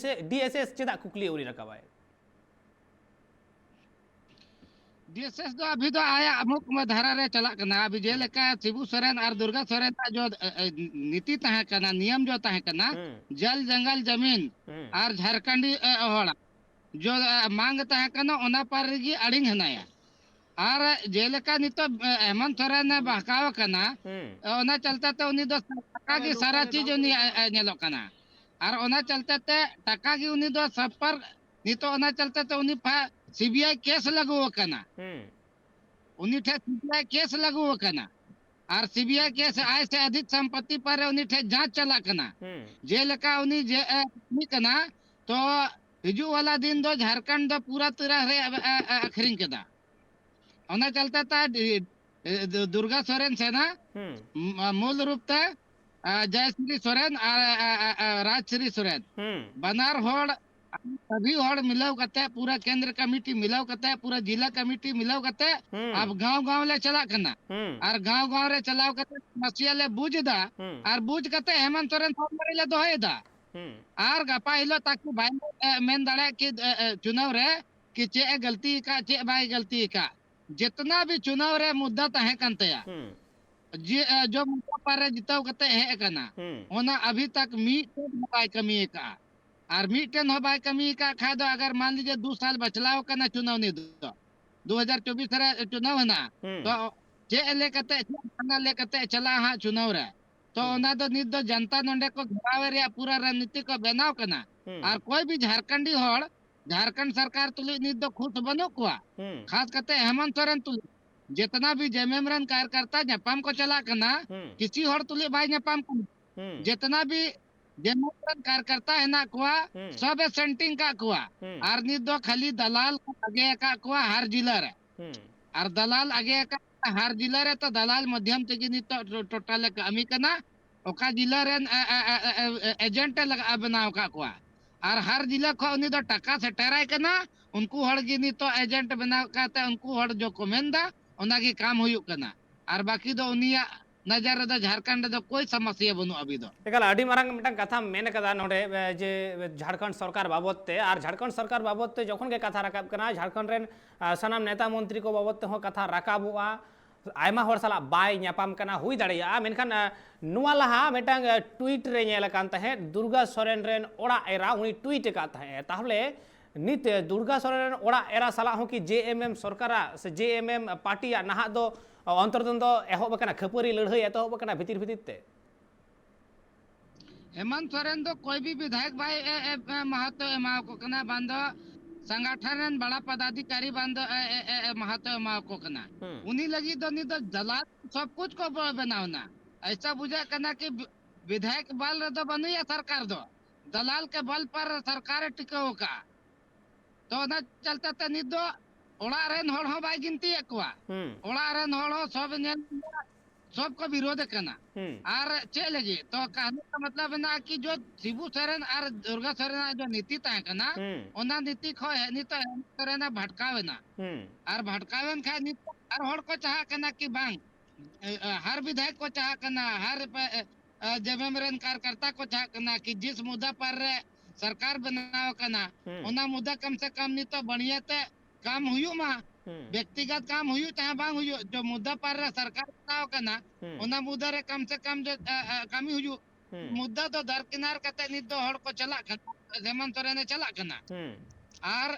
ᱰᱤ ᱮᱥ ᱮᱥ ᱪᱮᱫᱟᱜ ᱠᱩᱠᱞᱤ ᱟᱹᱣᱨᱤ ᱨᱟᱠᱟᱵᱟᱭ? ᱰᱤ ᱮᱥ ᱮᱥ ᱫᱚ ᱟᱵᱷᱤ ᱫᱚ ᱟᱭᱟᱜ ᱟᱢᱩᱠ ᱫᱷᱟᱨᱟ ᱨᱮ ᱪᱟᱞᱟᱜ ᱠᱟᱱᱟ᱾ ᱟᱵᱷᱤ ᱡᱮᱞᱮᱠᱟ ᱥᱤᱵᱩ ᱥᱚᱨᱮᱱ ᱟᱨ ᱫᱩᱨᱜᱟ ᱥᱚᱨᱮᱱᱟᱜ ᱡᱚ ᱱᱤᱛᱤ ᱛᱟᱦᱮᱸ ᱠᱟᱱᱟ, ᱱᱤᱭᱚᱢ ᱡᱚ ᱛᱟᱦᱮᱸ ᱠᱟᱱᱟ, ᱡᱟᱞ ᱡᱟᱝᱜᱟᱞ ᱡᱟᱢᱤᱱ ᱟᱨ ᱡᱷᱟᱨᱠᱷᱚᱸᱰᱤ ᱦᱚᱲ ᱡᱚ ᱢᱟᱝ ᱛᱟᱦᱮᱸ ᱠᱟᱱᱟ, ᱚᱱᱟ ᱯᱟᱨ ᱨᱮᱜᱮ ᱟᱲᱤᱝ ᱦᱮᱱᱟᱭᱟ᱾ ᱟᱨ ᱡᱮᱞᱮᱠᱟ ᱱᱤᱛᱚᱜ ᱦᱮᱢᱚᱱᱛ ᱥᱚᱨᱮᱱ ᱮ ᱵᱟᱦᱠᱟᱣ ᱟᱠᱟᱱᱟ, ᱚᱱᱟ ᱪᱟᱞᱛᱮ ᱛᱮ ᱩᱱᱤ ᱫᱚ ᱴᱟᱠᱟ ᱜᱮ ᱥᱟᱨᱟ ᱪᱤᱡᱽ ᱩᱱᱤ ᱧᱮᱞᱚᱜ ᱠᱟᱱᱟ᱾ ᱟᱨ ᱚᱱᱟ ᱪᱟᱞᱛᱮ ᱛᱮ ᱴᱟᱠᱟ ᱜᱮ ᱩᱱᱤ ᱫᱚ ᱥᱟᱯᱟᱨ ᱱᱤᱛᱚᱜ ᱚᱱᱟ ᱪᱟᱞᱛᱮ ᱛᱮ ᱩᱱᱤ ᱯᱷᱟ-, ᱥᱤ ᱵᱤ ᱟᱭ ᱠᱮᱥ ᱞᱟᱹᱜᱩ ᱟᱠᱟᱱᱟ᱾ ᱩᱱᱤ ᱴᱷᱮᱱ ᱥᱤ ᱵᱤ ᱟᱭ ᱠᱮᱥ ᱞᱟᱹᱜᱩ ᱟᱠᱟᱱᱟ᱾ ᱟᱨ ᱥᱤ ᱵᱤ ᱟᱭ ᱠᱮᱥ ᱟᱭ ᱥᱮ ᱟᱫᱷᱤᱠ ᱥᱚᱢᱯᱚᱛᱤ ᱯᱟᱨᱮ ᱩᱱᱤ ᱴᱷᱮᱱ ᱡᱟᱸᱪ ᱪᱟᱞᱟᱜ ᱠᱟᱱᱟ᱾ ᱡᱮᱞᱮᱠᱟ ᱩᱱᱤ ᱡᱮ, ᱮ, ᱠᱟᱹᱢᱤ ᱠᱟᱱᱟ, ᱛᱚ ᱦᱤᱡᱩᱜ ᱣᱟᱞᱟ ᱫᱤᱱ ᱫᱚ ᱡᱷᱟᱨᱠᱷᱚᱸᱰ ᱫᱚ ᱯᱩᱨᱟ ᱛᱤᱨᱟ ᱨᱮ ᱟ-, ᱟ-, ᱟ-, ᱟᱹᱠᱷᱨᱤᱧ ᱠᱮᱫᱟ᱾ ᱚᱱᱟ ᱪᱟᱞᱛᱮ ᱛᱟ ᱰᱤ-, ᱮ, ᱫᱩ-, ᱫᱩᱨᱜᱟ ᱥᱚᱨᱮᱱ ᱥᱮᱱᱟ ᱢ-, ᱢᱩᱞ ᱨᱩᱯ ᱛᱮ, ᱟ, ᱡᱟᱭᱥᱨᱤ ᱥᱚᱨᱮᱱ ᱟᱨ, ᱟ, ᱟ, ᱟ, ᱨᱟᱡᱽᱥᱨᱤ ᱥᱚᱨᱮᱱ, ᱵᱟᱱᱟᱨ ᱦᱚᱲ, ᱥᱟᱵᱷᱤ ᱦᱚᱲ ᱢᱤᱞᱟᱹᱣ ᱠᱟᱛᱮ, ᱯᱩᱨᱟᱹ ᱠᱮᱱᱫᱨᱚ ᱠᱚᱢᱤᱴᱤ ᱢᱤᱞᱟᱹᱣ ᱠᱟᱛᱮ, ᱯᱩᱨᱟᱹ ᱡᱤᱞᱟ ᱠᱚᱢᱤᱴᱤ ᱢᱤᱞᱟᱹᱣ ᱠᱟᱛᱮ, ᱟᱵ ᱜᱟᱸᱣ ᱜᱟᱸᱣ ᱞᱮ ᱪᱟᱞᱟᱜ ᱠᱟᱱᱟ᱾ ᱟᱨ ᱜᱟᱸᱣ ᱜᱟᱸᱣ ᱨᱮ ᱪᱟᱞᱟᱣ ᱠᱟᱛᱮ ᱥᱚᱢᱚᱥᱭᱟ ᱞᱮ ᱵᱩᱡᱽ ᱮᱫᱟ᱾ ᱟᱨ ᱵᱩᱡᱽ ᱠᱟᱛᱮ ᱦᱮᱢᱚᱱᱛ ᱥᱚᱨᱮᱱ ᱥᱟᱢᱱᱮ ᱨᱮᱞᱮ ᱫᱚᱦᱚᱭᱮᱫᱟ᱾ ᱟᱨ ᱜᱟᱯᱟ ᱦᱤᱞᱳᱜ ᱛᱟᱠᱚ ᱵᱟᱭ, ᱮ, ᱢᱮᱱ ᱫᱟᱲᱮᱭᱟᱜ ᱠᱤ, ᱮ, ᱮ, ᱪᱩᱱᱟᱣ ᱨᱮ ᱠᱤ ᱪᱮᱫ ᱮ ᱜᱟᱹᱞᱛᱤ ᱟᱠᱟᱫ, ᱪᱮᱫ ᱵᱟᱭ ᱜᱟᱹᱞᱛᱤ ᱟᱠᱟᱫ᱾ ᱡᱤᱛᱱᱟ ᱵᱷᱤ ᱪᱩᱱᱟᱣ ᱨᱮ ᱢᱩᱫᱽᱫᱟ ᱛᱟᱦᱮᱸ ᱠᱟᱱ ᱛᱟᱭᱟ, ᱡᱮ, ᱮ, ᱡᱚ ᱢᱚᱪᱟ ᱯᱟᱨ ᱨᱮ ᱡᱤᱛᱟᱹᱣ ᱠᱟᱛᱮ ᱦᱮᱡ ᱟᱠᱟᱱᱟ, ᱚᱱᱟ ᱟᱵᱷᱤ ᱛᱟᱠ ᱢᱤᱫᱴᱮᱱ ᱦᱚᱸ ᱵᱟᱭ ᱠᱟᱹᱢᱤ ᱟᱠᱟᱫᱼᱟ᱾ ᱟᱨ ᱢᱤᱫᱴᱮᱱ ᱦᱚᱸ ᱵᱟᱭ ᱠᱟᱹᱢᱤ ᱟᱠᱟᱫ ᱠᱷᱟᱡ ᱫᱚ, ᱟᱜᱟᱨ ᱢᱟᱱ ᱞᱤᱡᱤᱭᱮ ᱫᱩ ᱥᱟᱞ ᱵᱟᱪᱞᱟᱣ ᱠᱟᱱᱟ ᱪᱩᱱᱟᱣ ᱱᱤᱭᱟᱹ ᱫᱚ, ᱫᱩ ᱦᱟᱡᱟᱨ ᱪᱚᱵᱵᱤᱥ ᱨᱮ ᱪᱩᱱᱟᱣ ᱦᱮᱱᱟᱜᱼᱟ, ᱛᱚ ᱪᱮᱫ ᱞᱮ ᱠᱟᱛᱮ, ᱪᱮᱫ ᱵᱷᱟᱵᱽᱱᱟ ᱞᱮ ᱠᱟᱛᱮ ᱪᱟᱞᱟᱜᱼᱟ ᱦᱟᱸᱜ ᱪᱩᱱᱟᱣ ᱨᱮ? ᱛᱚ ᱚᱱᱟ ᱫᱚ ᱱᱤᱛ ᱫᱚ ᱡᱟᱱᱛᱟ ᱱᱚᱰᱮ ᱠᱚ ᱜᱷᱮᱨᱟᱣ ᱨᱮᱭᱟᱜ ᱯᱩᱨᱟᱹ ᱨᱚᱱᱱᱤᱛᱤ ᱠᱚ ᱵᱮᱱᱟᱣ ᱠᱟᱱᱟ᱾ ᱟᱨ ᱠᱚᱭ ᱵᱷᱤ ᱡᱷᱟᱨᱠᱷᱚᱸᱰᱤ ᱦᱚᱲ ᱡᱷᱟᱨᱠᱷᱚᱸᱰ ᱥᱚᱨᱠᱟᱨ ᱛᱩᱞᱩᱡ ᱱᱤᱛ ᱫᱚ ᱠᱷᱩᱥ ᱵᱟᱹᱱᱩᱜ ᱠᱚᱣᱟ, ᱠᱷᱟᱥ ᱠᱟᱛᱮ ᱦᱮᱢᱚᱱᱛ ᱥᱚᱨᱮᱱ ᱛᱩᱞᱩᱡ᱾ ᱡᱤᱛᱱᱟ ᱵᱷᱤ ᱡᱮ ᱮᱢ ᱮᱢ ᱨᱮᱱ ᱠᱟᱨᱭᱚᱠᱟᱨᱛᱟ ᱧᱟᱯᱟᱢ ᱠᱚ ᱪᱟᱞᱟᱜ ᱠᱟᱱᱟ, ᱠᱤᱥᱤ ᱦᱚᱲ ᱛᱩᱞᱩᱡ ᱵᱟᱭ ᱧᱟᱯᱟᱢ ᱠᱟᱱᱟ᱾ ᱡᱤᱛᱱᱟ ᱵᱷᱤ ᱡᱮ ᱮᱢ ᱮᱢ ᱨᱮᱱ ᱠᱟᱨᱭᱚᱠᱟᱨᱛᱟ ᱦᱮᱱᱟᱜ ᱠᱚᱣᱟ, ᱥᱚᱵᱮ ᱥᱮᱱᱴᱤᱝ ᱠᱟᱜ ᱠᱚᱣᱟ᱾ ᱟᱨ ᱱᱤᱛ ᱫᱚ ᱠᱷᱟᱹᱞᱤ ᱫᱟᱞᱟᱞ ᱠᱚ ᱟᱜᱮ ᱟᱠᱟᱫ ᱠᱚᱣᱟ ᱦᱟᱨ ᱡᱤᱞᱟ ᱨᱮ᱾ ᱟᱨ ᱫᱟᱞᱟᱞ ᱟᱜᱮ ᱟᱠᱟᱫ ᱦᱟᱨ ᱡᱤᱞᱟ ᱨᱮ ᱛᱚ ᱫᱟᱞᱟᱞ ᱢᱟᱫᱷᱭᱚᱢ ᱛᱮᱜᱮ ᱱᱤᱛᱚᱜ ᱴᱳ-, ᱴᱳᱴᱟᱞ ᱮ ᱠᱟᱹᱢᱤ ᱠᱟᱱᱟ᱾ ᱚᱠᱟ ᱡᱤᱞᱟ ᱨᱮᱱ, ᱮ, ᱮ, ᱮ, ᱮ, ᱮ, ᱮᱡᱮᱱᱴ ᱮ ᱞᱟᱜᱟ ᱵᱮᱱᱟᱣ ᱟᱠᱟᱫ ᱠᱚᱣᱟ᱾ ᱟᱨ ᱦᱟᱨ ᱡᱤᱞᱟᱹ ᱠᱷᱚᱱ ᱩᱱᱤ ᱫᱚ ᱴᱟᱠᱟ ᱥᱮᱴᱮᱨᱟᱭ ᱠᱟᱱᱟ᱾ ᱩᱱᱠᱩ ᱦᱚᱲ ᱜᱮ ᱱᱤᱛᱚᱜ ᱮᱡᱮᱱᱴ ᱵᱮᱱᱟᱣ ᱠᱟᱛᱮ ᱩᱱᱠᱩ ᱦᱚᱲ ᱡᱚ ᱠᱚ ᱢᱮᱱᱫᱟ, ᱚᱱᱟ ᱜᱮ ᱠᱟᱢ ᱦᱩᱭᱩᱜ ᱠᱟᱱᱟ᱾ ᱟᱨ ᱵᱟᱹᱠᱤ ᱫᱚ ᱩᱱᱤᱭᱟᱜ ᱱᱟᱡᱟᱨ ᱨᱮᱫᱚ ᱡᱷᱟᱲᱠᱷᱚᱸᱰ ᱨᱮᱫᱚ ᱠᱳᱭ ᱥᱚᱢᱚᱥᱭᱟ ᱵᱟᱹᱱᱩᱜᱼᱟ ᱟᱵᱤ ᱫᱚ᱾ ᱮᱠᱟᱞ ᱟᱹᱰᱤ ᱢᱟᱨᱟᱝ ᱢᱤᱫᱴᱟᱝ ᱠᱟᱛᱷᱟᱢ ᱢᱮᱱ ᱠᱟᱫᱟ ᱱᱚᱰᱮ, ᱮ, ᱡᱮ ᱡᱷᱟᱲᱠᱷᱚᱸᱰ ᱥᱚᱨᱠᱟᱨ ᱵᱟᱵᱚᱫ ᱛᱮ, ᱟᱨ ᱡᱷᱟᱲᱠᱷᱚᱸᱰ ᱥᱚᱨᱠᱟᱨ ᱵᱟᱵᱚᱫ ᱛᱮ ᱡᱚᱠᱷᱚᱱ ᱜᱮ ᱠᱟᱛᱷᱟ ᱨᱟᱠᱟᱵ ᱠᱟᱱᱟ, ᱡᱷᱟᱲᱠᱷᱚᱸᱰ ᱨᱮᱱ, ᱟ, ᱥᱟᱱᱟᱢ ᱱᱮᱛᱟ ᱢᱚᱱᱛᱨᱤ ᱠᱚ ᱵᱟᱵᱚᱫ ᱛᱮᱦᱚᱸ ᱠᱟᱛᱷᱟ ᱨᱟᱠᱟᱵᱚᱜᱼᱟ᱾ ᱟᱭᱢᱟ ᱦᱚᱲ ᱥᱟᱞᱟᱜ ᱵᱟᱭ ᱧᱟᱯᱟᱢ ᱠᱟᱱᱟ, ᱦᱩᱭ ᱫᱟᱲᱮᱭᱟᱜᱼᱟ, ᱢᱮᱱᱠᱷᱟᱱ, ᱟ, ᱱᱚᱣᱟ ᱞᱟᱦᱟ ᱢᱤᱫᱴᱟᱝ, ᱟ, ᱴᱩᱭᱤᱴ ᱨᱮ ᱧᱮᱞ ᱟᱠᱟᱱ ᱛᱟᱦᱮᱸᱫ, ᱫᱩᱨᱜᱟ ᱥᱚᱨᱮᱱ ᱨᱮᱱ ᱚᱲᱟᱜ ᱮᱨᱟ ᱩᱱᱤ ᱴᱩᱭᱤᱴ ᱟᱠᱟᱫ ᱛᱟᱦᱮᱸᱫ᱾ ᱛᱟᱦᱚᱞᱮ ᱱᱤᱛ ᱫᱩᱨᱜᱟ ᱥᱚᱨᱮᱱ ᱨᱮᱱ ᱚᱲᱟᱜ ᱮᱨᱟ ᱥᱟᱞᱟᱜ ᱦᱚᱸ ᱠᱤ ᱡᱮ ᱮᱢ ᱮᱢ ᱥᱚᱨᱠᱟᱨᱟᱜ ᱥᱮ ᱡᱮ ᱮᱢ ᱮᱢ ᱯᱟᱨᱴᱤᱭᱟᱜ ᱱᱟᱦᱟᱜ ᱫᱚ ᱚᱱᱛᱚᱨ ᱫᱚ ᱮᱦᱚᱵ ᱟᱠᱟᱱᱟ, ᱠᱷᱟᱹᱯᱟᱹᱨᱤ ᱞᱟᱹᱲᱦᱟᱹᱭ ᱮᱛᱚᱦᱚᱵ ᱟᱠᱟᱱᱟ ᱵᱷᱤᱛᱤᱨ ᱵᱷᱤᱛᱤᱨ ᱛᱮ? ᱦᱮᱢᱟᱱᱛ ᱥᱚᱨᱮᱱ ᱫᱚ ᱠᱚᱭ ᱵᱷᱤ ᱵᱤᱫᱷᱟᱭᱚᱠ ᱵᱷᱟᱭ ᱮ, ᱮ, ᱮ, ᱢᱟᱦᱟᱛᱚ ᱮᱢᱟᱣ ᱠᱚ ᱠᱟᱱᱟ, ᱵᱟᱝ ᱫᱚ ᱥᱚᱝᱜᱚᱴᱷᱚᱱ ᱨᱮᱱ ᱵᱟᱲᱟ ᱯᱚᱫᱟᱫᱷᱤᱠᱟᱨᱤ, ᱵᱟᱝ ᱫᱚ ᱮ, ᱮ, ᱮ, ᱮ, ᱢᱟᱦᱟᱛᱚ ᱮᱢᱟᱣ ᱠᱚ ᱠᱟᱱᱟ᱾ ᱦᱩᱸ᱾ ᱩᱱᱤ ᱞᱟᱹᱜᱤᱫ ᱫᱚ ᱱᱤᱛ ᱫᱚ ᱫᱟᱞᱟᱞ ᱥᱚᱵ ᱠᱩᱪ ᱠᱚ ᱵᱮᱱᱟᱣ ᱮᱱᱟ᱾ ᱮᱭᱥᱟ ᱵᱩᱡᱷᱟᱹᱜ ᱠᱟᱱᱟ ᱠᱤ ᱵᱤᱫᱷᱟᱭᱚᱠ ᱵᱟᱞ ᱨᱮᱫᱚ ᱵᱟᱹᱱᱩᱭᱟ ᱥᱚᱨᱠᱟᱨ ᱫᱚ, ᱫᱟᱞᱟᱞ ᱠᱮ ᱵᱟᱞ ᱯᱟᱨ ᱥᱚᱨᱠᱟᱨ ᱮ ᱴᱤᱠᱟᱹᱣ ᱟᱠᱟᱫᱼᱟ᱾ ᱛᱚ ᱚᱱᱟ ᱪᱟᱞᱛᱮ ᱛᱮ ᱱᱤᱛ ᱫᱚ ᱚᱲᱟᱜ ᱨᱮᱱ ᱦᱚᱲ ᱦᱚᱸ ᱵᱟᱭ ᱜᱤᱱᱛᱤᱭᱮᱫ ᱠᱚᱣᱟ᱾ ᱦᱩᱸ᱾ ᱚᱲᱟᱜ ᱨᱮᱱ ᱦᱚᱲ ᱦᱚᱸ ᱥᱚᱵ ᱧᱮᱞ, ᱥᱚᱵ ᱠᱚ ᱵᱤᱨᱳᱫᱷ ᱠᱟᱱᱟ᱾ ᱦᱩᱸ᱾ ᱟᱨ ᱪᱮᱫ ᱞᱟᱹᱜᱤᱫ? ᱛᱚ ᱠᱟᱹᱦᱱᱤ ᱠᱟ ᱢᱚᱛᱞᱚᱵ ᱦᱮᱱᱟᱜᱼᱟ ᱠᱤ ᱡᱚ ᱥᱤᱵᱩ ᱥᱚᱨᱮᱱ ᱟᱨ ᱫᱩᱨᱜᱟ ᱥᱚᱨᱮᱱᱟᱜ ᱡᱚ ᱱᱤᱛᱤ ᱛᱟᱦᱮᱸ ᱠᱟᱱᱟ, ᱦᱩᱸ᱾ ᱚᱱᱟ ᱱᱤᱛᱤ ᱠᱷᱚᱱ ᱱᱤᱛᱚᱜ ᱦᱮᱢᱚᱱᱛ ᱥᱚᱨᱮᱱ ᱮ ᱵᱷᱟᱴᱠᱟᱣ ᱮᱱᱟ᱾ ᱦᱩᱸ᱾ ᱟᱨ ᱵᱷᱟᱴᱠᱟᱣ ᱮᱱ ᱠᱷᱟᱱ ᱱᱤᱛᱚᱜ ᱟᱨ ᱦᱚᱲ ᱠᱚ ᱪᱟᱦᱟᱜ ᱠᱟᱱᱟ ᱠᱤ ᱵᱟᱝ, ᱮ, ᱮ, ᱦᱟᱨ ᱵᱤᱫᱷᱟᱭᱚᱠ ᱠᱚ ᱪᱟᱦᱟᱜ ᱠᱟᱱᱟ, ᱦᱟᱨ ᱯᱮ, ᱮ, ᱮ, ᱡᱮ ᱮᱢ ᱮᱢ ᱨᱮᱱ ᱠᱟᱨᱠᱟᱨᱛᱟ ᱠᱚ ᱪᱟᱦᱟᱜ ᱠᱟᱱᱟ ᱠᱤ ᱡᱤᱥ ᱢᱩᱫᱫᱟ ᱯᱟᱨ ᱨᱮ ᱥᱚᱨᱠᱟᱨ ᱵᱮᱱᱟᱣ ᱠᱟᱱᱟ, ᱦᱩᱸ᱾ ᱚᱱᱟ ᱢᱩᱫᱫᱟ ᱠᱟᱢ ᱥᱮ ᱠᱟᱢ ᱱᱤᱛᱚᱜ ᱵᱟᱹᱲᱤᱭᱟᱹ ᱛᱮ ᱠᱟᱢ ᱦᱩᱭᱩᱜ ᱢᱟ, ᱦᱩᱸ᱾ ᱵᱮᱠᱛᱤᱜᱚᱛ ᱠᱟᱢ ᱦᱩᱭᱩᱜ ᱪᱟᱦᱮ ᱵᱟᱝ ᱦᱩᱭᱩᱜ, ᱡᱚ ᱢᱩᱫᱫᱟ ᱯᱟᱨ ᱨᱮ ᱥᱚᱨᱠᱟᱨ ᱵᱮᱱᱟᱣ ᱠᱟᱱᱟ, ᱦᱩᱸ᱾ ᱚᱱᱟ ᱢᱩᱫᱫᱟ ᱨᱮ ᱠᱟᱢ ᱥᱮ ᱠᱟᱢ ᱡᱚ, ᱮ, ᱮ, ᱠᱟᱹᱢᱤ ᱦᱩᱭᱩᱜ᱾ ᱦᱩᱸ᱾ ᱢᱩᱫᱫᱟ ᱫᱚ ᱫᱟᱨᱠᱤᱱᱟᱨ ᱠᱟᱛᱮ ᱱᱤᱛ ᱫᱚ ᱦᱚᱲ ᱠᱚ ᱪᱟᱞᱟᱜ ᱠᱟᱱᱟ, ᱦᱮᱢᱚᱱᱛ ᱥᱚᱨᱮᱱ ᱮ ᱪᱟᱞᱟᱜ ᱠᱟᱱᱟ᱾ ᱦᱩᱸ᱾ ᱟᱨ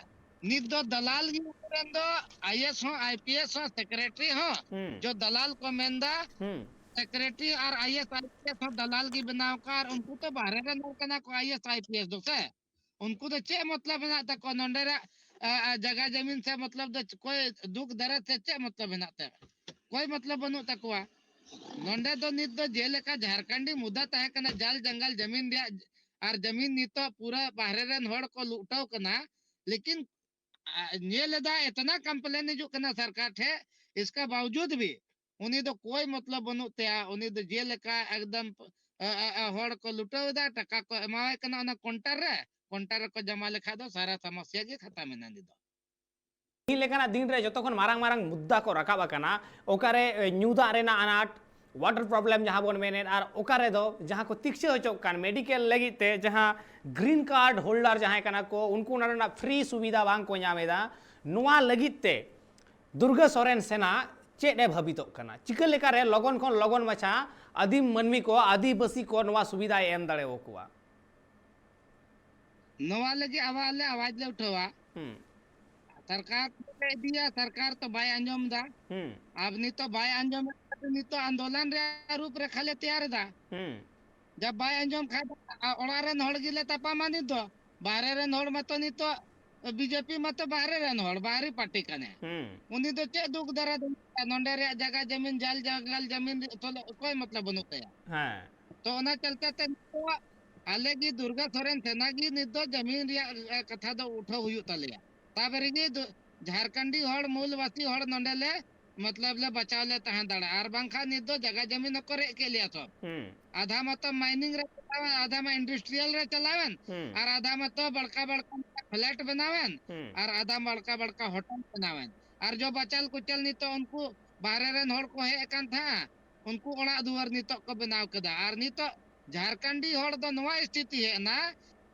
ᱱᱤᱛ ᱫᱚ ᱫᱟᱞᱟᱞ ᱜᱮ ᱩᱱᱠᱩ ᱨᱮᱱ ᱫᱚ ᱟᱭ ᱮ ᱮᱥ ᱦᱚᱸ, ᱟᱭ ᱯᱤ ᱮᱥ ᱦᱚᱸ, ᱥᱮᱠᱨᱮᱴᱟᱨᱤ ᱦᱚᱸ, ᱦᱩᱸ᱾ ᱡᱚ ᱫᱟᱞᱟᱞ ᱠᱚ ᱢᱮᱱᱫᱟ, ᱦᱩᱸ᱾ Secretary R I A S, I P S ᱦᱚᱸ ᱫᱟᱞᱟᱞ ᱜᱮ ᱵᱮᱱᱟᱣ ᱠᱟᱜ, ᱟᱨ ᱩᱱᱠᱩ ᱛᱚ ᱵᱟᱦᱨᱮ ᱨᱮᱱ ᱦᱚᱲ ᱠᱟᱱᱟ ᱠᱚ, I A S, I P S ᱫᱚ ᱥᱮ᱾ ᱩᱱᱠᱩ ᱫᱚ ᱪᱮᱫ ᱢᱚᱛᱞᱚᱵ ᱦᱮᱱᱟᱜ ᱛᱟᱠᱚᱣᱟ ᱱᱚᱰᱮ ᱨᱮ, ᱟ, ᱟ, ᱡᱟᱭᱜᱟ ᱡᱟᱢᱤᱱ ᱥᱮ ᱢᱚᱛᱞᱚᱵ ᱫᱚ ᱠᱚᱭ ᱫᱩᱠ ᱫᱟᱨᱟᱫ ᱥᱮ ᱪᱮᱫ ᱢᱚᱛᱞᱚᱵ ᱦᱮᱱᱟᱜ ᱛᱟᱭᱟ? ᱠᱚᱭ ᱢᱚᱛᱞᱚᱵ ᱵᱟᱹᱱᱩᱜ ᱛᱟᱠᱚᱣᱟ᱾ ᱱᱚᱰᱮ ᱫᱚ ᱱᱤᱛ ᱫᱚ ᱡᱮᱞᱮᱠᱟ ᱡᱷᱟᱨᱠᱷᱚᱸᱰᱤ ᱢᱩᱫᱫᱟ ᱛᱟᱦᱮᱸ ᱠᱟᱱᱟ, ᱡᱟᱞ ᱡᱟᱝᱜᱟᱞ ᱡᱟᱢᱤᱱ ᱨᱮᱭᱟᱜ, ᱟᱨ ᱡᱟᱢᱤᱱ ᱱᱤᱛᱚᱜ ᱯᱩᱨᱟᱹ ᱵᱟᱦᱨᱮ ᱨᱮᱱ ᱦᱚᱲ ᱠᱚ ᱞᱩᱴᱟᱹᱣ ᱠᱟᱱᱟ, ᱞᱮᱠᱤᱱ, ᱟ, ᱧᱮᱞ ᱮᱫᱟ ᱮᱛᱱᱟ complain ᱦᱤᱡᱩᱜ ᱠᱟᱱᱟ ᱥᱚᱨᱠᱟᱨ ᱴᱷᱮᱱ, ᱤᱥᱠᱟ ᱵᱟᱣᱡᱩᱫ ᱵᱷᱤ ᱩᱱᱤ ᱫᱚ ᱠᱚᱭ ᱢᱚᱛᱞᱚᱵ ᱵᱟᱹᱱᱩᱜ ᱛᱟᱭᱟ᱾ ᱩᱱᱤ ᱫᱚ ᱡᱮᱞᱮᱠᱟ ᱮᱠᱫᱚᱢ, ᱟ, ᱟ, ᱟ, ᱦᱚᱲ ᱠᱚ ᱞᱩᱴᱟᱹᱣ ᱮᱫᱟ, ᱴᱟᱠᱟ ᱠᱚ ᱮᱢᱟᱣᱟᱭ ᱠᱟᱱᱟ ᱚᱱᱟ ᱠᱚᱱᱴᱟᱨ ᱨᱮ, ᱠᱚᱱᱴᱟ ᱨᱮᱠᱚ ᱡᱟᱢᱟ ᱞᱮᱠᱷᱟᱡ ᱫᱚ ᱥᱟᱨᱟ ᱥᱟᱢᱟᱥᱭᱟ ᱜᱮ ᱠᱷᱟᱛᱟ ᱢᱮᱱᱟᱜ ᱱᱤᱛ ᱫᱚ᱾ ᱛᱤᱦᱤᱧ ᱞᱮᱠᱟᱱᱟᱜ ᱫᱤᱱ ᱨᱮ ᱡᱚᱛᱚ ᱠᱷᱚᱱ ᱢᱟᱨᱟᱝ ᱢᱟᱨᱟᱝ ᱢᱩᱫᱽᱫᱟ ᱠᱚ ᱨᱟᱠᱟᱵ ᱟᱠᱟᱱᱟ, ᱚᱠᱟᱨᱮ ᱮ, ᱧᱩ ᱫᱟᱜ ᱨᱮᱱᱟᱜ ᱟᱱᱟᱴ, water problem ᱡᱟᱦᱟᱸ ᱵᱚᱱ ᱢᱮᱱᱮᱫ, ᱟᱨ ᱚᱠᱟ ᱨᱮᱫᱚ ᱡᱟᱦᱟᱸ ᱠᱚ ᱛᱤᱠᱪᱷᱟᱹ ᱦᱚᱪᱚᱜ ᱠᱟᱱ medical ᱞᱟᱹᱜᱤᱫ ᱛᱮ ᱡᱟᱦᱟᱸ green card holder ᱡᱟᱦᱟᱸᱭ ᱠᱟᱱᱟ ᱠᱚ, ᱩᱱᱠᱩ ᱚᱱᱟ ᱨᱮᱱᱟᱜ free ᱥᱩᱵᱤᱫᱷᱟ ᱵᱟᱝ ᱠᱚ ᱧᱟᱢ ᱮᱫᱟ᱾ ᱱᱚᱣᱟ ᱞᱟᱹᱜᱤᱫ ᱛᱮ ᱫᱩᱨᱜᱟᱹ ᱥᱚᱨᱮᱱ ᱥᱮᱱᱟ ᱪᱮᱫ ᱮ ᱵᱷᱟᱹᱵᱤᱛᱚᱜ ᱠᱟᱱᱟ? ᱪᱤᱠᱟᱹ ᱞᱮᱠᱟᱨᱮ ᱞᱚᱜᱚᱱ ᱠᱷᱚᱱ ᱞᱚᱜᱚᱱ ᱢᱟᱪᱷᱟ ᱟᱹᱫᱤᱢ ᱢᱟᱹᱱᱢᱤ ᱠᱚ, ᱟᱹᱫᱤᱵᱟᱹᱥᱤ ᱠᱚ ᱱᱚᱣᱟ ᱥᱩᱵᱤᱫᱷᱟᱭ ᱮᱢ ᱫᱟᱲᱮᱭᱟᱠᱚᱣᱟ? ᱱᱚᱣᱟ ᱞᱟᱹᱜᱤᱫ ᱟᱵᱚ ᱞᱮ ᱟᱣᱟᱡ ᱞᱮ ᱩᱴᱷᱟᱹᱣᱟ᱾ ᱦᱩᱸ, ᱥᱚᱨᱠᱟᱨ ᱠᱚ ᱤᱫᱤᱭᱟ, ᱥᱚᱨᱠᱟᱨ ᱛᱚ ᱵᱟᱭ ᱟᱸᱡᱚᱢ ᱮᱫᱟ᱾ ᱦᱩᱸ, ᱟᱨ ᱱᱤᱛᱚᱜ ᱵᱟᱭ ᱟᱸᱡᱚᱢ ᱮᱫᱟ, ᱱᱤᱛᱚᱜ ᱟᱱᱫᱳᱞᱚᱱ ᱨᱮᱭᱟᱜ ᱨᱩᱯ ᱨᱮᱠᱷᱟ ᱞᱮ ᱛᱮᱭᱟᱨ ᱮᱫᱟ᱾ ᱦᱩᱸ, ᱡᱟᱵ ᱵᱟᱭ ᱟᱸᱡᱚᱢ ᱠᱷᱟᱡ ᱫᱚ, ᱟ, ᱚᱲᱟᱜ ᱨᱮᱱ ᱦᱚᱲ ᱜᱮᱞᱮ ᱛᱟᱯᱟᱢᱟ ᱱᱤᱛ ᱫᱚ᱾ ᱵᱟᱦᱨᱮ ᱨᱮᱱ ᱦᱚᱲ ᱢᱟᱛᱚ ᱱᱤᱛᱚᱜ ᱵᱤᱡᱮᱯᱤ ᱢᱟᱛᱚ ᱵᱟᱦᱨᱮ ᱨᱮᱱ ᱦᱚᱲ, ᱵᱟᱦᱨᱮ ᱯᱟᱨᱴᱤ ᱠᱟᱱᱮ᱾ ᱦᱩᱸ, ᱩᱱᱤ ᱫᱚ ᱪᱮᱫ ᱫᱩᱠ ᱫᱟᱨᱟ ᱫᱚ ᱱᱚᱰᱮ ᱨᱮᱭᱟᱜ ᱡᱟᱭᱜᱟ ᱡᱟᱢᱤᱱ, ᱡᱟᱞ ᱡᱟᱜᱟᱞ ᱡᱟᱢᱤᱱ ᱨᱮ ᱛᱚᱞᱮ ᱚᱠᱚᱭ ᱢᱚᱛᱞᱚᱵ ᱵᱟᱹᱱᱩᱜ ᱛᱟᱭᱟ᱾ ᱦᱮᱸ, ᱛᱚ ᱚᱱᱟ ᱪᱟᱞᱛᱮ ᱛᱮ ᱱᱤᱛᱚᱜ ᱟᱞᱮ ᱜᱮ ᱫᱩᱨᱜᱟ ᱥᱚᱨᱮᱱ ᱥᱮᱱᱟ ᱜᱮ ᱱᱤᱛ ᱫᱚ ᱡᱟᱢᱤᱱ ᱨᱮᱭᱟᱜ, ᱮ, ᱠᱟᱛᱷᱟ ᱫᱚ ᱩᱴᱷᱟᱹᱣ ᱦᱩᱭᱩᱜ ᱛᱟᱞᱮᱭᱟ᱾ ᱛᱟᱵᱮ ᱨᱮᱜᱮ ᱫᱚ ᱡᱷᱟᱨᱠᱷᱚᱸᱰᱤ ᱦᱚᱲ, ᱢᱩᱞᱵᱟᱥᱤ ᱦᱚᱲ ᱱᱚᱰᱮ ᱞᱮ ᱢᱚᱛᱞᱚᱵ ᱞᱮ ᱵᱟᱪᱟᱣ ᱞᱮ ᱛᱟᱦᱮᱸ ᱫᱟᱲᱮᱭᱟᱜᱼᱟ, ᱟᱨ ᱵᱟᱝᱠᱷᱟᱱ ᱱᱤᱛ ᱫᱚ ᱡᱟᱭᱜᱟ ᱡᱟᱢᱤᱱ ᱦᱚᱸᱠᱚ ᱨᱮᱡ ᱠᱮᱫ ᱞᱮᱭᱟ ᱥᱚᱵ᱾ ᱦᱩᱸ, ᱟᱫᱷᱟ ᱢᱟᱛᱚ mining ᱨᱮ ᱪᱟᱞᱟᱣᱮᱱ, ᱟᱫᱷᱟ ᱢᱟ industrial ᱨᱮ ᱪᱟᱞᱟᱣᱮᱱ, ᱦᱩᱸ, ᱟᱨ ᱟᱫᱷᱟ ᱢᱟᱛᱚ ᱵᱟᱲᱠᱟ ᱵᱟᱲᱠᱟ flat ᱵᱮᱱᱟᱣᱮᱱ, ᱦᱩᱸ, ᱟᱨ ᱟᱫᱷᱟ ᱵᱟᱲᱠᱟ ᱵᱟᱲᱠᱟ hotel ᱵᱮᱱᱟᱣᱮᱱ᱾ ᱟᱨ ᱡᱚ ᱵᱟᱪᱟᱞ ᱠᱩᱪᱟᱞ ᱱᱤᱛᱚᱜ ᱩᱱᱠᱩ ᱵᱟᱦᱨᱮ ᱨᱮᱱ ᱦᱚᱲ ᱠᱚ ᱦᱮᱡ ᱟᱠᱟᱱ ᱛᱟᱦᱮᱸᱫ, ᱩᱱᱠᱩ ᱚᱲᱟᱜ ᱫᱩᱣᱟᱹᱨ ᱱᱤᱛᱚᱜ ᱠᱚ ᱵᱮᱱᱟᱣ ᱠᱮᱫᱟ᱾ ᱟᱨ ᱱᱤᱛᱚᱜ ᱡᱷᱟᱨᱠᱷᱚᱸᱰᱤ ᱦᱚᱲ ᱫᱚ ᱱᱚᱣᱟ ᱥᱛᱷᱤᱛᱤ ᱦᱮᱡ ᱮᱱᱟ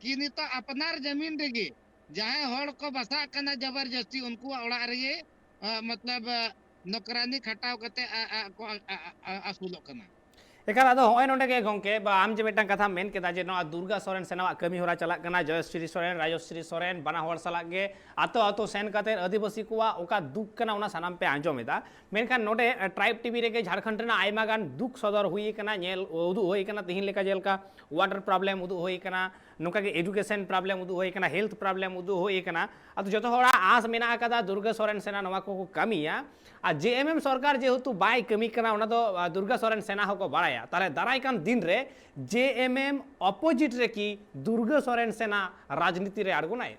ᱠᱤ ᱱᱤᱛᱚᱜ ᱟᱯᱱᱟᱨ ᱡᱟᱢᱤᱱ ᱨᱮᱜᱮ ᱡᱟᱦᱟᱸᱭ ᱦᱚᱲ ᱠᱚ ᱵᱟᱥᱟᱜ ᱠᱟᱱᱟ ᱡᱚᱵᱚᱨᱡᱚᱥᱛᱤ, ᱩᱱᱠᱩᱣᱟᱜ ᱚᱲᱟᱜ ᱨᱮᱜᱮ, ᱟ, ᱢᱚᱛᱞᱚᱵ, ᱟ, ᱱᱚᱠᱨᱟᱱᱤ ᱠᱷᱟᱴᱟᱣ ᱠᱟᱛᱮ ᱟ, ᱟ, ᱠᱚ ᱟ, ᱟ, ᱟ, ᱟᱹᱥᱩᱞᱚᱜ ᱠᱟᱱᱟ᱾ ᱮᱠᱟᱞ᱾ ᱟᱫᱚ ᱦᱚᱸᱜᱼᱚᱭ ᱱᱚᱰᱮ ᱜᱮ ᱜᱚᱢᱠᱮ, ᱵᱟ, ᱟᱢ ᱡᱮ ᱢᱤᱫᱴᱟᱝ ᱠᱟᱛᱷᱟᱢ ᱢᱮᱱ ᱠᱮᱫᱟ ᱡᱮ ᱱᱚᱣᱟ ᱫᱩᱨᱜᱟ ᱥᱚᱨᱮᱱ ᱥᱮᱱᱟᱣᱟᱜ ᱠᱟᱹᱢᱤ ᱦᱚᱨᱟ ᱪᱟᱞᱟᱜ ᱠᱟᱱᱟ, ᱡᱚᱭᱚᱥᱨᱤ ᱥᱚᱨᱮᱱ, ᱨᱟᱡᱚᱥᱨᱤ ᱥᱚᱨᱮᱱ ᱵᱟᱱᱟ ᱦᱚᱲ ᱥᱟᱞᱟᱜ ᱜᱮ ᱟᱛᱳ ᱟᱛᱳ ᱥᱮᱱ ᱠᱟᱛᱮ ᱟᱹᱫᱤᱵᱟᱹᱥᱤ ᱠᱚᱣᱟᱜ ᱚᱠᱟ ᱫᱩᱠ ᱠᱟᱱᱟ ᱚᱱᱟ ᱥᱟᱱᱟᱢ ᱯᱮ ᱟᱸᱡᱚᱢ ᱮᱫᱟ, ᱢᱮᱱᱠᱷᱟᱱ ᱱᱚᱰᱮ, ᱮ, Tribe TV ᱨᱮᱜᱮ ᱡᱷᱟᱲᱠᱷᱚᱸᱰ ᱨᱮᱱᱟᱜ ᱟᱭᱢᱟ ᱜᱟᱱ ᱫᱩᱠ ᱥᱚᱫᱚᱨ ᱦᱩᱭ ᱟᱠᱟᱱᱟ, ᱧᱮᱞ ᱩᱫᱩᱜ ᱦᱩᱭ ᱟᱠᱟᱱᱟ, ᱛᱤᱦᱤᱧ ᱞᱮᱠᱟ ᱡᱮᱞᱮᱠᱟ water problem ᱩᱫᱩᱜ ᱦᱩᱭ ᱟᱠᱟᱱᱟ, ᱱᱚᱝᱠᱟ ᱜᱮ education problem ᱩᱫᱩᱜ ᱦᱩᱭ ᱟᱠᱟᱱᱟ, health problem ᱩᱫᱩᱜ ᱦᱩᱭ ᱟᱠᱟᱱᱟ᱾ ᱟᱫᱚ ᱡᱚᱛᱚ ᱦᱚᱲᱟᱜ ᱟᱸᱥ ᱢᱮᱱᱟᱜ ᱟᱠᱟᱫᱟ ᱫᱩᱨᱜᱟᱹ ᱥᱚᱨᱮᱱ ᱥᱮᱱᱟ ᱱᱚᱣᱟ ᱠᱚᱠᱚ ᱠᱟᱹᱢᱤᱭᱟ, ᱟᱨ JMM ᱥᱚᱨᱠᱟᱨ ᱡᱮᱦᱮᱛᱩ ᱵᱟᱭ ᱠᱟᱹᱢᱤ ᱠᱟᱱᱟ, ᱚᱱᱟ ᱫᱚ, ᱟ, ᱫᱩᱨᱜᱟ ᱥᱚᱨᱮᱱ ᱥᱮᱱᱟ ᱦᱚᱸᱠᱚ ᱵᱟᱲᱟᱭᱟ᱾ ᱛᱟᱦᱞᱮ ᱫᱟᱨᱟᱭ ᱠᱟᱱ ᱫᱤᱱ ᱨᱮ JMM opposite ᱨᱮ ᱠᱤ ᱫᱩᱨᱜᱟ ᱥᱚᱨᱮᱱ ᱥᱮᱱᱟ ᱨᱟᱡᱽᱱᱤᱛᱤ ᱨᱮ ᱟᱬᱜᱚᱱᱟᱭ?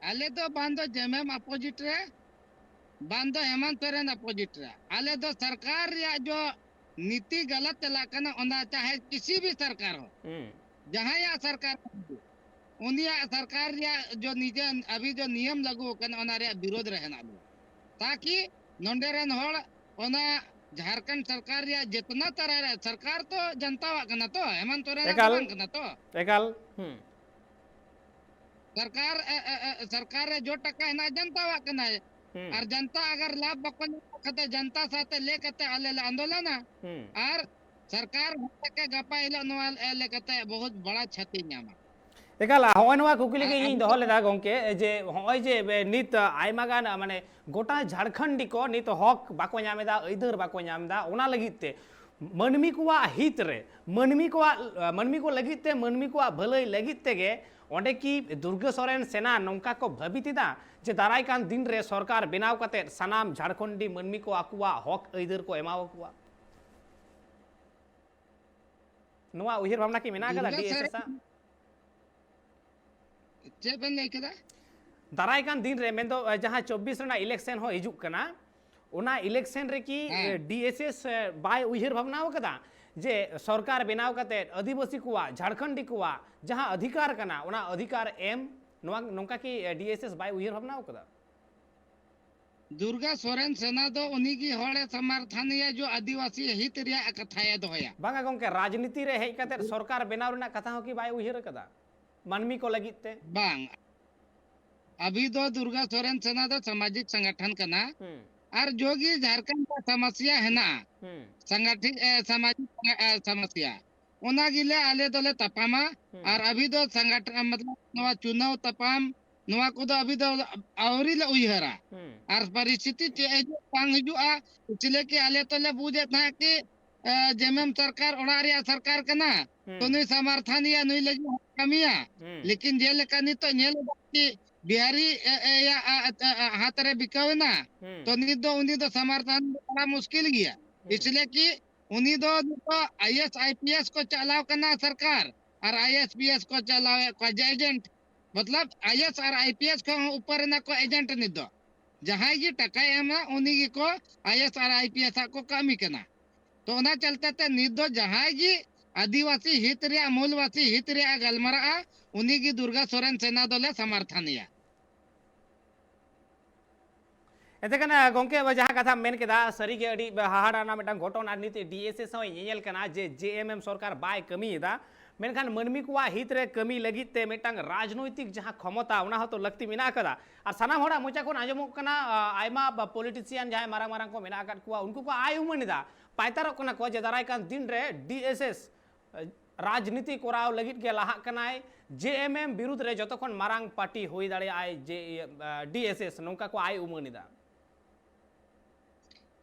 ᱟᱞᱮ ᱫᱚ ᱵᱟᱝ ᱫᱚ JMM opposite ᱨᱮ, ᱵᱟᱝ ᱫᱚ ᱦᱮᱢᱟᱱᱛ ᱥᱚᱨᱮᱱ opposite ᱨᱮ᱾ ᱟᱞᱮ ᱫᱚ ᱥᱚᱨᱠᱟᱨ ᱨᱮᱭᱟᱜ ᱡᱚ ᱱᱤᱛᱤ ᱜᱟᱞᱟᱛ ᱪᱟᱞᱟᱜ ᱠᱟᱱᱟ, ᱚᱱᱟ ᱪᱟᱦᱮ ᱠᱤᱥᱤ ᱵᱷᱤ ᱥᱚᱨᱠᱟᱨ ᱦᱚ᱾ ᱦᱩᱸ᱾ ᱡᱟᱦᱟᱸᱭᱟᱜ ᱥᱚᱨᱠᱟᱨ, ᱩᱱᱤᱭᱟᱜ ᱥᱚᱨᱠᱟᱨ ᱨᱮᱭᱟᱜ ᱡᱚ ᱱᱤᱡᱮ ᱟᱵᱷᱤ ᱡᱚ ᱱᱤᱭᱚᱢ ᱞᱟᱹᱜᱩ ᱟᱠᱟᱱᱟ, ᱚᱱᱟ ᱨᱮᱭᱟᱜ ᱵᱤᱨᱳᱫᱷ ᱨᱮ ᱦᱮᱱᱟᱜ ᱞᱮᱭᱟ, ᱛᱟᱠᱤ ᱱᱚᱰᱮ ᱨᱮᱱ ᱦᱚᱲ ᱚᱱᱟ ᱡᱷᱟᱨᱠᱷᱚᱸᱰ ᱥᱚᱨᱠᱟᱨ ᱨᱮᱭᱟᱜ ᱡᱮᱛᱱᱟ ᱛᱟᱨᱟ ᱨᱮ, ᱥᱚᱨᱠᱟᱨ ᱛᱚ ᱡᱟᱱᱛᱟᱣᱟᱜ ᱠᱟᱱᱟ ᱛᱚ, ᱦᱮᱢᱚᱱᱛ ᱥᱚᱨᱮᱱᱟᱜ ᱫᱚ ᱮᱠᱟᱞ᱾ ᱵᱟᱝ ᱠᱟᱱᱟ ᱛᱚ᱾ ᱮᱠᱟᱞ᱾ ᱦᱩᱸ᱾ ᱥᱚᱨᱠᱟᱨ, ᱮ, ᱮ, ᱮ, ᱥᱚᱨᱠᱟᱨ ᱨᱮ ᱡᱚ ᱴᱟᱠᱟ ᱦᱮᱱᱟᱜ, ᱡᱟᱱᱛᱟᱣᱟᱜ ᱠᱟᱱᱟᱭ᱾ ᱦᱩᱸ᱾ ᱟᱨ ᱡᱟᱱᱛᱟ ᱟᱜᱟᱨ ᱞᱟᱵᱷ ᱵᱟᱠᱚ ᱧᱟᱢ ᱠᱷᱟᱱ, ᱡᱟᱱᱛᱟ ᱥᱟᱶᱛᱮ ᱞᱮ ᱠᱟᱛᱮ ᱟᱞᱮ ᱞᱮ ᱟᱱᱫᱳᱞᱚᱱᱟ᱾ ᱦᱩᱸ᱾ ᱟᱨ ᱥᱚᱨᱠᱟᱨ ᱦᱚᱛᱮ ᱜᱟᱯᱟ ᱦᱤᱞᱳᱜ ᱱᱚᱣᱟ ᱞᱮ ᱠᱟᱛᱮ ᱵᱚᱦᱩᱛ ᱵᱟᱲᱟ ᱪᱷᱟᱹᱛᱤ ᱧᱟᱢᱟ᱾ ᱮᱠᱟᱞ, ᱦᱚᱸᱜᱼᱚᱭ ᱱᱚᱣᱟ ᱠᱩᱠᱞᱤ ᱟᱨ ᱜᱮ ᱤᱧᱤᱧ ᱟᱵᱚ ᱫᱚᱦᱚ ᱫᱚ ᱞᱮᱫᱟ ᱜᱚᱝᱠᱮ, ᱡᱮ ᱦᱚᱸᱜᱼᱚᱭ ᱡᱮ, ᱮ, ᱱᱤᱛ, ᱟ, ᱟᱭᱢᱟ ᱜᱟᱱ, ᱟ, ᱢᱟᱱᱮ ᱜᱚᱴᱟ ᱡᱷᱟᱲᱠᱷᱚᱸᱰᱤ ᱠᱚ ᱱᱤᱛ ᱦᱚᱠ ᱵᱟᱠᱚ ᱧᱟᱢ ᱮᱫᱟ, ᱟᱹᱭᱫᱟᱹᱨ ᱵᱟᱠᱚ ᱧᱟᱢ ᱮᱫᱟ, ᱚᱱᱟ ᱞᱟᱹᱜᱤᱫ ᱛᱮ ᱢᱟᱹᱱᱢᱤ ᱠᱚᱣᱟᱜ ᱦᱤᱛ ᱨᱮ, ᱢᱟᱹᱱᱢᱤ ᱠᱚᱣᱟᱜ, ᱟ, ᱢᱟᱹᱱᱢᱤ ᱠᱚ ᱞᱟᱹᱜᱤᱫ ᱛᱮ, ᱢᱟᱹᱱᱢᱤ ᱠᱚᱣᱟᱜ ᱵᱷᱟᱹᱞᱟᱹᱭ ᱞᱟᱹᱜᱤᱫ ᱛᱮᱜᱮ ᱚᱸᱰᱮ ᱠᱤ ᱫᱩᱨᱜᱟᱹ ᱥᱚᱨᱮᱱ ᱥᱮᱱᱟ ᱱᱚᱝᱠᱟ ᱠᱚ ᱵᱷᱟᱹᱵᱤᱛ ᱮᱫᱟ ᱡᱮ ᱫᱟᱨᱟᱭ ᱠᱟᱱ ᱫᱤᱱ ᱨᱮ ᱥᱚᱨᱠᱟᱨ ᱵᱮᱱᱟᱣ ᱠᱟᱛᱮ ᱥᱟᱱᱟᱢ ᱡᱷᱟᱲᱠᱷᱚᱸᱰᱤ ᱢᱟᱹᱱᱢᱤ ᱠᱚ ᱟᱠᱚᱣᱟᱜ ᱦᱚᱠ ᱟᱹᱭᱫᱟᱹᱨ ᱠᱚ ᱮᱢᱟᱣ ᱠᱚᱣᱟ? ᱱᱚᱣᱟ ᱩᱭᱦᱟᱹᱨ ᱵᱷᱟᱵᱽᱱᱟ ᱠᱤ ᱢᱮᱱᱟᱜ ᱟᱠᱟᱫᱟ Durga D S S Soren ᱟᱜ? ᱪᱮᱫ ᱵᱮᱱ ᱞᱟᱹᱭ ᱠᱮᱫᱟ? ᱫᱟᱨᱟᱭ ᱠᱟᱱ ᱫᱤᱱ ᱨᱮ, ᱢᱮᱱᱫᱚ, ᱮ, ᱡᱟᱦᱟᱸ ᱪᱚᱵᱵᱤᱥ ᱨᱮᱱᱟᱜ election ᱦᱚᱸ ᱦᱤᱡᱩᱜ ᱠᱟᱱᱟ, ᱚᱱᱟ election ᱨᱮᱠᱤ, ᱦᱮᱸ᱾ ᱮ, ᱰᱤ ᱮᱥ ᱮᱥ, ᱮ, ᱵᱟᱭ ᱩᱭᱦᱟᱹᱨ ᱵᱷᱟᱵᱽᱱᱟ ᱟᱠᱟᱫᱟ ᱡᱮ ᱥᱚᱨᱠᱟᱨ ᱵᱮᱱᱟᱣ ᱠᱟᱛᱮ ᱟᱹᱫᱤᱵᱟᱹᱥᱤ ᱠᱚᱣᱟᱜ, ᱡᱷᱟᱲᱠᱷᱚᱸᱰᱤ ᱠᱚᱣᱟᱜ ᱡᱟᱦᱟᱸ ᱚᱫᱷᱤᱠᱟᱨ ᱠᱟᱱᱟ, ᱚᱱᱟ ᱚᱫᱷᱤᱠᱟᱨ ᱮᱢ, ᱱᱚᱣᱟ, ᱱᱚᱝᱠᱟ ᱠᱤ, ᱮ, ᱰᱤ ᱮᱥ ᱮᱥ ᱵᱟᱭ ᱩᱭᱦᱟᱹᱨ ᱵᱷᱟᱵᱽᱱᱟ ᱟᱠᱟᱫᱟ? ᱫᱩᱨᱜᱟ ᱥᱚᱨᱮᱱ ᱥᱮᱱᱟ ᱫᱚ ᱩᱱᱤ ᱜᱮ ᱦᱚᱲᱮ ᱥᱚᱢᱚᱨᱛᱷᱚᱱᱮᱭᱟ ᱡᱚ ᱟᱹᱫᱤᱵᱟᱹᱥᱤ ᱦᱤᱛ ᱨᱮᱭᱟᱜ ᱠᱟᱛᱷᱟᱭ ᱫᱚᱦᱚᱭᱟ᱾ ᱵᱟᱝᱟ ᱜᱚᱝᱠᱮ, ᱨᱟᱡᱽᱱᱤᱛᱤ ᱨᱮ ᱦᱮᱡ ᱠᱟᱛᱮ ᱥᱚᱨᱠᱟᱨ ᱵᱮᱱᱟᱣ ᱨᱮᱱᱟᱜ ᱠᱟᱛᱷᱟ ᱦᱚᱸ ᱠᱤ ᱵᱟᱭ ᱩᱭᱦᱟᱹᱨ ᱟᱠᱟᱫᱟ ᱢᱟᱹᱱᱢᱤ ᱠᱚ ᱞᱟᱹᱜᱤᱫ ᱛᱮ? ᱵᱟᱝ, ᱟᱵᱷᱤ ᱫᱚ ᱫᱩᱨᱜᱟ ᱥᱚᱨᱮᱱ ᱥᱮᱱᱟ ᱫᱚ ᱥᱟᱢᱟᱡᱤᱠ ᱥᱚᱝᱜᱚᱴᱷᱚᱱ ᱠᱟᱱᱟ᱾ ᱦᱩᱸ᱾ ᱟᱨ ᱡᱚ ᱜᱮ ᱡᱷᱟᱲᱠᱷᱚᱸᱰ ᱨᱮ ᱥᱚᱢᱚᱥᱭᱟ ᱦᱮᱱᱟᱜᱼᱟ, ᱦᱩᱸ᱾ ᱥᱚᱝᱜᱚᱴᱷᱤᱛ, ᱮ, ᱥᱟᱢᱟᱡᱤᱠ, ᱮ, ᱥᱚᱢᱚᱥᱭᱟ, ᱚᱱᱟ ᱜᱮᱞᱮ ᱟᱞᱮ ᱫᱚᱞᱮ ᱛᱟᱯᱟᱢᱟ᱾ ᱦᱩᱸ᱾ ᱟᱨ ᱟᱵᱷᱤ ᱫᱚ ᱥᱚᱝᱜᱚᱴᱷᱚᱱ, ᱢᱚᱛᱞᱚᱵ, ᱱᱚᱣᱟ ᱪᱩᱱᱟᱣ ᱛᱟᱯᱟᱢ, ᱱᱚᱣᱟ ᱠᱚᱫᱚ ᱟᱵᱷᱤ ᱫᱚ ᱟᱹᱣᱨᱤ ᱞᱮ ᱩᱭᱦᱟᱹᱨᱟ᱾ ᱦᱩᱸ᱾ ᱟᱨ ᱯᱚᱨᱤᱥᱛᱷᱤᱛᱤ ᱪᱮᱫ ᱦᱤᱡᱩᱜ ᱵᱟᱝ ᱦᱤᱡᱩᱜᱼᱟ, ᱤᱥᱞᱤᱭᱮ ᱠᱤ ᱟᱞᱮ ᱛᱚᱞᱮ ᱵᱩᱡᱮᱫ ᱛᱟᱦᱮᱸᱫ ᱠᱤ, ᱮ, ᱡᱮᱢᱮᱢ ᱥᱚᱨᱠᱟᱨ ᱚᱲᱟᱜ ᱨᱮᱭᱟᱜ ᱥᱚᱨᱠᱟᱨ ᱠᱟᱱᱟ, ᱦᱩᱸ᱾ ᱛᱚ ᱱᱩᱭ ᱥᱚᱢᱚᱨᱛᱷᱚᱱᱮᱭᱟ, ᱱᱩᱭ ᱞᱟᱹᱜᱤᱫ ᱦᱚᱸ ᱠᱟᱹᱢᱤᱭᱟ᱾ ᱦᱩᱸ᱾ ᱞᱮᱠᱤᱱ ᱡᱮᱞᱮᱠᱟ ᱱᱤᱛᱚᱜ ᱧᱮᱞ ᱮᱫᱟ ᱠᱤ ᱵᱤᱦᱟᱨᱤ, ᱮ, ᱮ, ᱭᱟ, ᱟ, ᱟ, ᱟ, ᱦᱟᱛ ᱨᱮ ᱵᱤᱠᱟᱣ ᱮᱱᱟ, ᱦᱩᱸ᱾ ᱛᱚ ᱱᱤᱛ ᱫᱚ ᱩᱱᱤ ᱫᱚ ᱥᱚᱢᱚᱨᱛᱷᱚᱱ ᱫᱚ ᱵᱟᱲᱟ ᱢᱩᱥᱠᱤᱞ ᱜᱮᱭᱟ᱾ ᱦᱩᱸ᱾ ᱤᱥᱞᱤᱭᱮ ᱠᱤ ᱩᱱᱤ ᱫᱚ ᱱᱤᱛᱚᱜ I A S, I P S ᱠᱚ ᱪᱟᱞᱟᱣ ᱠᱟᱱᱟ ᱥᱚᱨᱠᱟᱨ, ᱟᱨ I A S, P S ᱠᱚ ᱪᱟᱞᱟᱣᱮᱫ ᱠᱚᱣᱟ ᱡᱮ agent, ᱢᱚᱛᱞᱚᱵ ᱟᱭ ᱮ ᱮᱥ ᱟᱨ ᱟᱭ ᱯᱤ ᱮᱥ ᱠᱷᱚᱱ ᱦᱚᱸ ᱩᱯᱚᱨ ᱨᱮᱱᱟᱜ ᱠᱚ agent ᱱᱤᱛ ᱫᱚ᱾ ᱡᱟᱦᱟᱸᱭ ᱜᱮ ᱴᱟᱠᱟᱭ ᱮᱢᱟ, ᱩᱱᱤ ᱜᱮᱠᱚ ᱟᱭ ᱮ ᱮᱥ ᱟᱨ ᱟᱭ ᱯᱤ ᱮᱥ ᱟᱜ ᱠᱚ ᱠᱟᱹᱢᱤ ᱠᱟᱱᱟ᱾ ᱛᱚ ᱚᱱᱟ ᱪᱟᱞᱛᱮ ᱛᱮ ᱱᱤᱛ ᱫᱚ ᱡᱟᱦᱟᱸᱭ ᱜᱮ ᱟᱹᱫᱤᱵᱟᱹᱥᱤ ᱦᱤᱛ ᱨᱮᱭᱟᱜ, ᱢᱩᱞᱵᱟᱹᱥᱤ ᱦᱤᱛ ᱨᱮᱭᱟᱜ ᱜᱟᱞᱢᱟᱨᱟᱜᱼᱟ, ᱩᱱᱤ ᱜᱮ ᱫᱩᱨᱜᱟ ᱥᱚᱨᱮᱱ ᱥᱮᱱᱟ ᱫᱚᱞᱮ ᱥᱚᱢᱚᱨᱛᱷᱚᱱᱮᱭᱟ᱾ ᱮᱱᱛᱮ ᱠᱷᱟᱱ ᱜᱚᱢᱠᱮ, ᱡᱟᱦᱟᱸ ᱠᱟᱛᱷᱟᱢ ᱢᱮᱱ ᱠᱮᱫᱟ, ᱥᱟᱹᱨᱤᱜᱮ ᱟᱹᱰᱤ ᱦᱟᱦᱟᱲᱟ ᱨᱮᱱᱟᱜ ᱢᱤᱫᱴᱟᱝ ᱜᱷᱚᱴᱚᱱ᱾ ᱟᱨ ᱱᱤᱛ ᱰᱤ ᱮᱥ ᱮᱥ ᱦᱚᱸᱭ ᱧᱮᱧᱮᱞ ᱠᱟᱱᱟ ᱡᱮ ᱡᱮ ᱮᱢ ᱮᱢ ᱥᱚᱨᱠᱟᱨ ᱵᱟᱭ ᱠᱟᱹᱢᱤᱭᱮᱫᱟ, ᱢᱮᱱᱠᱷᱟᱱ ᱢᱟᱹᱱᱢᱤ ᱠᱚᱣᱟᱜ ᱦᱤᱛ ᱨᱮ ᱠᱟᱹᱢᱤ ᱞᱟᱹᱜᱤᱫ ᱛᱮ ᱢᱤᱫᱴᱟᱝ ᱨᱟᱡᱽᱱᱳᱭᱛᱤᱠ ᱡᱟᱦᱟᱸ ᱠᱷᱚᱢᱚᱛᱟ, ᱚᱱᱟ ᱦᱚᱸᱛᱚ ᱞᱟᱹᱠᱛᱤ ᱢᱮᱱᱟᱜ ᱟᱠᱟᱫᱟ᱾ ᱟᱨ ᱥᱟᱱᱟᱢ ᱦᱚᱲᱟᱜ ᱢᱚᱪᱟ ᱠᱷᱚᱱ ᱟᱸᱡᱚᱢᱚᱜ ᱠᱟᱱᱟ, ᱟ, ᱟᱭᱢᱟ ᱯᱚᱞᱤᱴᱤᱥᱤᱭᱟᱱ ᱡᱟᱦᱟᱸᱭ ᱢᱟᱨᱟᱝ ᱢᱟᱨᱟᱝ ᱠᱚ ᱢᱮᱱᱟᱜ ᱟᱠᱟᱫ ᱠᱚᱣᱟ, ᱩᱱᱠᱩ ᱠᱚ ᱟᱭ ᱩᱢᱟᱹᱱ ᱮᱫᱟ, ᱯᱟᱭᱛᱟᱨᱚᱜ ᱠᱟᱱᱟ ᱠᱚ ᱡᱮ ᱫᱟᱨᱟᱭ ᱠᱟᱱ ᱫᱤᱱ ᱨᱮ ᱰᱤ ᱮᱥ ᱮᱥ ᱨᱟᱡᱽᱱᱤᱛᱤ ᱠᱚᱨᱟᱣ ᱞᱟᱹᱜᱤᱫ ᱜᱮ ᱞᱟᱦᱟᱜ ᱠᱟᱱᱟᱭ, ᱡᱮ ᱮᱢ ᱮᱢ ᱵᱤᱨᱩᱫᱽ ᱨᱮ ᱡᱚᱛᱚ ᱠᱷᱚᱱ ᱢᱟᱨᱟᱝ ᱯᱟᱨᱴᱤ ᱦᱩᱭ ᱫᱟᱲᱮᱭᱟᱜᱼᱟᱭ ᱡᱮ, ᱟ, ᱰᱤ ᱮᱥ ᱮᱥ, ᱱᱚᱝᱠᱟ ᱠᱚ ᱟᱭ ᱩᱢᱟᱹᱱ ᱮᱫᱟ᱾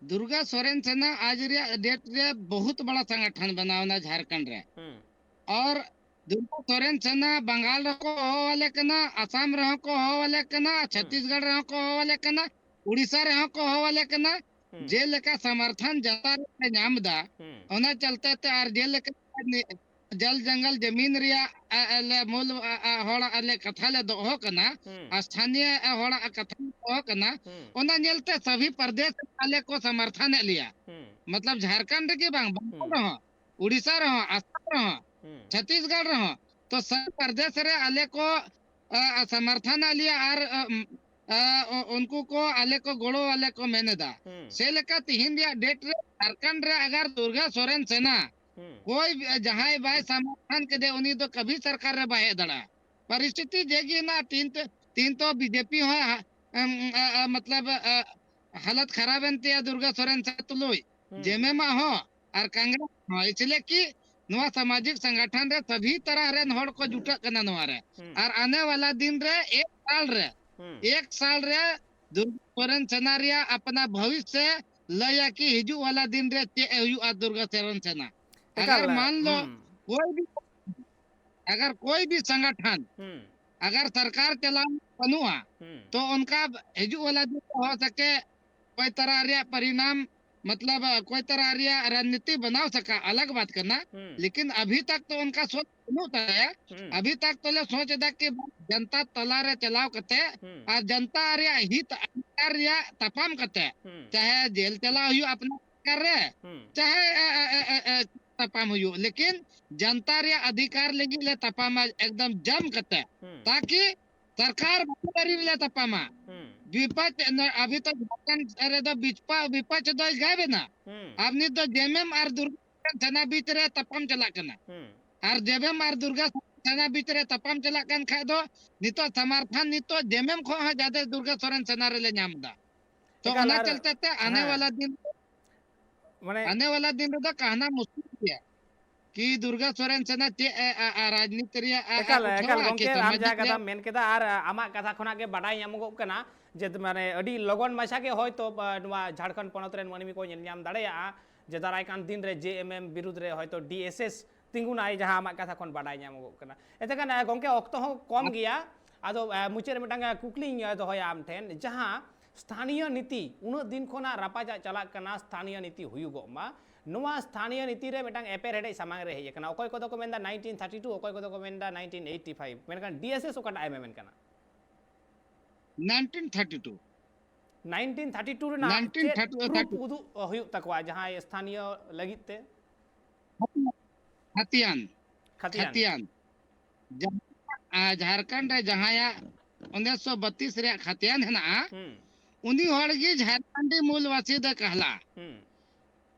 ᱫᱩᱨᱜᱟ ᱥᱚᱨᱮᱱ ᱥᱮᱱᱟ ᱟᱡ ᱨᱮᱭᱟᱜ ᱰᱮᱴ ᱨᱮ ᱵᱚᱦᱩᱛ ᱵᱟᱲᱟ ᱥᱚᱝᱜᱚᱴᱷᱚᱱ ᱵᱮᱱᱟᱣ ᱮᱱᱟ ᱡᱷᱟᱨᱠᱷᱚᱸᱰ ᱨᱮ᱾ ᱦᱩᱸ, ᱟᱨ ᱫᱩᱨᱜᱟ ᱥᱚᱨᱮᱱ ᱥᱮᱱᱟ ᱵᱟᱝᱜᱟᱞ ᱨᱮᱦᱚᱸ ᱠᱚ ᱦᱚᱦᱚ ᱟᱞᱮ ᱠᱟᱱᱟ, ᱟᱥᱟᱢ ᱨᱮᱦᱚᱸ ᱠᱚ ᱦᱚᱦᱚ ᱟᱞᱮ ᱠᱟᱱᱟ, ᱪᱷᱚᱛᱤᱥᱜᱚᱲ ᱨᱮᱦᱚᱸ ᱠᱚ ᱦᱚᱦᱚ ᱟᱞᱮ ᱠᱟᱱᱟ, ᱩᱲᱤᱥᱥᱟ ᱨᱮᱦᱚᱸ ᱠᱚ ᱦᱚᱦᱚ ᱟᱞᱮ ᱠᱟᱱᱟ᱾ ᱦᱩᱸ, ᱡᱮᱞᱮᱠᱟ ᱥᱚᱢᱚᱨᱛᱷᱚᱱ ᱡᱟᱛᱟ ᱨᱮ ᱧᱟᱢ ᱮᱫᱟ, ᱦᱩᱸ, ᱚᱱᱟ ᱪᱟᱞᱛᱮ ᱛᱮ ᱟᱨ ᱡᱮᱞᱮᱠᱟ ᱡᱚᱞ ᱡᱚᱝᱜᱚᱞ ᱡᱟᱢᱤᱱ ᱨᱮᱭᱟᱜ, ᱟ, ᱟ, ᱞᱮ ᱢᱩᱞ, ᱟ, ᱟ, ᱦᱚᱲᱟᱜ ᱞᱮ ᱠᱟᱛᱷᱟ ᱞᱮ ᱫᱚᱦᱚ ᱠᱟᱱᱟ, ᱦᱩᱸ, ᱟᱨ ᱥᱛᱷᱟᱱᱤᱭᱚ, ᱟ, ᱦᱚᱲᱟᱜ ᱠᱟᱛᱷᱟ ᱞᱮ ᱫᱚᱦᱚ ᱠᱟᱱᱟ, ᱦᱩᱸ, ᱚᱱᱟ ᱧᱮᱞᱛᱮ ᱥᱟᱵᱷᱤ ᱯᱨᱚᱫᱮᱥ ᱟᱞᱮ ᱠᱚ ᱥᱚᱢᱚᱨᱛᱷᱚᱱᱮᱫ ᱞᱮᱭᱟ᱾ ᱦᱩᱸ, ᱢᱚᱛᱞᱚᱵ ᱡᱷᱟᱨᱠᱷᱚᱸᱰ ᱨᱮᱜᱮ ᱵᱟᱝ, ᱵᱟᱝᱜᱟᱞ ᱦᱩᱸ, ᱨᱮᱦᱚᱸ, ᱩᱲᱤᱥᱥᱟ ᱨᱮᱦᱚᱸ, ᱟᱥᱟᱢ ᱨᱮᱦᱚᱸ, ᱦᱩᱸ, ᱪᱷᱚᱛᱤᱥᱜᱚᱲ ᱨᱮᱦᱚᱸ, ᱛᱚ ᱥᱟᱵᱷᱤ ᱯᱨᱚᱫᱮᱥ ᱨᱮ ᱟᱞᱮ ᱠᱚ, ᱟ, ᱟ, ᱥᱚᱢᱚᱨᱛᱷᱚᱱᱮᱫ ᱞᱮᱭᱟ ᱟᱨ, ᱟ, ᱩᱢ, ᱟ, ᱩ-, ᱩᱱᱠᱩ ᱠᱚ ᱟᱞᱮ ᱠᱚ ᱜᱚᱲᱚ ᱟᱞᱮ ᱠᱚ ᱢᱮᱱ ᱮᱫᱟ᱾ ᱦᱩᱸ, ᱥᱮ ᱞᱮᱠᱟ ᱛᱤᱦᱤᱧ ᱨᱮᱭᱟᱜ ᱰᱮᱴ ᱨᱮ ᱡᱷᱟᱨᱠᱷᱚᱸᱰ ᱨᱮ ᱟᱜᱟᱨ ᱫᱩᱨᱜᱟ ᱥᱚᱨᱮᱱ ᱥᱮᱱᱟ ᱦᱩᱸ, ᱠᱚᱭ ᱡᱟᱦᱟᱸᱭ ᱵᱟᱭ ᱥᱚᱢᱚᱨᱛᱷᱚᱱ ᱠᱮᱫᱮ, ᱩᱱᱤ ᱫᱚ ᱠᱟᱵᱷᱤ ᱥᱚᱨᱠᱟᱨ ᱨᱮ ᱵᱟᱭ ᱦᱮᱡ ᱫᱟᱲᱮᱭᱟᱜᱼᱟ᱾ ᱯᱚᱨᱤᱥᱛᱷᱤᱛᱤ ᱡᱮ ᱜᱮ ᱦᱮᱱᱟᱜᱼᱟ, ᱛᱤᱱ ᱛᱚ, ᱛᱤᱱ ᱛᱚ ᱵᱤᱡᱮᱯᱤ ᱦᱚᱸ ᱦᱟ-, ᱮᱢ, ᱟ, ᱟ, ᱢᱚᱛᱞᱚᱵ, ᱟ, ᱦᱟᱞᱚᱛ ᱠᱷᱟᱨᱟᱯ ᱮᱱ ᱛᱟᱭᱟ ᱫᱩᱨᱜᱟ ᱥᱚᱨᱮᱱ ᱥᱮᱱᱟ ᱛᱩᱞᱩᱡ, ᱦᱩᱸ, ᱡᱮᱢᱮᱢᱟ ᱦᱚᱸ ᱟᱨ ᱠᱟᱝᱜᱨᱮᱥ ᱦᱚᱸ, ᱤᱥᱞᱤᱭᱮ ᱠᱤ ᱱᱚᱣᱟ ᱥᱟᱢᱟᱡᱤᱠ ᱥᱚᱝᱜᱚᱴᱷᱚᱱ ᱨᱮ ᱥᱟᱵᱷᱤ ᱛᱟᱨᱟ ᱨᱮᱱ ᱦᱚᱲ ᱠᱚ ᱡᱩᱴᱟᱹᱜ ᱠᱟᱱᱟ ᱱᱚᱣᱟ ᱨᱮ᱾ ᱦᱩᱸ, ᱟᱨ ᱟᱱᱮ ᱣᱟᱞᱟ ᱫᱤᱱ ᱨᱮ ᱮᱠ ᱥᱟᱞ ᱨᱮ, ᱦᱩᱸ, ᱮᱠ ᱥᱟᱞ ᱨᱮ ᱫᱩᱨᱜᱟ ᱥᱚᱨᱮᱱ ᱥᱮᱱᱟ ᱨᱮᱭᱟᱜ ᱟᱯᱱᱟ ᱵᱷᱚᱵᱤᱥᱭᱚ ᱞᱟᱹᱭᱟ ᱠᱤ ᱦᱤᱡᱩᱜ ᱣᱟᱞᱟ ᱫᱤᱱ ᱨᱮ ᱪᱮᱫ ᱦᱩᱭᱩᱜᱼᱟ ᱫᱩᱨᱜᱟ ᱥᱚᱨᱮᱱ ᱥᱮᱱᱟ᱾ ᱮᱠᱟᱞ, ᱟᱜᱟᱨ ᱢᱟᱱ ᱞᱚ ᱦᱩᱸ, ᱠᱳᱭ ᱵᱷᱤ, ᱟᱜᱟᱨ ᱠᱳᱭ ᱵᱷᱤ ᱥᱚᱝᱜᱚᱴᱷᱚᱱ ᱦᱩᱸ, ᱟᱜᱟᱨ ᱥᱚᱨᱠᱟᱨ ᱪᱟᱞᱟᱣ ᱵᱟᱹᱱᱩᱜᱼᱟ, ᱦᱩᱸ, ᱛᱚ ᱚᱱᱠᱟ ᱦᱤᱡᱩᱜ ᱣᱟᱞᱟ ᱫᱤᱱ ᱨᱮ ᱦᱚ ᱥᱟᱠᱮ ᱠᱚᱭ ᱛᱟᱨᱟ ᱨᱮᱭᱟᱜ ᱯᱚᱨᱤᱱᱟᱢ, ᱢᱚᱛᱞᱚᱵ ᱠᱚᱭ ᱛᱟᱨᱟ ᱨᱮᱭᱟᱜ ᱨᱟᱡᱽᱱᱤᱛᱤ ᱵᱟᱱᱟᱣ ᱥᱟᱠᱟ, ᱟᱞᱟᱜᱽ ᱵᱟᱛ ᱠᱟᱱᱟ᱾ ᱦᱩᱸ, ᱞᱮᱠᱤᱱ ᱟᱵᱷᱤ ᱛᱟᱠ ᱛᱚ ᱚᱱᱠᱟ ᱥᱚᱪ ᱵᱟᱹᱱᱩᱜ ᱛᱟᱭᱟ᱾ ᱦᱩᱸ, ᱟᱵᱷᱤ ᱛᱟᱠ ᱛᱚᱞᱮ ᱥᱚᱪ ᱮᱫᱟ ᱠᱤ ᱡᱟᱱᱛᱟ ᱛᱟᱞᱟ ᱨᱮ ᱪᱟᱞᱟᱣ ᱠᱟᱛᱮ ᱦᱩᱸ, ᱟᱨ ᱡᱟᱱᱛᱟ ᱨᱮᱭᱟᱜ ᱦᱤᱛ ᱟᱨ ᱨᱮᱭᱟᱜ ᱛᱟᱯᱟᱢ ᱠᱟᱛᱮ, ᱦᱩᱸ, ᱪᱟᱦᱮ ᱡᱮᱞ ᱪᱟᱞᱟᱣ ᱦᱩᱭᱩᱜ ᱟᱯᱱᱟᱨ ᱥᱚᱨᱠᱟᱨ ᱨᱮ, ᱦᱩᱸ, ᱪᱟᱦᱮ, ᱮ, ᱮ, ᱮ, ᱮ, ᱮ, ᱛᱟᱯᱟᱢ ᱦᱩᱭᱩᱜ, ᱞᱮᱠᱤᱱ ᱡᱟᱱᱛᱟ ᱨᱮᱭᱟᱜ ᱚᱫᱷᱤᱠᱟᱨ ᱞᱟᱹᱜᱤᱫ ᱞᱮ ᱛᱟᱯᱟᱢᱟ ᱮᱠᱫᱚᱢ ᱡᱟᱢ ᱠᱟᱛᱮ, ᱦᱩᱸ᱾ ᱛᱟᱠᱤ ᱥᱚᱨᱠᱟᱨ ᱵᱟᱠᱚ ᱫᱟᱲᱮ ᱞᱮ ᱛᱟᱯᱟᱢᱟ᱾ ᱦᱩᱸ᱾ ᱵᱤᱯᱟᱪ ᱟᱵᱷᱤ ᱛᱚ ᱡᱷᱟᱲᱠᱷᱚᱸᱰ ᱨᱮᱫᱚ ᱵᱤᱪᱯᱟ ᱵᱤᱯᱟᱪ ᱫᱚᱭ ᱜᱟᱭᱵ ᱮᱱᱟ᱾ ᱦᱩᱸ᱾ ᱟᱨ ᱱᱤᱛ ᱫᱚ ᱡᱮᱢᱮᱢ ᱟᱨ ᱫᱩᱨᱜᱟ ᱥᱮᱱᱟ ᱵᱤᱪ ᱨᱮ ᱛᱟᱯᱟᱢ ᱪᱟᱞᱟᱜ ᱠᱟᱱᱟ᱾ ᱦᱩᱸ᱾ ᱟᱨ ᱡᱮᱢᱮᱢ ᱟᱨ ᱫᱩᱨᱜᱟ ᱥᱮᱱᱟ ᱵᱤᱪ ᱨᱮ ᱛᱟᱯᱟᱢ ᱪᱟᱞᱟᱜ ᱠᱟᱱ ᱠᱷᱟᱡ ᱫᱚ ᱱᱤᱛᱚᱜ ᱥᱟᱢᱟᱨᱛᱷᱟᱱ ᱱᱤᱛᱚᱜ ᱡᱮᱢᱮᱢ ᱠᱷᱚᱱ ᱦᱚᱸ ᱡᱟᱫᱮ ᱫᱩᱨᱜᱟ ᱥᱚᱨᱮᱱ ᱥᱮᱱᱟ ᱨᱮᱞᱮ ᱧᱟᱢ ᱮᱫᱟ᱾ ᱛᱚ ᱮᱠᱟᱞ, ᱚᱱᱟ ᱟᱨ ᱪᱚᱞᱛᱮ ᱛᱮ ᱟᱱᱮ ᱦᱮᱸ᱾ ᱣᱟᱞᱟ ᱫᱤᱱ, ᱢᱟᱱᱮ ᱟᱱᱮ ᱣᱟᱞᱟ ᱫᱤᱱ ᱨᱮᱫᱚ ᱠᱟᱦᱱᱟ ᱢᱩᱥᱠᱤᱞ ᱜᱮᱭᱟ ᱠᱤ ᱫᱩᱨᱜᱟ ᱥᱚᱨᱮᱱ ᱥᱮᱱᱟ ᱪᱮᱫ ᱮ, ᱟ, ᱟ, ᱨᱟᱡᱽᱱᱤᱛᱤ ᱨᱮᱭᱟᱜ ᱮ, ᱮ, ᱮᱠᱟᱞ, ᱮᱠᱟᱞ ᱩᱴᱷᱟᱹᱣᱟ ᱠᱤ ᱜᱚᱢᱠᱮ, ᱟᱢ ᱥᱟᱢᱟᱡᱤᱠ ᱡᱟᱦᱟᱸ ᱨᱮᱭᱟᱜ? ᱠᱟᱛᱷᱟᱢ ᱢᱮᱱ ᱠᱮᱫᱟ, ᱟᱨ, ᱟ, ᱟᱢᱟᱜ ᱠᱟᱛᱷᱟ ᱠᱷᱚᱱᱟᱜ ᱜᱮ ᱵᱟᱰᱟᱭ ᱧᱟᱢᱚᱜᱚᱜ ᱠᱟᱱᱟ ᱡᱮ, ᱢᱟᱱᱮ, ᱟᱹᱰᱤ ᱞᱚᱜᱚᱱ ᱢᱟᱪᱷᱟ ᱜᱮ ᱦᱚᱭᱛᱳ, ᱟ, ᱱᱚᱣᱟ ᱡᱷᱟᱲᱠᱷᱚᱸᱰ ᱯᱚᱱᱚᱛ ᱨᱮᱱ ᱢᱟᱹᱱᱢᱤ ᱠᱚ ᱧᱮᱞ ᱧᱟᱢ ᱫᱟᱲᱮᱭᱟᱜᱼᱟ ᱡᱮ ᱫᱟᱨᱟᱭ ᱠᱟᱱ ᱫᱤᱱ ᱨᱮ ᱡᱮ ᱮᱢ ᱮᱢ ᱵᱤᱨᱩᱫᱽ ᱨᱮ ᱦᱚᱭᱛᱳ ᱰᱤ ᱮᱥ ᱮᱥ ᱛᱤᱸᱜᱩᱱᱟᱭ, ᱡᱟᱦᱟᱸ ᱟᱢᱟᱜ ᱠᱟᱛᱷᱟ ᱠᱷᱚᱱ ᱵᱟᱰᱟᱭ ᱧᱟᱢᱚᱜᱚᱜ ᱠᱟᱱᱟ᱾ ᱮᱱᱛᱮ ᱠᱷᱟᱱ, ᱟ, ᱜᱚᱢᱠᱮ, ᱚᱠᱛᱚ ᱦᱚᱸ ᱠᱚᱢ ᱜᱮᱭᱟ, ᱟᱫᱚ, ᱟ, ᱢᱩᱪᱟᱹᱫ ᱨᱮ ᱢᱤᱫᱴᱟᱝ, ᱟ, ᱠᱩᱠᱞᱤᱧ, ᱟ, ᱫᱚᱦᱚᱭᱟ ᱟᱢ ᱴᱷᱮᱱ, ᱡᱟᱦᱟᱸ ᱥᱛᱷᱟᱱᱤᱭᱚ ᱱᱤᱛᱤ ᱩᱱᱟᱹᱜ ᱫᱤᱱ ᱠᱷᱚᱱᱟᱜ ᱨᱟᱯᱟᱪᱟᱜ ᱪᱟᱞᱟᱜ ᱠᱟᱱᱟ, ᱥᱛᱷᱟᱱᱤᱭᱚ ᱱᱤᱛᱤ ᱦᱩᱭᱩᱜᱚᱜ ᱢᱟ, ᱱᱚᱣᱟ ᱥᱛᱷᱟᱱᱤᱭᱚ ᱱᱤᱛᱤ ᱨᱮ ᱢᱤᱫᱴᱟᱝ ᱮᱯᱮᱨᱦᱮᱰᱮᱡ ᱥᱟᱢᱟᱝ ᱨᱮ ᱦᱮᱡ ᱟᱠᱟᱱᱟ᱾ ᱚᱠᱚᱭ ᱠᱚᱫᱚ ᱠᱚ ᱢᱮᱱᱫᱟ ᱱᱟᱭᱤᱱᱴᱤᱱ ᱛᱷᱟᱨᱴᱤ ᱴᱩ, ᱚᱠᱚᱭ ᱠᱚᱫᱚ ᱠᱚ ᱢᱮᱱᱫᱟ ᱱᱟᱭᱤᱱᱴᱤᱱ ᱮᱭᱤᱴᱤ ᱯᱷᱟᱭᱤᱵᱷ, ᱢᱮᱱᱠᱷᱟᱱ ᱰᱤ ᱮᱥ ᱮᱥ ᱚᱠᱟᱴᱟᱜ ᱮ ᱢᱮᱢᱮᱱ ᱠᱟᱱᱟ? Nineteen thirty two. Nineteen thirty two ᱨᱮᱱᱟᱜ ᱱᱟᱭᱤᱱᱴᱤᱱ ᱪᱮᱫ ᱛᱷᱟᱨᱴᱤ ᱴᱩ ᱯᱨᱩᱯᱷ ᱛᱷᱟᱨᱴᱤ᱾ ᱩᱫᱩᱜ ᱦᱩᱭᱩᱜ ᱛᱟᱠᱚᱣᱟ ᱡᱟᱦᱟᱸᱭ ᱥᱛᱷᱟᱱᱤᱭᱚ ᱞᱟᱹᱜᱤᱫ ᱛᱮ? ᱠᱷᱟᱛᱤᱭᱟᱱ᱾ ᱠᱷᱟᱛᱤᱭᱟᱱ᱾ ᱠᱷᱟᱛᱤᱭᱟᱱ᱾ ᱡᱟᱦᱟᱸ, ᱟ, ᱡᱷᱟᱲᱠᱷᱚᱸᱰ ᱨᱮ ᱡᱟᱦᱟᱸᱭᱟᱜ ᱩᱱᱤᱥᱥᱚ ᱵᱟᱛᱤᱥ ᱨᱮᱭᱟᱜ ᱠᱷᱟᱛᱤᱭᱟᱱ ᱦᱮᱱᱟᱜᱼᱟ, ᱦᱩᱸ᱾ ᱩᱱᱤ ᱦᱚᱲ ᱜᱮ ᱡᱷᱟᱲᱠᱷᱚᱸᱰᱤ ᱢᱩᱞ ᱵᱟᱥᱤ ᱫᱚ ᱠᱟᱦᱞᱟ᱾ ᱦᱩᱸ᱾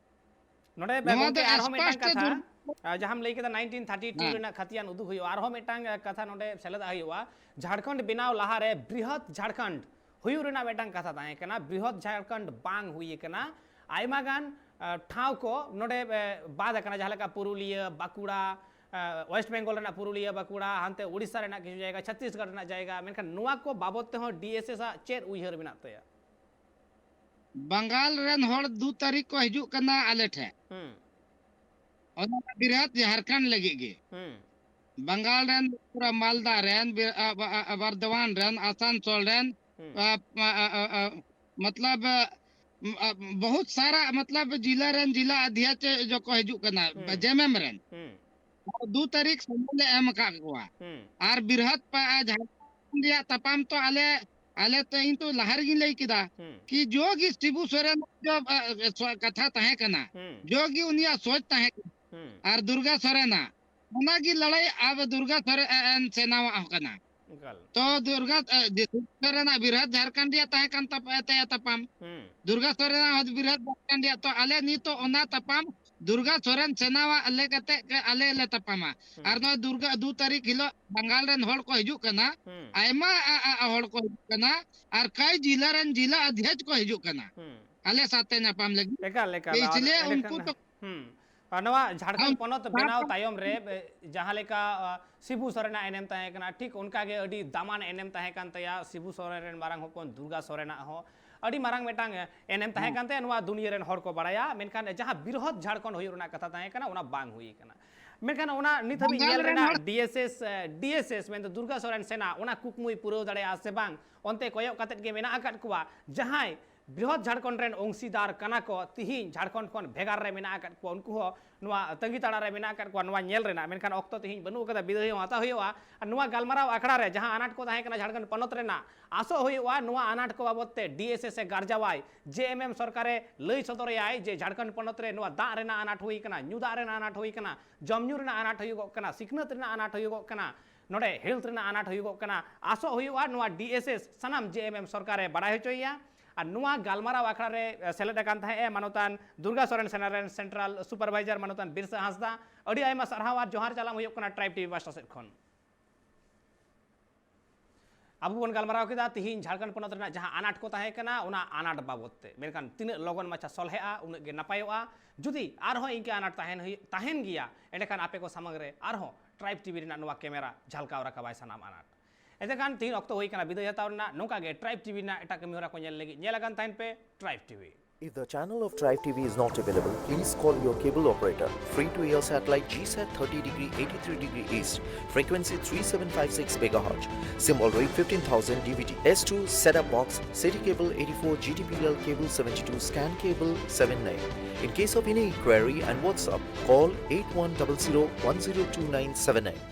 ᱱᱚᱰᱮ ᱱᱚᱣᱟ ᱜᱚᱢᱠᱮ ᱫᱚ ᱟᱨᱦᱚᱸ ᱢᱤᱫᱴᱟᱝ ᱥᱯᱚᱥᱴᱚ ᱠᱟᱛᱷᱟ, ᱫᱩᱨ- ᱟ, ᱡᱟᱦᱟᱸᱢ ᱞᱟᱹᱭ ᱠᱮᱫᱟ ᱱᱟᱭᱤᱱᱴᱤᱱ ᱛᱷᱟᱨᱴᱤ ᱴᱩ ᱦᱮᱸ᱾ ᱨᱮᱱᱟᱜ ᱠᱷᱟᱛᱤᱭᱟᱱ ᱩᱫᱩᱜ ᱦᱩᱭᱩᱜᱼᱟ, ᱟᱨᱦᱚᱸ ᱢᱤᱫᱴᱟᱝ, ᱟ, ᱠᱟᱛᱷᱟ ᱱᱚᱰᱮ ᱥᱮᱞᱮᱫᱟᱜ ᱦᱩᱭᱩᱜᱼᱟ᱾ ᱡᱷᱟᱲᱠᱷᱚᱸᱰ ᱵᱮᱱᱟᱣ ᱞᱟᱦᱟᱨᱮ ᱵᱨᱤᱦᱚᱛ ᱡᱷᱟᱲᱠᱷᱚᱸᱰ ᱦᱩᱭᱩᱜ ᱨᱮᱱᱟᱜ ᱢᱤᱫᱴᱟᱝ ᱠᱟᱛᱷᱟ ᱛᱟᱦᱮᱸ ᱠᱟᱱᱟ᱾ ᱵᱨᱤᱦᱚᱛ ᱡᱷᱟᱲᱠᱷᱚᱸᱰ ᱵᱟᱝ ᱦᱩᱭ ᱟᱠᱟᱱᱟ᱾ ᱟᱭᱢᱟ ᱜᱟᱱ, ᱟ, ᱴᱷᱟᱶ ᱠᱚ ᱱᱚᱰᱮ, ᱮ, ᱵᱟᱫ ᱟᱠᱟᱱᱟ, ᱡᱟᱦᱟᱸ ᱞᱮᱠᱟ ᱯᱩᱨᱩᱞᱤᱭᱟᱹ, ᱵᱟᱸᱠᱩᱲᱟ, ᱟ, ᱳᱭᱮᱥᱴ ᱵᱮᱝᱜᱚᱞ ᱨᱮᱱᱟᱜ ᱯᱩᱨᱩᱞᱤᱭᱟᱹ, ᱵᱟᱸᱠᱩᱲᱟ, ᱦᱟᱱᱛᱮ ᱩᱲᱤᱥᱥᱟ ᱨᱮᱱᱟᱜ ᱠᱤᱪᱷᱩ ᱡᱟᱭᱜᱟ, ᱪᱷᱚᱛᱛᱤᱥᱜᱚᱲ ᱨᱮᱱᱟᱜ ᱡᱟᱭᱜᱟ᱾ ᱢᱮᱱᱠᱷᱟᱱ ᱱᱚᱣᱟ ᱠᱚ ᱵᱟᱵᱚᱫ ᱛᱮᱦᱚᱸ ᱰᱤ ᱮᱥ ᱮᱥ ᱟᱜ ᱪᱮᱫ ᱩᱭᱦᱟᱹᱨ ᱢᱮᱱᱟᱜ ᱛᱟᱭᱟ? ᱵᱟᱝᱜᱟᱞ ᱨᱮᱱ ᱦᱚᱲ ᱫᱩ ᱛᱟᱹᱨᱤᱠᱷ ᱠᱚ ᱦᱤᱡᱩᱜ ᱠᱟᱱᱟ ᱟᱞᱮ ᱴᱷᱮᱱ᱾ ᱦᱩᱸ᱾ ᱚᱱᱟ ᱵᱨᱤᱦᱚᱛ ᱡᱷᱟᱲᱠᱷᱚᱸᱰ ᱞᱟᱹᱜᱤᱫ ᱜᱮ᱾ ᱦᱩᱸ᱾ ᱵᱟᱝᱜᱟᱞ ᱨᱮᱱ, ᱯᱩᱨᱟᱹ ᱢᱟᱞᱫᱟ ᱨᱮᱱ, ᱵᱤ-, ᱟ, ᱵᱟ-, ᱟ, ᱵᱚᱨᱫᱷᱚᱢᱟᱱ ᱨᱮᱱ, ᱟᱥᱟᱱᱥᱳᱞ ᱨᱮᱱ, ᱦᱩᱸ᱾ ᱟ, ᱟ, ᱟ, ᱟ, ᱟ, ᱢᱚᱛᱞᱚᱵ, ᱟ, ᱟ, ᱵᱚᱦᱩᱛ ᱥᱟᱨᱟ, ᱢᱚᱛᱞᱚᱵ, ᱡᱤᱞᱟ ᱨᱮᱱ ᱡᱤᱞᱟ ᱟᱫᱷᱭᱟᱪ ᱡᱚᱠᱚ ᱦᱤᱡᱩᱜ ᱠᱟᱱᱟ, ᱦᱩᱸ᱾ ᱡᱮᱢᱮᱢ ᱨᱮᱱ᱾ ᱦᱩᱸ᱾ ᱫᱩ ᱛᱟᱹᱨᱤᱠᱷ ᱥᱚᱢᱚᱭ ᱞᱮ ᱮᱢ ᱟᱠᱟᱫ ᱠᱚᱣᱟ᱾ ᱦᱩᱸ᱾ ᱟᱨ ᱵᱤᱨᱦᱟᱛ ᱯᱟ-, ᱡᱷᱟᱲᱠᱷᱚᱸᱰ ᱨᱮᱭᱟᱜ ᱛᱟᱯᱟᱢ ᱛᱚ ᱟᱞᱮ, ᱟᱞᱮ ᱛᱚ, ᱤᱧ ᱛᱚ ᱞᱟᱦᱟ ᱨᱮᱜᱤᱧ ᱞᱟᱹᱭ ᱠᱮᱫᱟ ᱦᱩᱸ᱾ ᱠᱤ ᱡᱚ ᱜᱮ ᱥᱤᱵᱩ ᱥᱚᱨᱮᱱ ᱡᱚ, ᱟ, ᱟ, ᱥᱚ-, ᱠᱟᱛᱷᱟ ᱛᱟᱦᱮᱸ ᱠᱟᱱᱟ, ᱦᱩᱸ᱾ ᱡᱚ ᱜᱮ ᱩᱱᱤᱭᱟᱜ ᱥᱚᱪ ᱛᱟᱦᱮᱸ ᱠᱟᱱᱟ᱾ ᱟᱨ ᱫᱩᱨᱜᱟ ᱥᱚᱨᱮᱱᱟᱜ, ᱚᱱᱟᱜᱮ ᱞᱟᱹᱲᱦᱟᱹᱭ ᱟᱵ ᱫᱩᱨᱜᱟ ᱥᱚᱨᱮᱱ ᱥᱮᱱᱟᱣᱟᱜ ᱦᱚᱸ ᱠᱟᱱᱟ᱾ ᱛᱚ ᱫᱩᱨᱜᱟ ᱥᱚᱨᱮᱱᱟᱜ ᱵᱤᱨᱦᱟᱹᱫ ᱡᱷᱟᱲᱠᱷᱚᱸᱰ ᱨᱮᱭᱟᱜ ᱛᱟᱦᱮᱸ ᱠᱟᱱ ᱛᱟᱯ- ᱛᱟᱭᱟ ᱛᱟᱯᱟᱢ᱾ ᱫᱩᱨᱜᱟ ᱥᱚᱨᱮᱱᱟᱜ ᱦᱚᱸ ᱵᱤᱨᱦᱟᱹᱫ ᱡᱷᱟᱲᱠᱷᱚᱸᱰ ᱨᱮᱭᱟᱜ, ᱛᱚ ᱟᱞᱮ ᱱᱤᱛᱚᱜ ᱚᱱᱟ ᱛᱟᱯᱟᱢ ᱫᱩᱨᱜᱟ ᱥᱚᱨᱮᱱ ᱥᱮᱱᱟᱣᱟᱜ ᱞᱮ ᱠᱟᱛᱮ ᱟᱞᱮ ᱞᱮ ᱛᱟᱯᱟᱢᱟ᱾ ᱟᱨ ᱱᱚᱣᱟ ᱫᱩᱨᱜᱟ ᱫᱩ ᱛᱟᱹᱨᱤᱠᱷ ᱦᱤᱞᱳᱜ ᱵᱟᱝᱜᱟᱞ ᱨᱮᱱ ᱦᱚᱲ ᱠᱚ ᱦᱤᱡᱩᱜ ᱠᱟᱱᱟ, ᱟᱭᱢᱟ ᱟ- ᱟ- ᱟ- ᱦᱚᱲ ᱠᱚ ᱦᱤᱡᱩᱜ ᱠᱟᱱᱟ, ᱟᱨ ᱠᱟᱭ ᱡᱤᱞᱟ ᱨᱮᱱ ᱡᱤᱞᱟ ᱟᱫᱷᱭᱚᱠᱥ ᱠᱚ ᱦᱤᱡᱩᱜ ᱠᱟᱱᱟ ᱟᱞᱮ ᱥᱟᱛᱮ ᱧᱟᱯᱟᱢ ᱞᱟᱹᱜᱤᱫ᱾ ᱮᱠᱟᱞ, ᱮᱠᱟᱞ᱾ ᱟᱨ ᱤᱥᱞᱤᱭᱮ ᱮᱸᱰᱮᱠᱷᱟᱱ, ᱩᱱᱠᱩ ᱛᱚ ᱦᱩᱸ᱾ ᱟᱨ ᱱᱚᱣᱟ ᱡᱷᱟᱲᱠᱷᱚᱸᱰ ᱟᱢ ᱯᱚᱱᱚᱛ ᱵᱮᱱᱟᱣ ᱛᱟᱭᱚᱢ ᱨᱮ, ᱮ, ᱡᱟᱦᱟᱸ ᱞᱮᱠᱟ, ᱟ, ᱥᱤᱵᱩ ᱥᱚᱨᱮᱱᱟᱜ ᱮᱱᱮᱢ ᱛᱟᱦᱮᱸ ᱠᱟᱱᱟ, ᱴᱷᱤᱠ ᱚᱱᱠᱟ ᱜᱮ ᱟᱹᱰᱤ ᱫᱟᱢᱟᱱ ᱮᱱᱮᱢ ᱛᱟᱦᱮᱸ ᱠᱟᱱ ᱛᱟᱭᱟ ᱥᱤᱵᱩ ᱥᱚᱨᱮᱱ ᱨᱮᱱ ᱢᱟᱨᱟᱝ ᱦᱚᱯᱚᱱ ᱫᱩᱨᱜᱟ ᱥᱚᱨᱮᱱᱟᱜ ᱦᱚᱸ᱾ ᱟᱹᱰᱤ ᱢᱟᱨᱟᱝ ᱢᱤᱫᱴᱟᱝ, ᱮ, ᱮᱱᱮᱢ ᱛᱟᱦᱮᱸ ᱠᱟᱱ ᱛᱟᱭᱟ, ᱱᱚᱣᱟ ᱫᱩᱱᱤᱭᱟᱹ ᱨᱮᱱ ᱦᱚᱲ ᱠᱚ ᱵᱟᱲᱟᱭᱟ᱾ ᱢᱮᱱᱠᱷᱟᱱ ᱡᱟᱦᱟᱸ ᱵᱤᱨᱦᱚᱫ ᱡᱷᱟᱲᱠᱷᱚᱸᱰ ᱦᱩᱭᱩᱜ ᱨᱮᱱᱟᱜ ᱠᱟᱛᱷᱟ ᱛᱟᱦᱮᱸ ᱠᱟᱱᱟ, ᱚᱱᱟ ᱵᱟᱝ ᱦᱩᱭ ᱠᱟᱱᱟ᱾ ᱢᱮᱱᱠᱷᱟᱱ ᱚᱱᱟ ᱱᱤᱛ ᱦᱟᱹᱵᱤᱡ ᱵᱟᱝᱜᱟᱞ ᱧᱮᱞ ᱨᱮᱱ ᱨᱮᱱᱟᱜ ᱦᱚᱲ ᱰᱤ ᱮᱥ ᱮᱥ, ᱮ, ᱰᱤ ᱮᱥ ᱮᱥ ᱢᱮᱱᱫᱚ ᱫᱩᱨᱜᱟ ᱥᱚᱨᱮᱱ ᱥᱮᱱᱟ ᱚᱱᱟ ᱠᱩᱠᱢᱩᱭ ᱯᱩᱨᱟᱹᱣ ᱫᱟᱲᱮᱭᱟᱜᱼᱟ ᱥᱮ ᱵᱟᱝ, ᱚᱱᱛᱮ ᱠᱚᱭᱚᱜ ᱠᱟᱛᱮᱫ ᱜᱮ ᱢᱮᱱᱟᱜ ᱟᱠᱟᱫ ᱠᱚᱣᱟ᱾ ᱡᱟᱦᱟᱸᱭ ᱵᱨᱤᱦᱚᱫ ᱡᱷᱟᱲᱠᱷᱚᱸᱰ ᱨᱮᱱ ᱚᱝᱥᱤᱫᱟᱨ ᱠᱟᱱᱟ ᱠᱚ, ᱛᱤᱦᱤᱧ ᱡᱷᱟᱲᱠᱷᱚᱸᱰ ᱠᱷᱚᱱ ᱵᱷᱮᱜᱟᱨ ᱨᱮ ᱢᱮᱱᱟᱜ ᱟᱠᱟᱫ ᱠᱚᱣᱟ, ᱩᱱᱠᱩ ᱦᱚᱸ ᱱᱚᱣᱟ ᱛᱟᱺᱜᱤ ᱛᱟᱲᱟ ᱨᱮ ᱢᱮᱱᱟᱜ ᱟᱠᱟᱫ ᱠᱚᱣᱟ ᱱᱚᱣᱟ ᱧᱮᱞ ᱨᱮᱱᱟᱜ᱾ ᱢᱮᱱᱠᱷᱟᱱ ᱚᱠᱛᱚ ᱛᱤᱦᱤᱧ ᱵᱟᱹᱱᱩᱜ ᱟᱠᱟᱫᱟ, ᱵᱤᱫᱟᱹᱭ ᱦᱚᱸ ᱦᱟᱛᱟᱣ ᱦᱩᱭᱩᱜᱼᱟ᱾ ᱟᱨ ᱱᱚᱣᱟ ᱜᱟᱞᱢᱟᱨᱟᱣ ᱟᱠᱷᱲᱟ ᱨᱮ ᱡᱟᱦᱟᱸ ᱟᱱᱟᱴ ᱠᱚ ᱛᱟᱦᱮᱸ ᱠᱟᱱᱟ ᱡᱷᱟᱲᱠᱷᱚᱸᱰ ᱯᱚᱱᱚᱛ ᱨᱮᱱᱟᱜ, ᱟᱥᱚᱜ ᱦᱩᱭᱩᱜᱼᱟ ᱱᱚᱣᱟ ᱟᱱᱟᱴ ᱠᱚ ᱵᱟᱵᱚᱫ ᱛᱮ ᱰᱤ ᱮᱥ ᱮᱥ ᱮ ᱜᱟᱨᱡᱟᱣᱟᱭ, ᱡᱮ ᱮᱢ ᱮᱢ ᱥᱚᱨᱠᱟᱨᱮ ᱞᱟᱹᱭ ᱥᱚᱫᱚᱨᱮᱭᱟᱭ ᱡᱮ ᱡᱷᱟᱲᱠᱷᱚᱸᱰ ᱯᱚᱱᱚᱛ ᱨᱮ ᱱᱚᱣᱟ ᱫᱟᱜ ᱨᱮᱱᱟᱜ ᱟᱱᱟᱴ ᱦᱩᱭ ᱠᱟᱱᱟ, ᱧᱩ ᱫᱟᱜ ᱨᱮᱱᱟᱜ ᱟᱱᱟᱴ ᱦᱩᱭ ᱠᱟᱱᱟ, ᱡᱚᱢ ᱧᱩ ᱨᱮᱱᱟᱜ ᱟᱱᱟᱴ ᱦᱩᱭᱩᱜᱚᱜ ᱠᱟᱱᱟ, ᱥᱤᱠᱷᱱᱟᱹᱛ ᱨᱮᱱᱟᱜ ᱟᱱᱟᱴ ᱦᱩᱭᱩᱜᱚᱜ ᱠᱟᱱᱟ, ᱱᱚᱰᱮ ᱦᱮᱞᱛᱷ ᱨᱮᱱᱟᱜ ᱟᱱᱟᱴ ᱦᱩᱭᱩᱜᱚᱜ ᱠᱟᱱᱟ᱾ ᱟᱥᱚᱜ ᱦᱩᱭᱩᱜᱼᱟ ᱱᱚᱣᱟ ᱰᱤ ᱮᱥ ᱮᱥ ᱥᱟᱱᱟᱢ ᱡᱮ ᱮᱢ ᱮᱢ ᱥᱚᱨᱠᱟᱨᱮ ᱵᱟᱲᱟᱭ ᱦᱚᱪᱚᱭᱮᱭᱟ᱾ ᱟᱨ ᱱᱚᱣᱟ ᱜᱟᱞᱢᱟᱨᱟᱣ ᱟᱠᱷᱲᱟ ᱨᱮ, ᱮ, ᱥᱮᱞᱮᱫ ᱟᱠᱟᱱ ᱛᱟᱦᱮᱸᱫ ᱮ ᱢᱟᱱᱚᱛᱟᱱ ᱫᱩᱨᱜᱟ ᱥᱚᱨᱮᱱ ᱥᱮᱱᱟ ᱨᱮᱱ ᱥᱮᱱᱴᱨᱟᱞ ᱥᱩᱯᱟᱨᱵᱷᱟᱭᱡᱟᱨ ᱢᱟᱱᱚᱛᱟᱱ ᱵᱤᱨᱥᱟ ᱦᱟᱸᱥᱫᱟ᱾ ᱟᱹᱰᱤ ᱟᱭᱢᱟ ᱥᱟᱨᱦᱟᱣ ᱟᱨ ᱡᱚᱦᱟᱨ ᱪᱟᱞᱟᱢ ᱦᱩᱭᱩᱜ ᱠᱟᱱᱟ ᱴᱨᱟᱭᱤᱵᱽ ᱴᱤᱵᱷᱤ ᱯᱟᱦᱴᱟ ᱥᱮᱫ ᱠᱷᱚᱱ᱾ ᱟᱵᱚ ᱵᱚᱱ ᱜᱟᱞᱢᱟᱨᱟᱣ ᱠᱮᱫᱟ ᱛᱤᱦᱤᱧ ᱡᱷᱟᱲᱠᱷᱚᱸᱰ ᱯᱚᱱᱚᱛ ᱨᱮᱱᱟᱜ ᱡᱟᱦᱟᱸ ᱟᱱᱟᱴ ᱠᱚ ᱛᱟᱦᱮᱸ ᱠᱟᱱᱟ, ᱚᱱᱟ ᱟᱱᱟᱴ ᱵᱟᱵᱚᱫ ᱛᱮ᱾ ᱢᱮᱱᱠᱷᱟᱱ ᱛᱤᱱᱟᱹᱜ ᱞᱚᱜᱚᱱ ᱢᱟᱪᱷᱟ ᱥᱚᱞᱦᱮᱜᱼᱟ, ᱩᱱᱟᱹᱜ ᱜᱮ ᱱᱟᱯᱟᱭᱚᱜᱼᱟ᱾ ᱡᱩᱫᱤ ᱟᱨᱦᱚᱸ ᱤᱱᱠᱟᱹ ᱟᱱᱟᱴ ᱛᱟᱦᱮᱱ ᱦᱩᱭᱩᱜ, ᱛᱟᱦᱮᱱ ᱜᱮᱭᱟ, ᱮᱸᱰᱮᱠᱷᱟᱱ ᱟᱯᱮ ᱠᱚ ᱥᱟᱢᱟᱝ ᱨᱮ ᱟᱨᱦᱚᱸ ᱴᱨᱟᱭᱤᱵᱽ ᱴᱤᱵᱷᱤ ᱨᱮᱱᱟᱜ ᱱᱚᱣᱟ ᱠᱮᱢᱮᱨᱟ ᱡᱷᱟᱞᱠᱟᱣ ᱨᱟᱠᱟᱵᱟᱭ ᱥᱟᱱᱟᱢ ᱟᱱᱟᱴ᱾ ᱮᱸᱰᱮᱠᱷᱟᱱ ᱛᱤᱦᱤᱧ ᱚᱠᱛᱚ ᱦᱩᱭ ᱠᱟᱱᱟ ᱵᱤᱫᱟᱹᱭ ᱦᱟᱛᱟᱣ ᱨᱮᱱᱟᱜ᱾ ᱱᱚᱝᱠᱟ ᱜᱮ ᱴᱨᱟᱭᱤᱵᱽ ᱴᱤᱵᱷᱤ ᱨᱮᱱᱟᱜ ᱮᱴᱟᱜ ᱠᱟᱹᱢᱤ ᱦᱚᱨᱟ ᱠᱚ ᱧᱮᱞ ᱞᱟᱹᱜᱤᱫ ᱧᱮᱞ ᱟᱠᱟᱱ ᱛᱟᱦᱮᱱ ᱯᱮ tribe TV. If the channel of Tribe T V is not available, please call your cable operator. Free to air satellite G sat thirty degree eighty-three degree east, frequency three seven five six megahertz, symbol rate fifteen thousand D V D, S two setup box, City Cable eighty-four G T P L cable seventy-two scan cable seven nine. In case of any inquiry and WhatsApp, call eight one double zero one zero two nine seven nine.